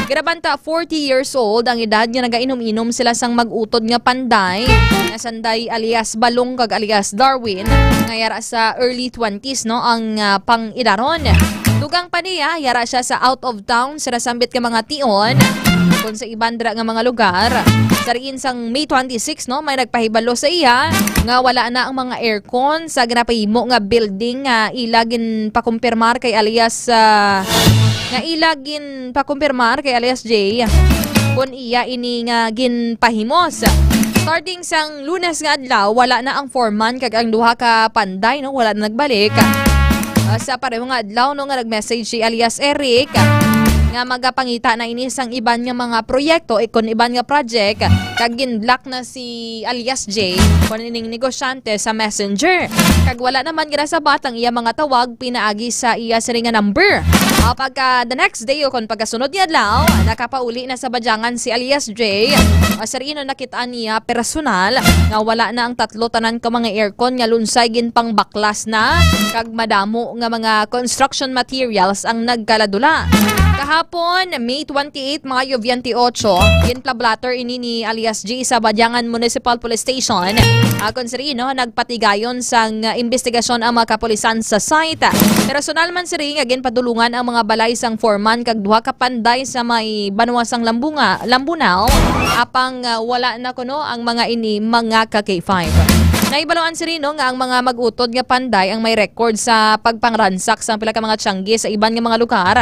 Ginabanta forty years old ang edad, nga nagainom-inom sila sang mag-utod nga panday, nga sanday alias Balong kag alias Darwin, nga yara sa early twenties, no, ang, ah, pang-edaron. Dugang pa niya, yara siya sa out of town sa nasambit nga mga tion, kung sa iban dira nga mga lugar. Sa riin sang May twenty-six, no, may nagpahibalo sa iya nga wala na ang mga aircon sa ginapahimo nga building nga ila ginpakumpirmar kay alias, ah, nga ila ginpakumpirmar kay alias J kung iya ini nga ginpahimos. Starting sang Lunes nga adlaw, wala na ang foreman kag ang duha ka panday, no, wala na nagbalik. Ah, sa pareho nga adlaw, no, nga nag-message si alias Eric, ah, nga magapangita na ini sang iban nga mga proyekto, eh, kon iban nga project, kag gin-block na si alias J, kon ining negosyante sa Messenger. Kag wala naman ginasabat ang iya mga tawag pinaagi sa iya sini nga number. Ah, pagka the next day o kon pagkasunod nga adlaw, nakapauli na sa Badyangan si alias J. Ah, sa riin nakit-an niya personal nga wala na ang tatlo tanan ka mga aircon nga lunsay ginpangbaklas na kag madamo nga mga construction materials ang nagkaladula. Kahapon, May twenty-eight, Mayo twenty-eight, ginpablatter ini ni alias G sa Badyangan Municipal Police Station. Akon sa riin, no, nagpatigayon sang, ah, investigasyon ang mga kapulisan sa site. Personal man siri nga ginpadulungan ang mga balay sang foreman kag duha ka panday sa may banwa sang Lambunga, Lambunao, apang, ah, wala na kuno ang mga ini, mga ka K five. Nahibaluan siri, no, nga ang mga mag-utod nga panday ang may record sa pagpangransak sang pila ka mga tiyanggi sa iban nga mga lugar,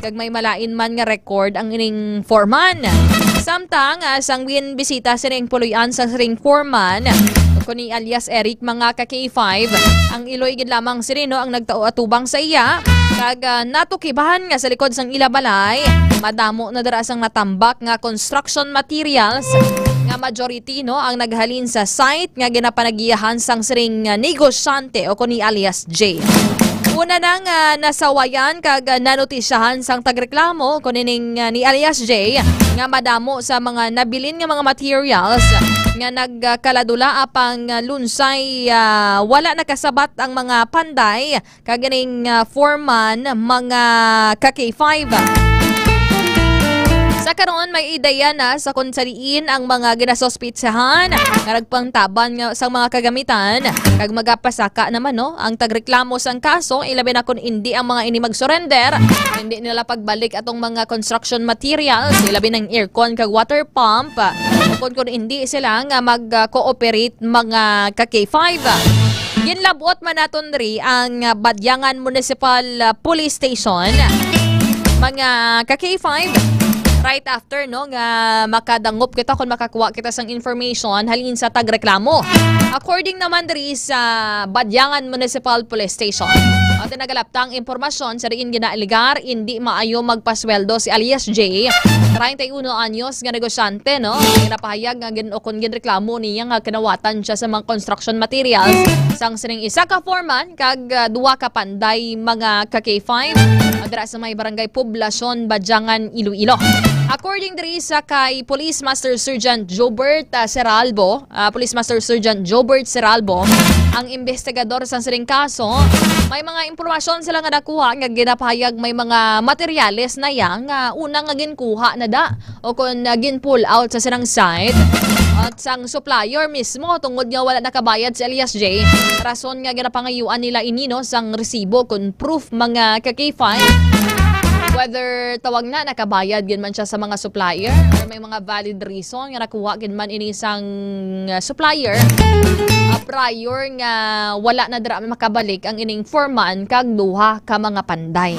kag may malain man nga record ang ining foreman. Samtang, ah, sang ginbisita sining puloy-an sang siring foreman, kuno alias Eric, mga ka K five, ang iloy gid lamang sini, no, ang nagtao atubang sa iya, kag, ah, natukiban nga sa likod sang ila balay, madamo na dira sang natambak nga construction materials nga majority, no, ang naghalin sa site nga ginapanagiyahan sang siring, ah, negosyante o kuno alias J. Una na nga nasawayan kag, ah, nanotisyahan sang tagreklamo kuno ning, ah, ni alias J nga madamo sa mga nabilin nga mga materials nga nagkaladula apang, ah, lunsay, ah, wala nakasabat ang mga panday kag ining, ah, foreman, mga ka K five. Sa karon, may ideya na sa kung sa diin ang mga ginasuspitsahan nga nagpangtaban nga sa mga kagamitan, kag magapasaka naman, no, ang tagreklamo sang kaso, ilabi na kung indi ang mga ini mag-surrender, hindi nila pagbalik atong mga construction materials, ilabi ng aircon kag water pump, kung, kung hindi sila nga mag-cooperate, mga ka K five. Ginlabot man naton diri ang, ah, Badyangan Municipal, ah, Police Station, mga ka K five, right after, no, nga makadangop kita kung makakuha kita sang information halin sa tagreklamo. According naman diri sa Badyangan Municipal Police Station, ang tinagalaptang impormasyon sa diin ginaaligar, hindi maayo magpasweldo si alias J, treinta y uno anyos nga negosyante, no? Ginapahayag nga gin-, o kung ginreklamo niya nga kinawatan siya sa mga construction materials sang sining isa ka foreman kag, ah, duha ka panday, mga ka K five, ah, dira sa may barangay Poblacion, Badyangan, Iloilo. According diri sa kay Police Master Sergeant Jobert, ah, Seralbo, ah, Police Master Sergeant Jobert Seralbo, ang investigador sang sining kaso, may mga impormasyon sila nga nakuha nga ginapahayag may mga materyales na iya nga una nga ginkuha na da o kon, ah, gin-pull out sa silang site at sang supplier mismo tungod nga wala nakabayad si alias J. Rason nga ginapangayuan nila ini, no, sang resibo kon proof, mga ka K five. Whether tawag na nakabayad gid man siya sa mga supplier or may mga valid reason nga nakuha gid man ini sang, ah, supplier, ah, prior nga wala na dira makabalik ang ining foreman kag duha ka mga panday.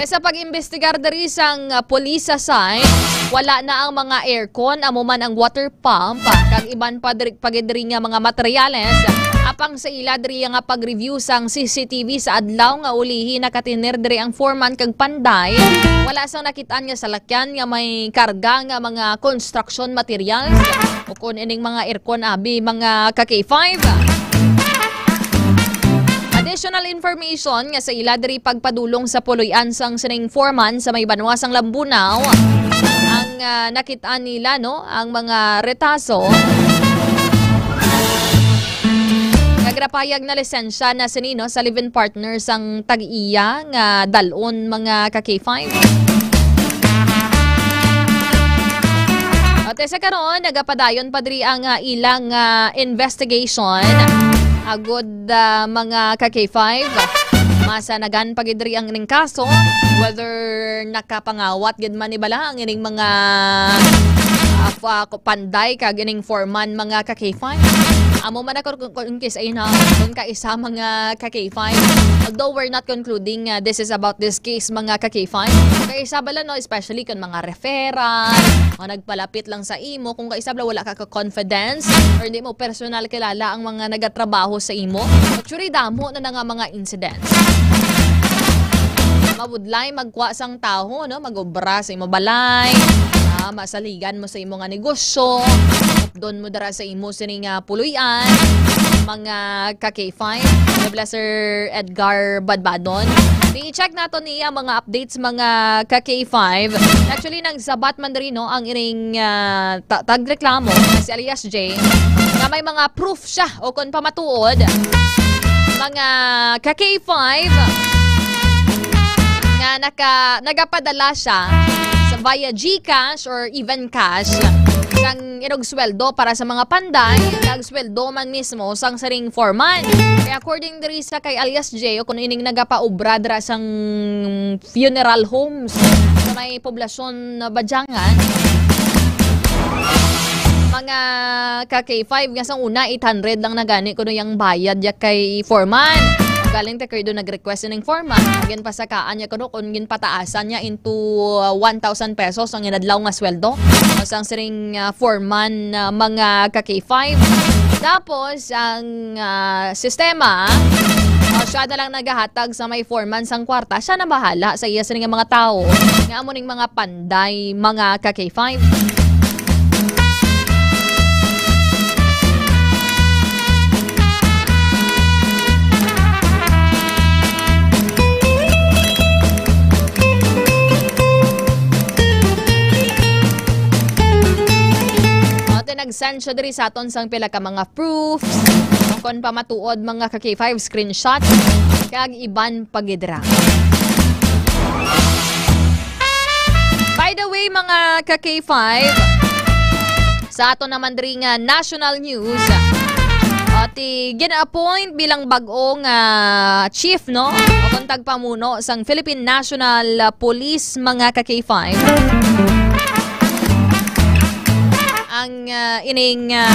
Sa pag-imbestigar diri sang, ah, pulis sa site, wala na ang mga aircon, amo man ang water pump, ah, kag iban pa diri, pa gid diri nga mga materyales. Apang sa ila diri nga pag-review sang C C T V sa adlaw nga ulihi nakatener diri ang foreman kag panday, wala sang nakit-an nga salakyan nga may karga nga mga construction materials o kon ining mga aircon abi, mga ka K five. Additional information nga sa ila diri pagpadulong sa puloy-an sang sining foreman sa may banwa sang Lambunao ang, ah, nakit-an nila, no, ang mga retaso nga ginapahayag na lisensya na sini, no, sa live-in partner sang tag-iya nga dal-on, mga ka K five. At sa karon, nagapadayon pa diri ang, ah, ilang, ah, investigation. Agod, ah, mga ka K five. Masanagan pa gid diri ang ining kaso, whether nakapangawat gid man ni bala ang ining mga, ah, fa-, panday kag ining foreman, mga ka-K five. Amo man ako kung, kung case ay na, kung kaisa, mga ka-K five. Although we're not concluding, ah, this is about this case, mga ka-K five. Kaisa bala, no, especially kung mga referral, o nagpalapit lang sa imo, kung kaisa bala wala ka ka-confidence, or hindi mo personal kilala ang mga nagatrabaho sa imo. Actually, damo na, na nga mga incidents. Mabudlay magkuha sang tawo, no? Mag-obra sa imo balay, ah, masaligan mo sa imo nga negosyo, updon mo dara sa imo sini nga puloy-an, mga ka-K five. Bala Sir Edgar Badbadon. I-check nato niya mga updates, mga ka-K five. Actually, nagsabat man diri, no, ang ining, ah, ta-, tagreklamo na si alias J, nga may mga proof siya o kon pamatuod, mga ka-K five, nga naka-, nagapadala siya sa via GCash or even cash sang inog sweldo para sa mga panday, kag sweldo man mismo sang siring foreman. Kaya according diri sa kay alias J, o kung ining nagapaobra dira sang funeral homes sa may poblasyon na Badyangan, mga ka-K five, nga sang una, eight hundred lang na gani kuno yang bayad ya kay foreman. Galing ta kay do nag-request ning foreman. Again, pasakaan niya kuno kung ginpataasan niya into, uh, one thousand pesos ang inadlaw nga sweldo. O sang siring, uh, foreman, uh, mga ka-K five. Tapos, ang, uh, sistema, uh, siya na lang nagahatag sa may foreman sang kwarta. Siya na bahala sa iya sining mga tao nga amo ning mga panday, mga ka-K five. Ate, nag-send siya diri sa aton sang pila ka mga proofs. Kung pamatuod, mga ka-K five, screenshot, kag iban pa gid ra. By the way, mga ka-K five, sa ato naman diri nga national news, ati gin-appoint bilang bag-o nga chief, no? O kung tagpamuno sang Philippine National Police, mga ka-K five. Ang, ah, ining, ah,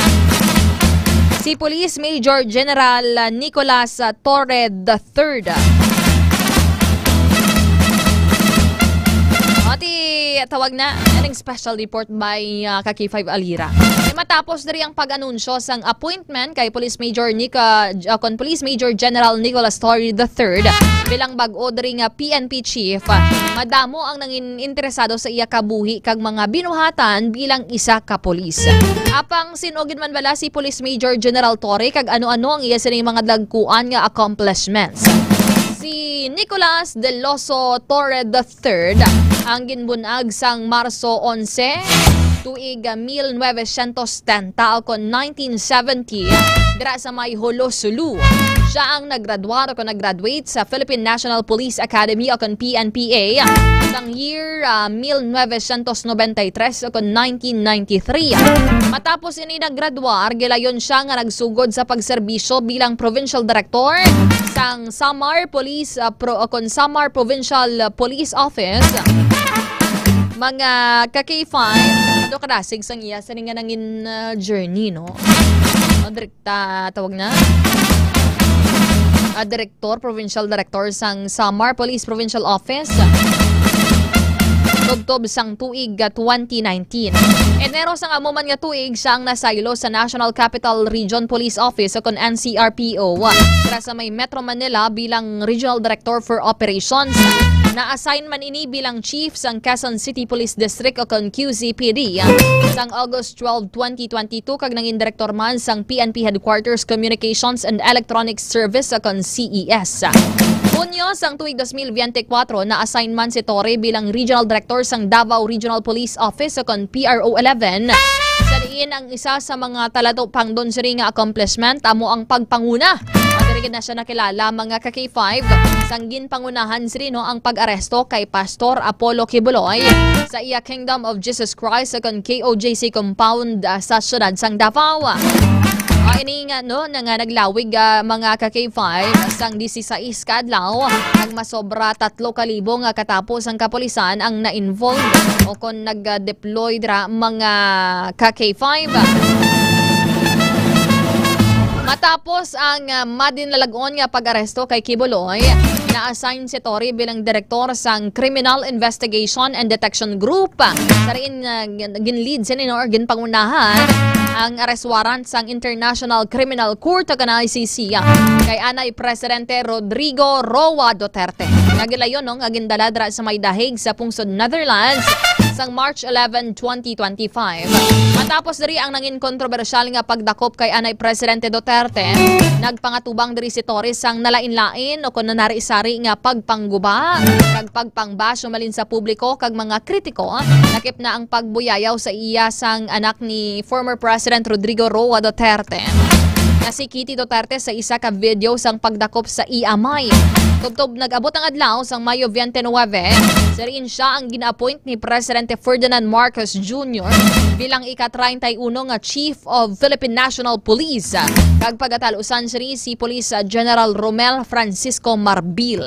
si Police Major General, ah, Nicolas, ah, Torre the third. Ati, tawag na, aning special report by, ah, ka-K five Alira. Matapos diri ang pag-anunsyo sang appointment kay Police Major Nica-, ah, kon Police Major General Nicolas Torre the third bilang bag-o diri nga P N P chief, madamo ang nangin interesado sa iya kabuhi kag mga binuhatan bilang isa ka pulis. Apang sin-o gid man bala si Police Major General Torre kag ano-ano ang iya sining mga dagkuan nga accomplishments? Si Nicolas Deloso Torre the third ang ginbun-ag sang Marso onse, tuig, ah, mil novecientos setenta o kon nineteen seventy, dira sa may Jolo, Sulu. Siya ang naggraduar o kon nag-graduate sa Philippine National Police Academy o kon P N P A sang year, ah, mil novecientos noventa y tres o kon nineteen ninety-three. Matapos ini naggraduar, gilayon siya nga nagsugod sa pagserbisyo bilang provincial director sang Samar Police, ah, Pro-, o kon Samar Provincial Police Office. Mga ka-K five, ato kadasig sang iya sini nga nangin, ah, journey, no? Ang direkta, tawag na? Ah, director, provincial director sang Samar Police Provincial Office. Tubtob sang tuig, ah, twenty nineteen. Enero sang amo man nga tuig, siya ang nasaylo sa National Capital Region Police Office o kon N C R P O, dira sa may Metro Manila bilang Regional Director for Operations. Na-assign man ini bilang Chief sang Quezon City Police District o kon Q C P D sang August twelve, twenty twenty-two, kag nangin direktor man sang P N P Headquarters Communications and Electronic Service o kon C E S. Hunyo sang tuig dos mil biyente kwatro, na-assign man si Torre bilang Regional Director sang Davao Regional Police Office o kon P R O eleven, sa diin ang isa sa mga talatupangdon sini nga accomplishment amo ang pagpanguna. Diri gid na siya nakilala, mga ka-K five, sang ginpangunahan sini, no, ang pag-aresto kay Pastor Apollo Quiboloy sa iya Kingdom of Jesus Christ o kon K O J C compound, ah, sa siyudad sang Davao. O, Ini nga, no, na nga naglawig, ah, mga ka K five, sang disisais ka adlaw, ang masobra tatlo ka libo nga katapos ang kapulisan ang na-involve o kon nag-deploy dira, mga ka K five. Matapos ang, ah, madinalagon nga pag-aresto kay Kibuloy, na-assign si Torre bilang direktor sang Criminal Investigation and Detection Group. Sa diin, ah, gin-, gin-lead sini, no, or ginpangunahan ang arrest warrant sang International Criminal Court o kan I C C kay anay Presidente Rodrigo Roa Duterte. Nagilayon, no, nga gindala dira sa may The Hague sa pungsod Netherlands sang March eleven, twenty twenty-five. Matapos diri ang nangin kontrobersyal nga pagdakop kay anay Presidente Duterte, nagpangatubang diri si Torres sang nalain-lain o kon nanari-sari nga pagpangguba kag pagpangbash umalin sa publiko kag mga kritiko, lakip na ang pagbuyayaw sa iya sang anak ni former President Rodrigo Roa Duterte, nga si Kitty Duterte, sa isa ka video sang pagdakop sa iya amay. Tubtob nag-abot ang adlaw sang Mayo twenty-nine, sirin siya ang gina-appoint ni Presidente Ferdinand Marcos Junior bilang ika-treinta y uno nga Chief of Philippine National Police, kag pagatalusan sini si Police General Romel Francisco Marbil.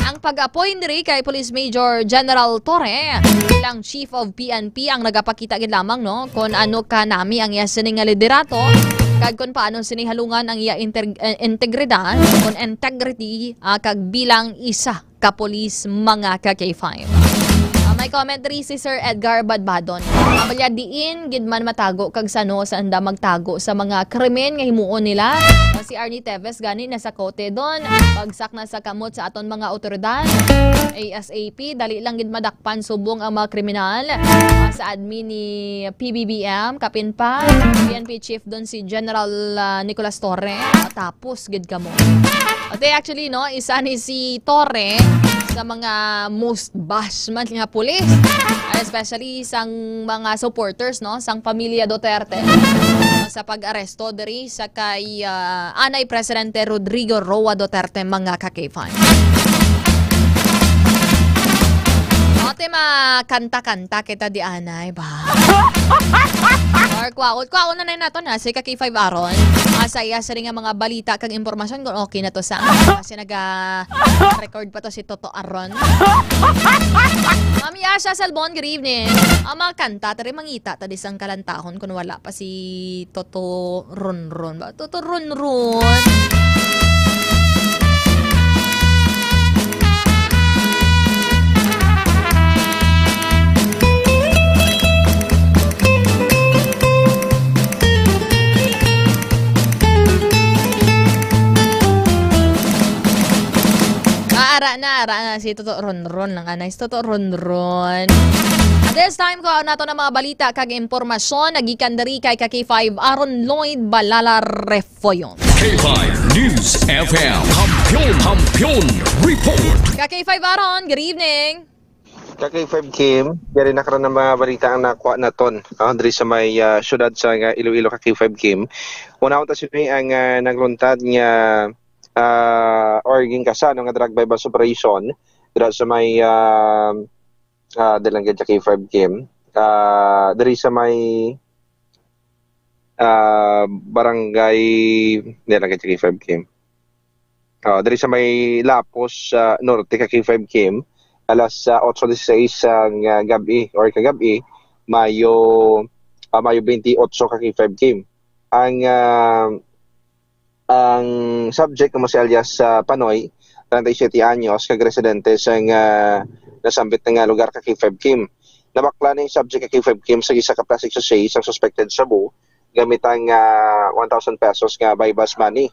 Ang pag-appoint diri kay Police Major General Torre bilang Chief of P N P ang nagapakita gid lamang, no, kon ano kanami ang iya sini nga liderato kag kon paano sini halungan ang iya inter-, eh, integridad, kon integrity, ah, kag bilang isa ka police, mga ka K five. Ah, may comment diri si Sir Edgar Badbadon. Abalya, diin gid man matago kag sano sa anda magtago sa mga krimen nga himuon nila? Ah, si Arnie Teves gani nasa Cotainton, bagsak na sa kamot sa aton mga awtoridad. A S A P, dali lang gid madakpan subong ang mga kriminal. Ah, sa admin ni P B B M, kapin pa, P N P Chief don si General, ah, Nicolas Torre. Ah, tapos gid kamo. Ate, actually, no, isa ni si Torre sa mga most bash man nga pulis, especially sang mga supporters, no, sang pamilya Duterte, no, sa pag-aresto diri sa kay, ah, anay Presidente Rodrigo Roa Duterte, mga ka K five. Ate, makanta-kanta kita di anay ba? Or kwaon, kwaon na na nato na si ka K five Aaron. Ah, sa iya sini nga mga balita kag impormasyon kung okay na to sa, kasi naga-record pa to si Toto Aaron. Ma'am Yasha Salbon, good evening. Ang mga kanta, tari mangita ta di sang kalantahon kung wala pa si Toto Ronron ba? Toto Ronron. Ah, ara na, ara na si Toto Ronron lang, anay. Si Toto Ronron. At this time, ko nato na mga balita kag impormasyon nagikan diri kay ka K five Aaron Lloyd Balala Refoyon. K five News F M. Kampiyon, Kampiyon Report. Ka K five Aaron, good evening. Ka K five Kim, yari na karon ang mga balita ang nakuha naton, ah, diri sa may, ah, syudad sa nga Iloilo, ka K five Kim. Una, unta sini ang, ah, nagluntad nga, ah, or ginkasa, no, nga drug buy-bust operation dira sa may, ah, ah, dalang gid sa K five Kim. Ah, diri sa may, ah, barangay, dalang gid sa K five Kim. Ah, diri sa may Lapos, ah, Norte, ka K five Kim, alas, ah, otso dieciséis sang, ah, gab-i or kagab-i, Mayo, ah, Mayo twenty-eight, ka K five Kim. Ang, ah, ang subject nga mo si alias, ah, Panoy, treinta y siete anyos, kag residente sang, ah, nasambit na nga lugar, ka K five Kim. Nabakla ni subject, ka K five Kim, sa isa ka plastic sachet sang suspected shabu gamit ang, ah, one thousand pesos nga buy-bust money.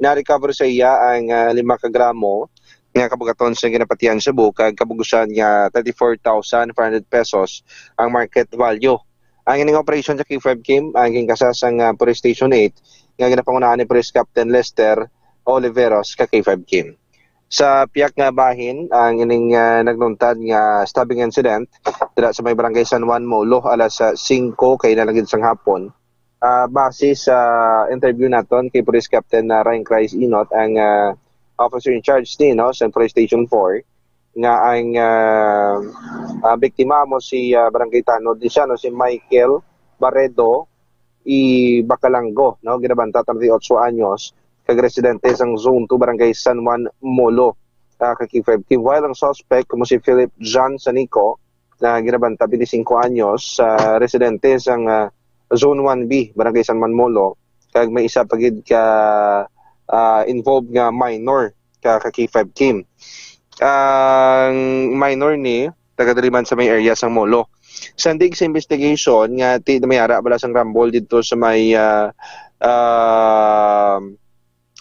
Na-recover sa iya ang, ah, lima ka gramo nga kabugaton sa ginapatihan shabu kag kabugusan nga thirty-four thousand five hundred pesos ang market value. Ang ining operation, ka K five Kim, ang ginkasa sang, ah, Police Station eight nga ginapangunahan ni Police Captain Lester Oliveros, ka K five Kim. Sa pihak nga bahin, ang ining, ah, nagluntad nga stabbing incident dira sa may Barangay San Juan, Molo, alas, ah, singko kay nalagid sang hapon. Ah, base sa interview naton kay Police Captain, ah, Ryan Christ Inot, ang, ah, officer in charge ni, no, sa Police Station four, nga ang, ah, ah, biktima mo si, ah, Barangay Tanod, di siya, no, si Michael Barredo i Bacalanggo, no? Ginabanta, treinta y ocho anyos, kag residente sang Zone two, Barangay San Juan, Molo, ah, ka K five Kim. While ang suspect, kumo si Philip John Sanico, na ginabanta, twenty-cinco anyos, ah, residente sang, ah, Zone one B, Barangay San Juan, Molo, kag may isa pa gid ka, ah, involved nga minor ka, ka K five Kim. Ang minor ni taga diri man sa may area sang Molo. Sandig sa investigation nga ti may ara bala sang rambol didto sa may, ah, ah,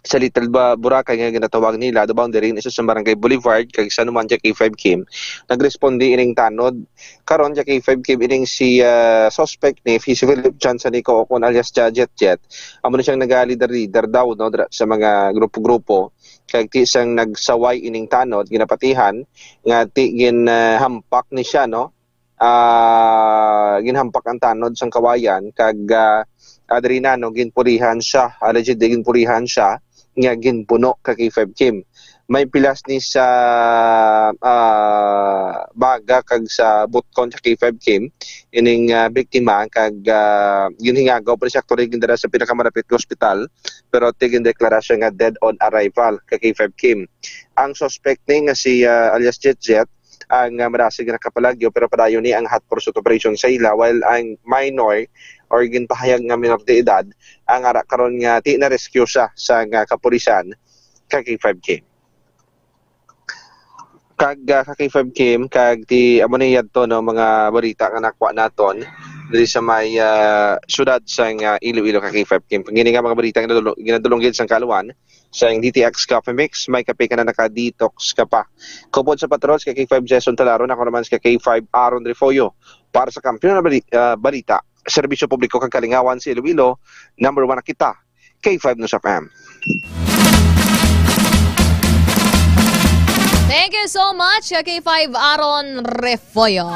sa Little Ba-, Boracay nga ginatawag nila, the boundary sa, sa Barangay Boulevard kag San Juan, K five Kim, nagresponde ining tanod. Karon, K five Kim, ining si, ah, suspect ni si Philip John Sanico, o kon alias Jet Jet, amo na siyang nagalider-lider daw, no, dra-, sa mga grupo-grupo. Kag ti sang nagsaway ining tanod, ginapatihan nga ti gin, ah, hampak ni siya, no? Ah, ginhampak ang tanod sang kawayan kag, ah, adiri na, no, ginpurihan siya, allegedly ginpurihan siya nga ginpuno ka K five Kim. May pilas ni sa, ah, baga kag sa butkon sa K five Kim ining, ah, biktima kag, ah, ginhingagaw pa siya, aktually gindala sa pinakamalapit nga ospital, pero ti gindeklara siya nga dead on arrival ka K five Kim. Ang suspect ni nga si, ah, alias Jet Jet, ang, ah, marasig nga nakapalagyo, pero padayon ni ang hot pursuit operation sa ila, while ang minor or ginpahayag nga minor de edad ang ara karon nga ti na-rescue siya sa nga kapulisan ka K five Kim. Kag, ah, ka K five Kim, kag ti amo ni yadto, no, mga balita nga nakuha naton diri sa may, ah, syudad sang, ah, Iloilo ka K five Kim. Kini nga mga balita nga ginadulong, ginadulong gid sang kaluan sang D T X Coffee Mix, may kape ka na, naka-detox ka pa. Kupod sa patrol, si ka K five Jason Talaron, ako naman si ka K five Aaron Refollo. Para sa Kampiyon na Bali-, ah, Balita, Serbisyo Publiko kag Kalingawan sa Iloilo, number one na kita, K five News F M. Thank you so much, K five Aaron Refollo.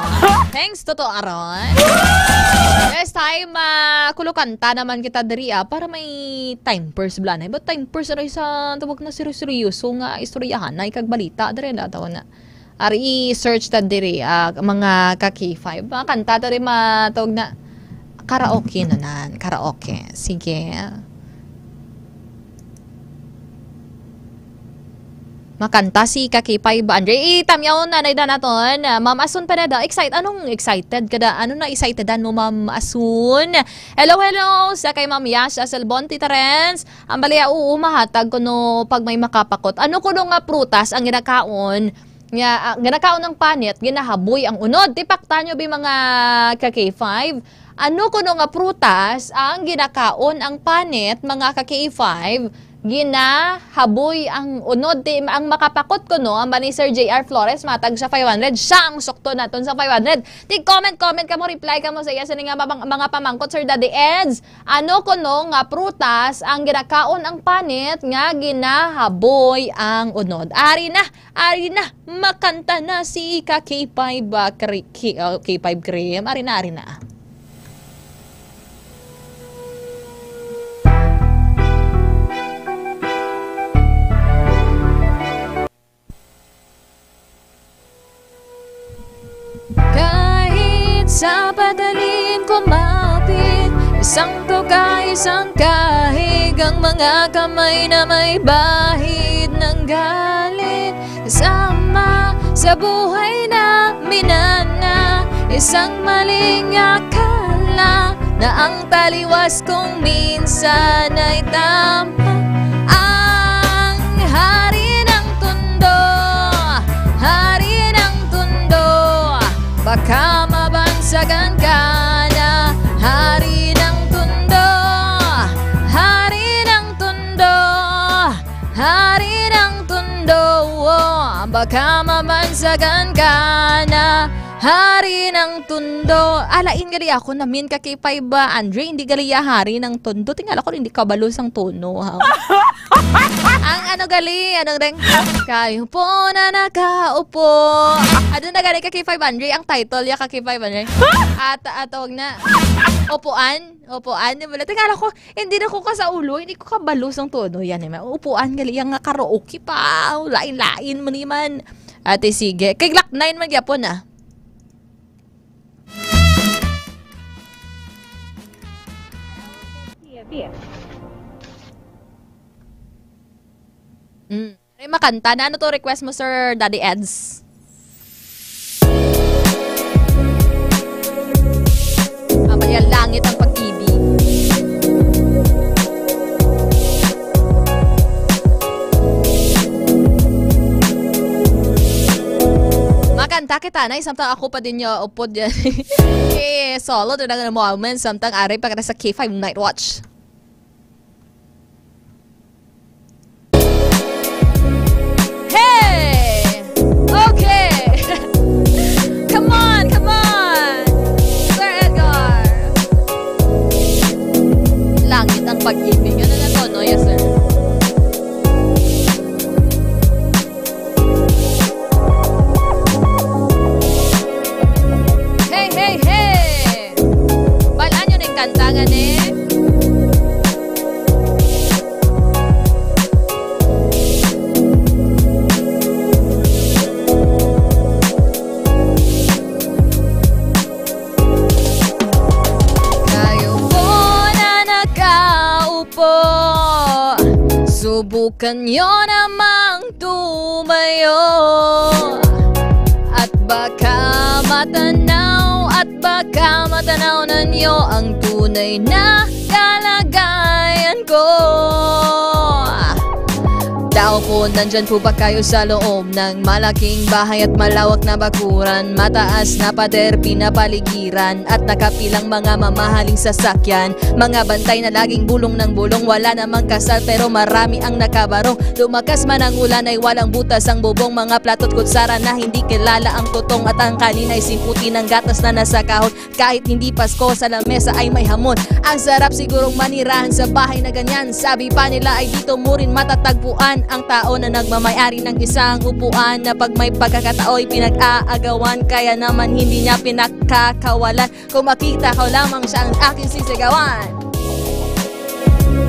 Thanks, Toto Aaron. This time, ah, kulokanta naman kita diri, ah, para may time purse, blanay. But time purse, ano, sa tawag na seryoso nga istoryahan na ikag balita, diri na, tawag na. Ari, i-search ta diri, ah, mga ka K five. Mga kanta to rin matawag na karaoke na nan, karaoke. Sige. Makanta si ka K five ba, Andre? Itamyaw na na naton. Ah, Ma'am Asun pa na daw. Excite-, anong excited ka da? Ano na excited mo, Ma'am Asun? Hello, hello. Sa kay Ma'am Yash Aselbon, Tita Renz. Ang bali, ah, oo, mahatag kuno pag may makapakot. Ano kuno nga prutas ang ginakaon nga, ah, ginakaon ang panit, ginahaboy ang unod? Tipaktan nyo, bi, mga ka K five. Ano kuno nga prutas ang ginakaon ang panit, mga ka K five? Ginahaboy ang unod. Ti, ang makapakot kuno, ang ba ni Sir J R Flores, matag sa five hundred. Siya ang sukto naton sa five hundred. Ti comment, comment ka mo, reply ka mo sa iya sa ni nga mga, mga pamangkot, Sir Daddy Eds. Ano kuno nga prutas ang ginakaon ang panit nga ginahaboy ang unod? Ari na, ari na, makanta na si ka K five, ah, Kri-, K-, oh, K five Cream. Ari na, ari na. Kahit sa padaling kumapit, isang tuka, isang kahig, ang mga kamay na may bahid ng galit. Kasama sa buhay na minana, isang maling akala na ang taliwas kung minsan ay tampak. Ang hari ng tundo, hari ng tundo, baka mabansagan ka na. Hari ng tundo, hari ng tundo, hari ng tundo, oh, baka mabansagan ka na. Hari ng tundo. Alain gali ako namin ka K five ba, Andre? Hindi gali ya hari ng tundo. Tingala ko, hindi kabalo sang tono, ha? Ang ano gali, anong deng? Kayo po na nakaupo. Ano na gali ka K five, Andre? Ang title ya ka K five, Andre? At, at tawag na, upuan? Upuan? Di ba? Tingala ko, hindi na ko kasaulo, hindi ko kabalo sang tono. Yan, eh, may upuan gali yang nga karaoke pa. Lain-lain mo ni man. Ate, sige. Kay Glock nine man gyapon, ah. Mm. May makanta na. Ano to request mo, Sir Daddy Eds? Abaya, langit ang pag-ibig. Makanta kita na, samtang ako pa din yung upod yan. Eh, solo, doon ang moment, samtang ari pa kita sa K five Night Watch. Hey! Okay! Come on, come on! Sir Edgar! Langit ang pag-ibig. Ano na to, no? Yes, sir. Hey, hey, hey! Balaan nyo na yung kanta nga ni. Kayo po na nakaupo, subukan nyo namang tumayo. At baka matanaw, at baka matanaw na nyo ang tunay na kalagayan ko. Tao po, nandyan po ba kayo sa loob ng malaking bahay at malawak na bakuran? Mataas na pader, pinapaligiran, at nakapilang mga mamahaling sasakyan. Mga bantay na laging bulong ng bulong, wala namang kasal pero marami ang nakabarong. Lumakas man ang ulan ay walang butas ang bubong, mga plato't kutsara na hindi kilala ang tutong, at ang kanin ay simputi ng gatas na nasa kahon. Kahit hindi Pasko, sa lamesa ay may hamon. Ang sarap sigurong manirahan sa bahay na ganyan. Sabi pa nila ay dito mo rin matatagpuan ang tao na nagmamayari ng isang upuan na pag may pagkakatao'y pinag-aagawan. Kaya naman hindi niya pinakakawalan. Kung makita ko lamang siya ang aking sisigawan.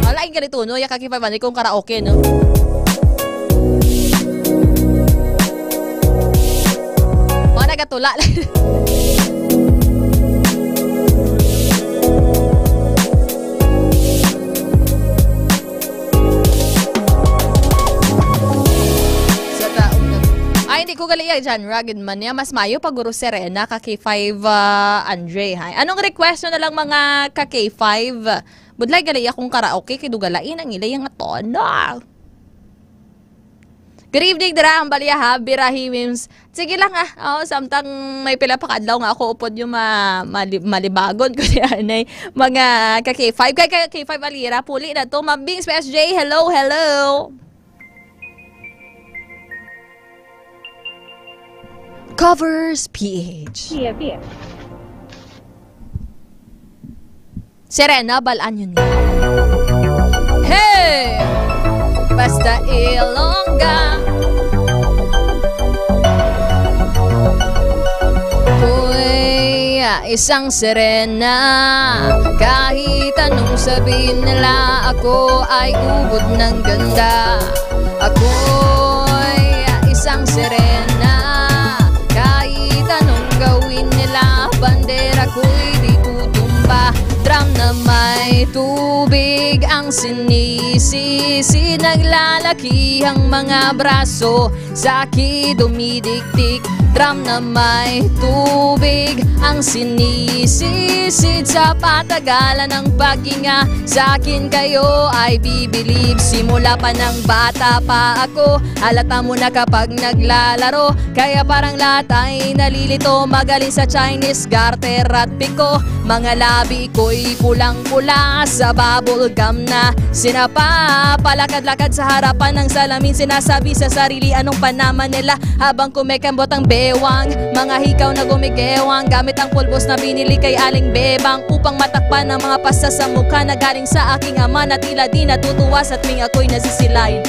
Wala yung ganito, no? Yakaki pa man kung karaoke, no? Mga nagatula. Sa taong nag-, ay, hindi ko gali iya genre, gid man niya. Mas mayo pa guro Serena ka K five, ah, Andre, hay. Anong request nyo na lang, mga ka K five? Budlay gali akong karaoke, kay dugalain ang ilay nga tono. Good evening, dira ang Baliaha, Birahiwims. Sige lang, ah. Oh, samtang may pila pa ka adlaw nga ako upod yung ma-, mali-, malibagon ko ni anay. Mga ka K five, kay ka K five Alira, puli na to. Ma'am Bings, P S J, hello, hello. Covers P H. Serena, balaan yun niya. Hey! Basta Ilongga. Ako'y isang Serena. Kahit anong sabihin nila, ako ay ubod ng ganda. Ako'y isang Serena. Kahit anong gawin nila, bandera ko'y di tutumba. Drum na may tubig ang sinisisid, naglalaki ang mga braso, sa akin dumidikdik. Drum na may tubig ang sinisisid, sa patagalan ng paghinga, sa akin kayo ay bibilib. Simula pa ng bata pa ako, halata mo na kapag naglalaro. Kaya parang lahat ay nalilito, magaling sa Chinese garter at piko. Mga labi ko'y pulang-pula sa bubble gum na sinapa. Palakad-lakad sa harapan ng salamin, sinasabi sa sarili anong panaman nila. Habang kumikambot ang bewang, mga hikaw na gumigewang, gamit ang pulbos na binili kay Aling Bebang upang matakpan ang mga pasta sa mukha na galing sa aking ama na tila di natutuwa sa tuwing ako'y nasisilay.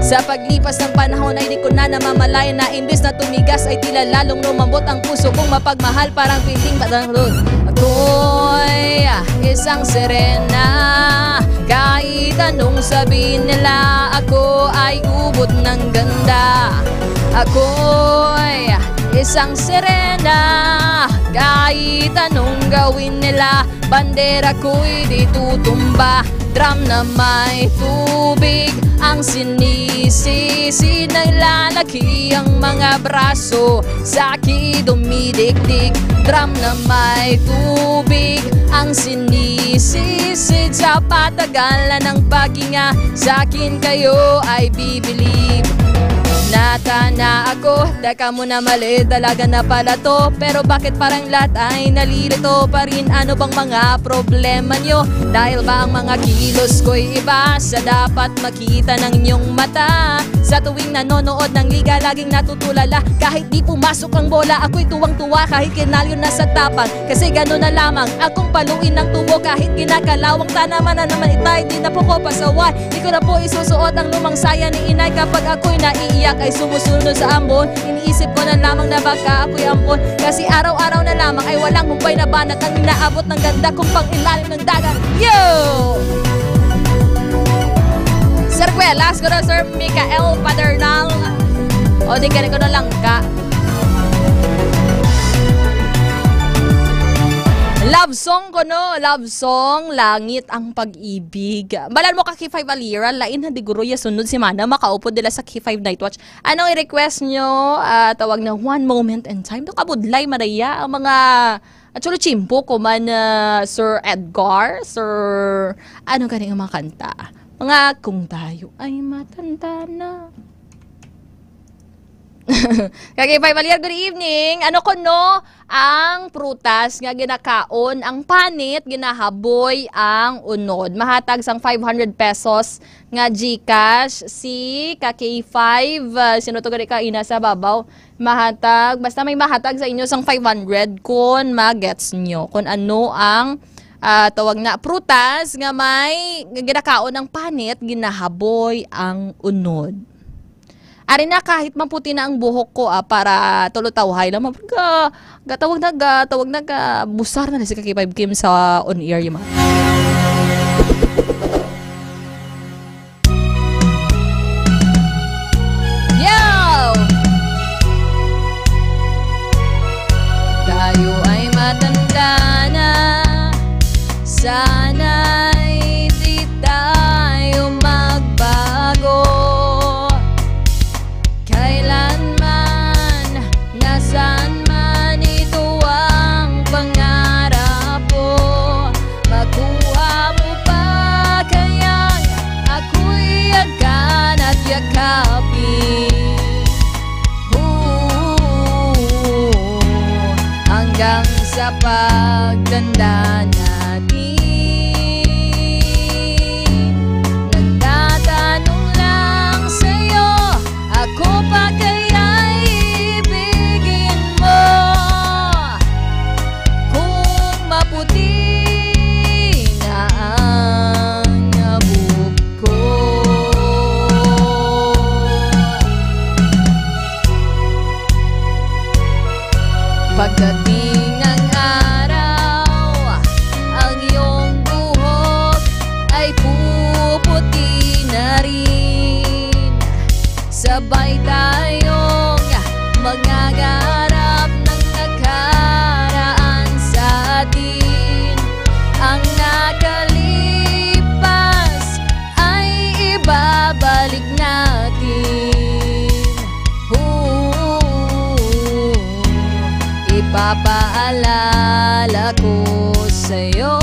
Sa paglipas ng panahon ay di ko na namamalayan na imbes na tumigas ay tila lalong lumambot ang puso kong mapagmahal, parang piling batang lun. Ako'y isang Serena, kahit anong sabihin nila, ako ay ubod ng ganda. Ako'y Isang sirena, kahit anong gawin nila, bandera ko'y di tutumba. Drum na may tubig, ang sinisisi, naglalaki ang mga braso, saki dumidikdik. Drum na may tubig, ang sinisisi, sa patagalan ng paghinga, sa akin kayo ay bibilib. Natana ako, teka muna, mali, dalaga na pala to. Pero bakit parang lahat ay nalilito pa rin? Ano bang mga problema nyo? Dahil ba ang mga kilos ko'y iba sa dapat makita ng inyong mata? Sa tuwing nanonood ng liga, laging natutulala. Kahit di pumasok ang bola, ako'y tuwang-tuwa kahit kinalyo na sa tapang. Kasi gano'n na lamang akong paluin ng tubo kahit kinakalawang tanaman na naman itay. Di na po ko pasaway. Di ko na po isusuot ang lumang saya ni inay. Kapag ako'y naiiyak ay sumusunod sa ambon. Iniisip ko na lamang na baka ako'y ampon. Kasi araw-araw na lamang ay walang humpay na banat ang inaabot ng ganda kong pang ilalim ng dagat. Yo! Sir Kuya, last ko na, Sir Michael Padernal. O, di ka na ko na lang ka. Love song ko, no? Love song, Langit ang Pag-ibig. Balan mo ka, K five Aliran, lain na di guro ya sunod semana, makaupod nila sa K five Night Watch. Anong i-request nyo? Ah, tawag na One Moment in Time. Ito kabudlay, Maria. Ang mga, actually, chimpo ko man, ah, Sir Edgar, Sir, ano gani ang mga kanta? Mga Kung Tayo Ay Matanda Na. Kagipay Malyar, good evening. Ano kuno ang prutas nga ginakaon ang panit, ginahaboy ang unod? Mahatag sang five hundred pesos nga GCash si ka K five. Ah, sino to gani ka ina sa babaw? Mahatag, basta may mahatag sa inyo sang five hundred, kun magets nyo kun ano ang, ah, tawag na prutas nga may, nga ginakaon ang panit, ginahaboy ang unod. Ari na, kahit maputi na ang buhok ko, ah, para tulo tawhay lang, mag-, ah, gatawag na, gatawag na, ga-, busar na si ka K five Kim sa on air, yung mga. Yo! Tayo ay matanda na, sana'y di tayo magbago. Kailanman, nasan man ito ang pangarap ko, makuha mo pa kayang ako'y yakan at yakapin. Ooh, hanggang sa pagtanda natin. Nagtatanong lang sa'yo, ako pa kaya'y ibigin mo? Kung maputi na ang buhok ko. Pagdating ng araw, ang iyong buhok ay puputi na rin. Sabay tayong mangangarap ng nakaraan sa atin. Ang nakalipas ay ibabalik natin. Ooh, ipapaalala ko sa'yo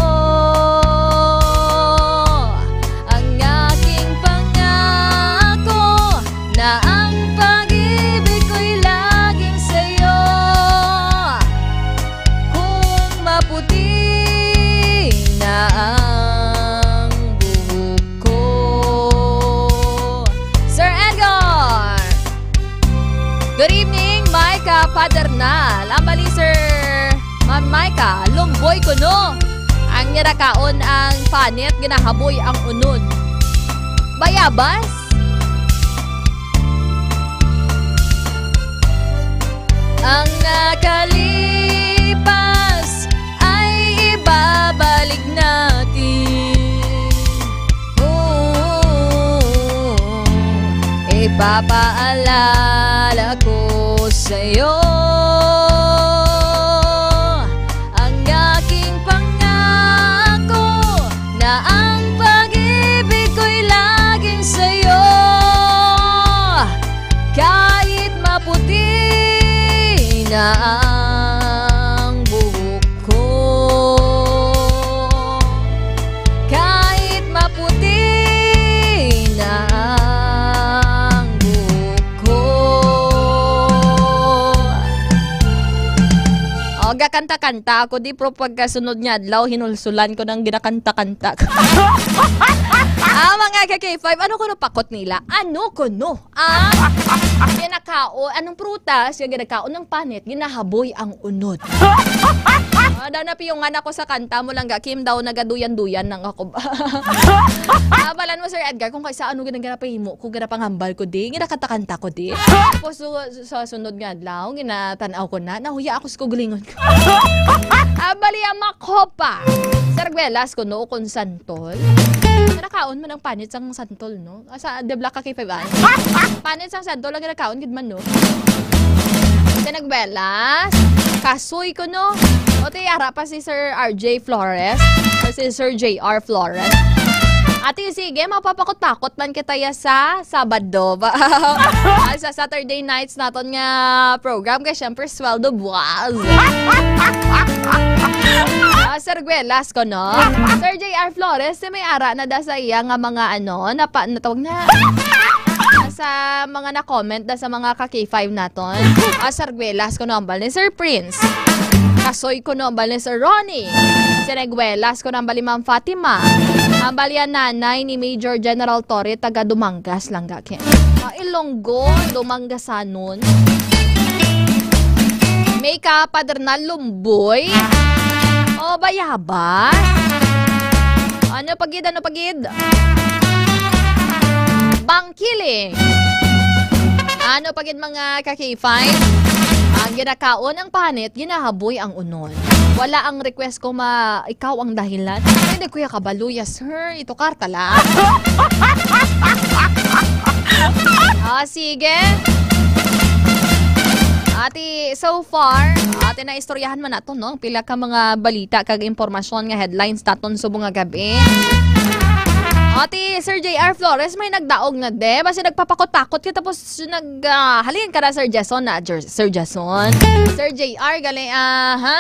ang aking pangako na ang pag-ibig ko'y laging sa'yo. Kung maputi na ang buhok ko. Sir Edgar! Good evening, Micah Padernal. Ang bali, Sir, Ma'am Micah, lumboy kuno. Ang ginakaon ang panit, ginahaboy ang unod. Bayabas? Ang nakalipas ay ibabalik natin. Oo, ipapaalala ko sa'yo Kakanta-kanta ako, di, pero pagkasunod nga adlaw, hinulsulan ko ng ginakanta-kanta ko. Ah, mga ka-K five, ano kuno pakot nila? Ano kuno? Ah, ginakao, anong prutas? Yung ginakao ng panit, ginahaboy ang unod. Ah, daw napiyungan ako sa kanta mo lang, ga, Kim, daw nagaduyan-duyan nang ako. Ah, balan mo, Sir Edgar, kung kaysa ano ginagana pahimo ko, gana panghambal ko, di, ginakanta-kanta ko, di. Tapos, su-, sa sunod nga adlaw, ginatanaw ko na, nahuya ako sa kugulingon ko. Ah, bali ang makopa. Saragwelas ko, no, kung santol. Nakaon man ang panit sang santol, no? Asa, di bala ka kay five ay? Panit sang santol ang nakaon, gid man, no? Saragwelas, kasoy ko, no? O, ti, ara pa si Sir R J Flores, o si Sir J R Flores. Ati, sige, mapapakot-pakot man kita ya sa Sabado. Ba-, sa Saturday nights naton nga program, kay syempre, sweldo buwas. Ah, Sir Guelas ko, no? Sir J R Flores, si may ara na da sa iya nga mga, ano, napa-, natawag na. Sa mga na-comment da sa mga ka-K five naton. Ah, Sir Guelas ko, no, ambal ni Sir Prince. Kasoy ko, no, ambal ni Sir Ronnie. Sinegwelas ko, no, ambal ni Ma'am Fatima. Ambal yan nanay ni Major General Torre, taga Dumangas lang, ga, Ken. Ah, Ilonggo, Dumangasanon. May ka, Padre na Lumboy. O, Bayabas. Ano pagid, ano pagid? Bangkiling. Ano pagid, mga ka-K five? Ang ginakaon ang panit, ginahaboy ang unon. Wala ang request ko ma-, ikaw ang dahilan. Hindi ko ya kabalo ya, sir. Ito karta lang. Ah, sige. Ati, so far, ati, naistoryahan man nato, no? Pila ka mga balita kag impormasyon nga headlines taton subong nga gabi. Ati, Sir J R Flores, may nagdaog na, de. Basta nagpapakot-pakot ka tapos nag, ah, halin ka na, Sir Jason, na, Jer-, Sir Jason. Sir J R, gali, ah, ha?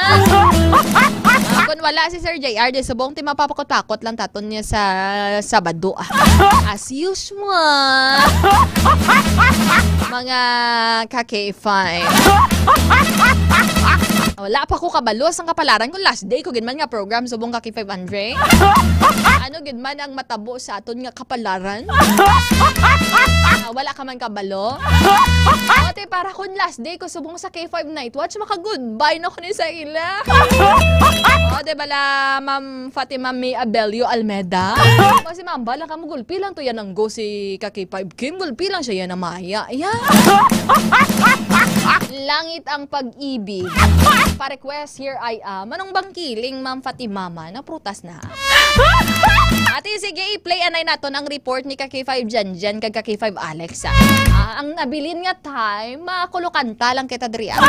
Ah, kung wala si Sir J R, di subong, ti mapapakot-pakot lang taton niya sa Sabado, ah. As usual. Mga ka-K five. Wala pa ko kabalo sang kapalaran kung last day ko gid man nga program subong ka-K five, Andre. Ano gid man ang matabo sa aton nga kapalaran? Ah, wala ka man kabalo? O, te, para kung last day ko subong sa K five Night Watch, maka-goodbye na ko ni sa ila. O, di bala, Ma'am Fatima May Abelio Almeda? O, si Ma'am, bala ka mo, gulpi lang to yan ang go si ka-K five Kim, gulpi lang siya yan ang maya. Yan. Langit ang pag-ibig. Pa-request, here I am. Anong bangkiling, Ma'am Fatima, man? Ang prutas na. Ate, sige, i-play anay naton ang report ni ka-K five Janjan kag ka-K five Alex, ah. Ah, ang nabilin nga time, makulokanta lang kita diri, ah.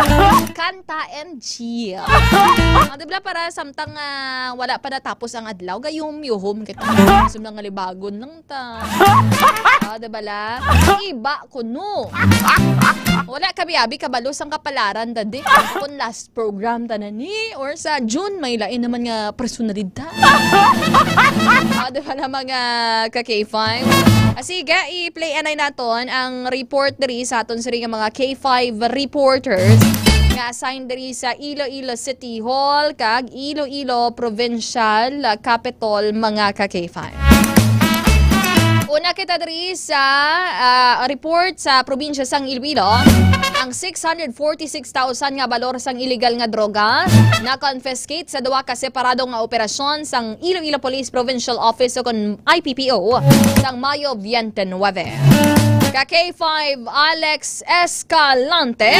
Kanta and chill. Ah, di ba, para samtang, ah, wala pa natapos ang adlaw, gayum-yuhom kita. Sum nga libagon lang ta. Ah, di ba la? Iba kuno. Wala kami abi kabalo sang kapalaran, dadi. Kung last program ta na ni, or sa June, may lain naman nga personalidad. Ah, di ba na, mga ka-K five? Ah, sige, i-play anay naton ang report diri sa aton siri nga mga K five reporters nga assigned diri sa Iloilo City Hall kag Iloilo Provincial Capitol, mga ka-K five. Una kita diri sa, ah, report sa probinsya sang Iloilo. Ang six hundred forty-six thousand nga balor sang illegal nga droga na-confiscate sa duha ka separado nga operasyon sang Iloilo Police Provincial Office o kon I P P O sang Mayo twenty-nine. Ka-K five Alex Escalante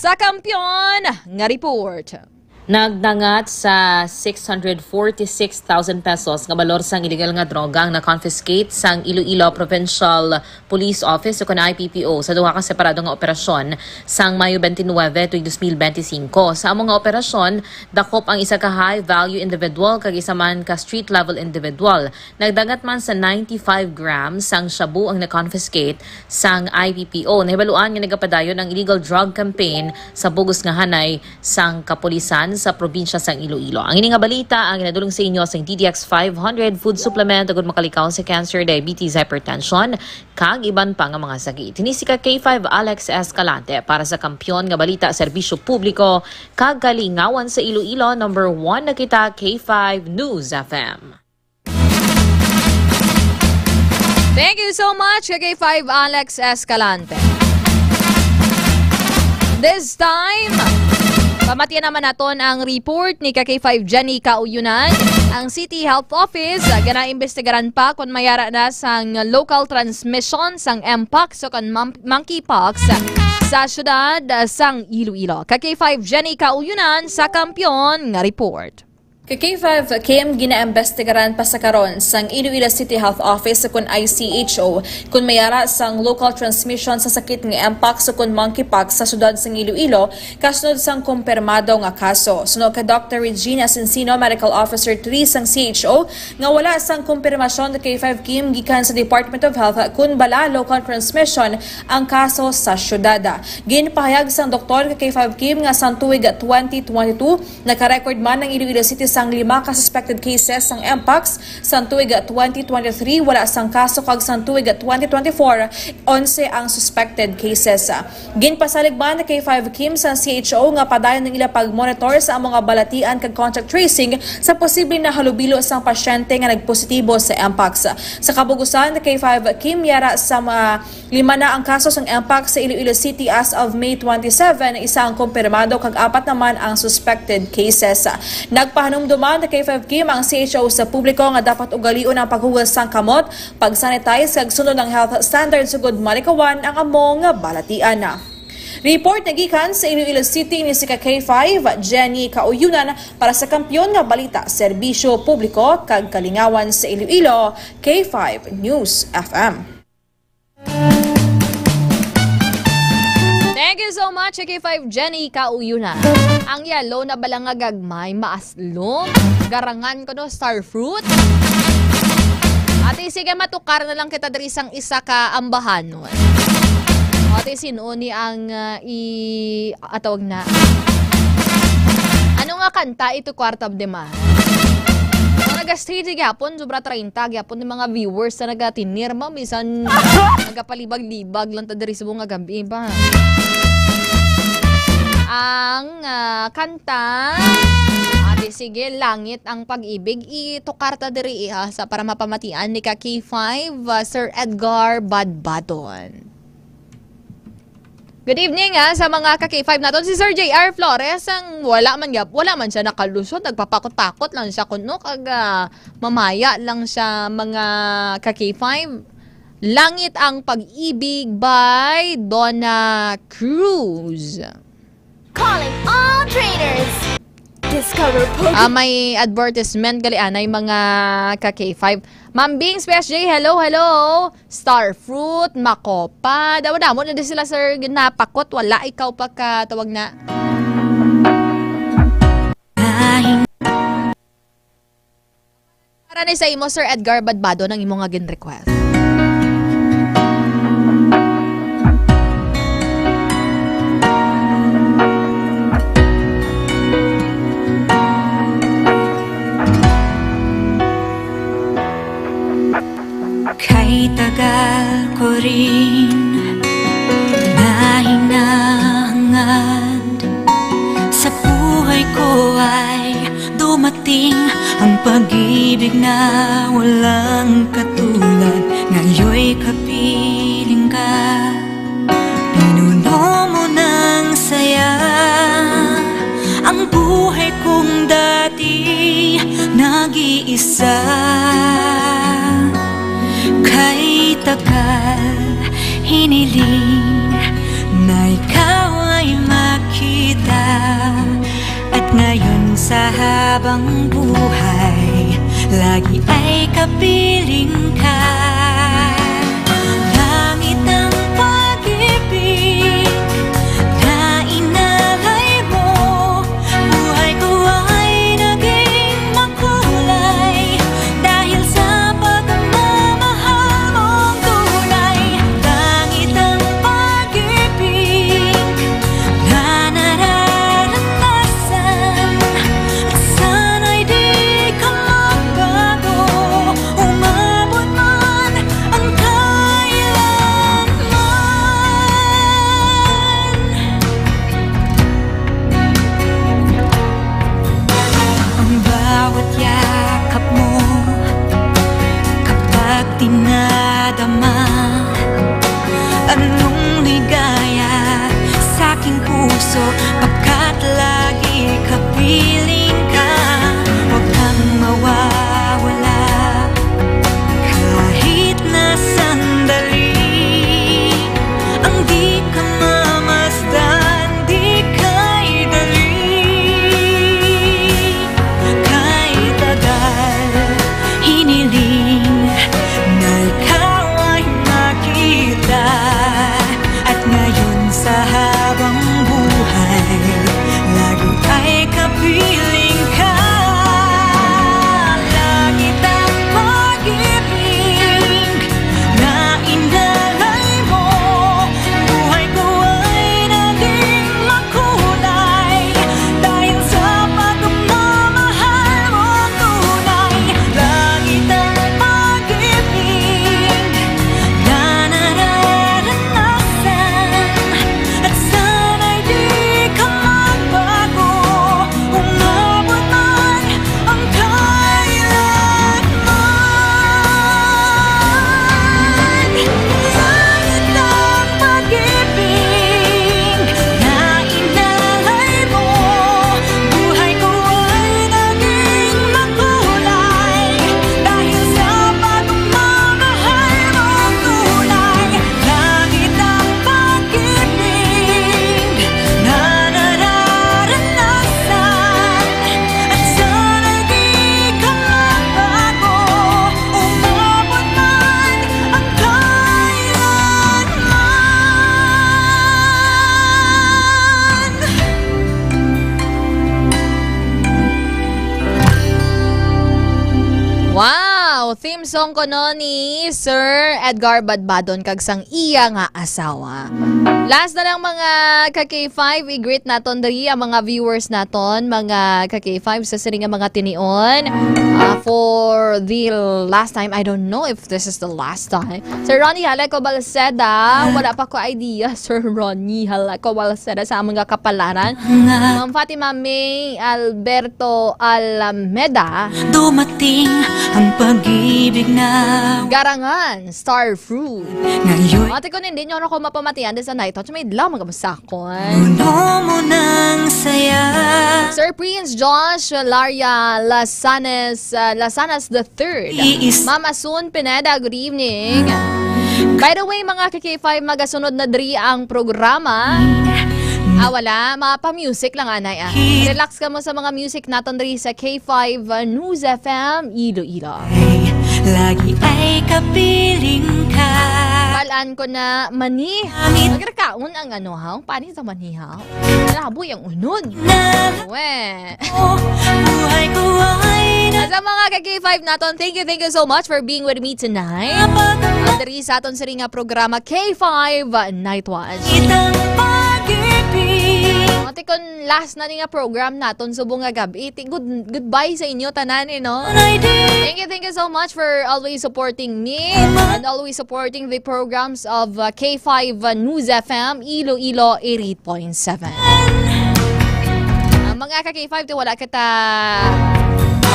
sa Kampiyon nga report. Nagdangat sa six hundred forty-six thousand pesos nga balor sang illegal nga droga ang na-confiscate sang Iloilo Provincial Police Office o kon I P P O sa duha ka separado nga operasyon sang Mayo twenty-nine tuig dos mil benti singko. Sa amo nga operasyon, dakop ang isa ka high-value individual kag isa man ka street-level individual. Nagdangat man sa ninety-five grams sang shabu ang na-confiscate sang I P P O. Nahibaluan nga nagapadayon ang illegal drug campaign sa bug-os nga hanay sang kapulisan sa probinsya sang Iloilo. Ang ini nga balita ang ginadulong sa inyo sang D D X five hundred food supplement agud makalikaw sa cancer, diabetes, hypertension, kag iban pa nga mga sakit. Ini si ka K five Alex Escalante para sa Kampiyon nga Balita, Serbisyo Publiko, kag Kalingawan sa Iloilo. Number one na kita, K five News F M. Thank you so much, K five Alex Escalante. This time, pamatian naman naton ang report ni ka K five Jenny Kauyunan. Ang City Health Office, ah, ginaimbestigaran pa kung may ara na sang local transmission sang mpox o kon mam-, monkeypox sa syudad, ah, sang Iloilo. Ka K five Jenny Kauyunan sa Kampiyon nga report. Ka K five Kim, ginaimbestigaran pa sa karon sang Iloilo City Health Office o kon I C H O kung may ara sang local transmission sa sakit nga mpox o kon monkeypox sa syudad sang Iloilo, kasunod sang kumpirmado nga kaso. Suno kay Doctor Regina Sensino, Medical Officer three sang C H O, nga wala sang kumpirmasyon, Ka K five Kim, gikan sa Department of Health kung bala local transmission ang kaso sa syudad. Ginpahayag sang doktor, Ka K five Kim, nga sang tuig twenty twenty-two, naka-record man ang Iloilo City sang lima ka suspected cases sang mpox. Sang tuig twenty twenty-three, wala sang kaso, kag sang tuig twenty twenty-four, onse ang suspected cases. Ginpasalig man ni Ka K five Kim sang C H O nga padayon ang ila pag-monitor sa amo nga balatian kag contact tracing sa posibleng nahalubilo sang pasyente nga nagpositibo sa mpox. Sa kabug-usan, Ka K five Kim, may ara sa mga lima na ang kaso sang mpox sa Iloilo City as of May twenty-seven, isa ang kumpirmado kag apat naman ang suspected cases. Nagpahanumdom man, Ka K five Kim, ang C H O sa publiko nga dapat ugalion ang paghugas sang kamot, pag-sanitize kag sundon ang health standards sugod malikawan ang amo nga balatian. Report nga gikan sa Iloilo City ni si ka K five, Jenny Kauyunan, para sa Kampiyon nga Balita, Serbisyo Publiko kag Kalingawan sa Iloilo, K five News F M. Thank you so much, K five Jenny Kauyunan. Ang yellow na bala nga gagmay, maaslom, garangan ko, no, star fruit. Ate, sige, matukar na lang kita diri sang isa ka ambahanon. Ate, sin-o ni ang, ah, i-, atawag na. Ano nga kanta ito, Kwarta de Mar? Ang naga-stage gyapon, sobra treinta gyapon ng mga viewers na nagatinir, ma'am. Bisan nagapalibag-libag lang ta diri sa mga gabi ba. Ang, ah, kanta, ate, sige, Langit ang Pag-ibig, itukar ta diri, ah, sa para mapamatian ni ka K five, ah, Sir Edgar Badbadon. Good evening, ah, sa mga ka K five naton. Si Sir J R Flores, ang wala man gyap-, wala man siya nakalusot, nagpapakot-pakot lang siya kuno, kag, ah, mamaya lang siya, mga ka K five. Langit ang Pag-ibig by Donna Cruz. Calling all traders. Discover Pogi. Ah, may advertisement gali anay, mga ka K five. Ma'am Bings, P S J, hello, hello. Star fruit, makopa. Damo-damo na din sila, sir. Ginapakot, wala ikaw pa ka tawag na. Para ni sa imo, Sir Edgar Badbado, ng imo nga gin-request. Kay tagal ko rin na hinahangad, sa buhay ko ay dumating ang pag-ibig na walang katulad. Ngayon'y kapiling ka, pinuno mo ng saya ang buhay kong dati nag-iisa. Kay tagal hiniling na ikaw ay makita, at ngayon sa habang buhay, lagi ay kapiling ka. Langit ang pag-ibig na inalay mo, buhay ko ay naging makulay dahil sa pagmamahal mong tunay. Langit ang pag-ibig na nararanasan. Tinadama anong ligaya sa aking puso, pagkat lagi kapiling ka. Huwag kang mawawala kahit na sandali. Ang di ka mamasdan, di kay dali. Kay tagal hiniling na ikaw ay makita. At ngayon sa habang buhay, lagi ay kapiling ka. Langit ang pag-ibig na inalay mo. Buhay ko ay naging makulay dahil sa pagmamahal mo tunay. Langit ang pag-ibig na nararanasan, at sana'y di ka magbago. Umabot man ang kailanman. Langit ang pag-ibig na inalay mo. Buhay ko ay naging makulay dahil sa pagmamahal mong tunay. Langit ang pag-ibig na nararanasan, at sana'y di ka magbago. Umabot man ang kailanman. Wow! Theme song kuno ni Sir Edgar Badbadon kag sang iya nga asawa. Last na lang, mga ka K five, i-greet naton diri ang mga viewers naton, mga ka K five, sa sini nga mga tinion. Ah, for the last time, I don't know if this is the last time. Sir Ronnie Haleco Balceda, wala pa ko idea, Sir Ronnie Haleco Balceda, sa among kapalaran. Ma'am Fatima May Alberto Alameda. Dumating ang pag-ibig na Garangan, Star Fruit. Ngayon, Ate ko, hindi nyo ako mapamatian din sa night watch. May adlaw, magabasakon. Puno mo ng saya. Sir Prince Josh Laria Lasanes, uh, Lasanas the third. Iis- Ma'am Asun Pineda, good evening. By the way, mga ka K five, magasunod na diri ang programa. Ah, wala. Mapa-music lang, anay, ah. Relax ka mo sa mga music naton diri sa K five, uh, News F M Iloilo. Lagi ay kapiling ka. Balaan ko na mani. Nagkakaon ang ano, ha? Pani sa mani, ha? Laboy ang unod. We. Buhay ko ay na- Sa mga ka K five naton, thank you, thank you so much for being with me tonight. Ang diri sa aton sini nga programa, K five Night Watch. Itang pag-ibig. Ate, kung last na ni nga program naton subong nga gabi, ti-, good, goodbye sa inyo tanan, eh, no? Thank you, thank you so much for always supporting me and always supporting the programs of, uh, K five, uh, News F M Iloilo eighty-eight point seven. Ah, mga ka K five, ti wala kita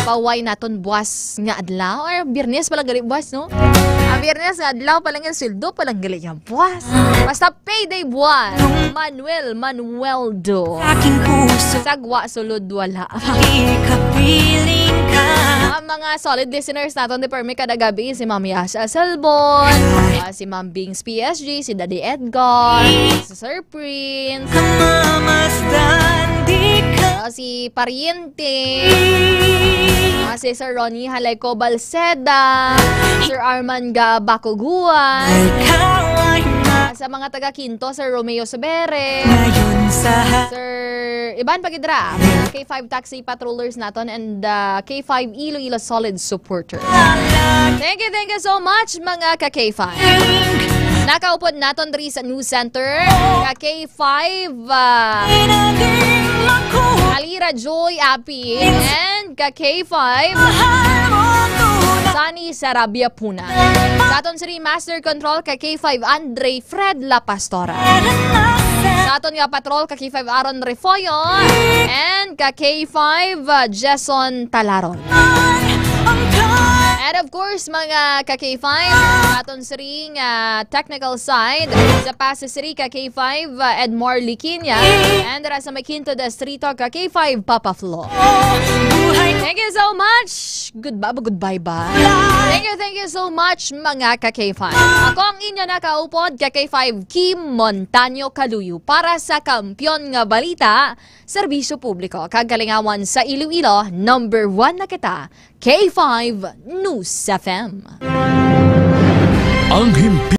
mapaway naton buwas nga adlaw or Biyernes pa lang gali buwas, no? Ah, Biyernes nga adlaw pa lang, yung sweldo pa lang gali yung buwas. Basta payday buwas. Manuel Manueldo. Aking puso. Sagwa sulod wala. Ikapiling ka. Ang mga solid listeners naton di permi kada gabi, si Mami Asha Salbon, ah, si Ma'am Bings P S G, si Daddy Edgar, si Sir Prince, Kamamasdan di ka. Ah, si Pariente, ah, si Sir Ronnie Halayco Balceda, Sir Arman Ga Bakuguan, Ikaw ay ma- sa mga taga Quinto, Sir Romeo Sabere, Ngayon sa ha- Sir Ivan Pagidra, mga K five Taxi Patrollers naton, and, ah, K five Iloilo Solid Supporters. Thank you, thank you so much, mga ka K five. Nakaupod naton diri sa News Center, ka K five, ah, Alira Joy Api, and ka K five Sunny Sarabia Puna. Sa aton sini Master Control, ka K five Andre Fred La Pastora. Sa aton nga patrol, ka K five Aaron Refollo, and ka K five, ah, Jason Talaron. And of course, mga ka K five, aton siring, ah, technical side, sa Pasay City ka K five, ah, Edmore Liquiña, and dira sa may Quinto Distrito ka K five, Papa Flo. Thank you so much. Goodbye ba? Goodbye ba? Thank you, thank you so much, mga ka K five. Ako ang inyo nakaupod, ka K five Kim Montaño Kaluyo, para sa Kampiyon nga Balita, Serbisyo Publiko kag Kalingawan sa Iloilo. Number one na kita, K five News F M. Ang himpi-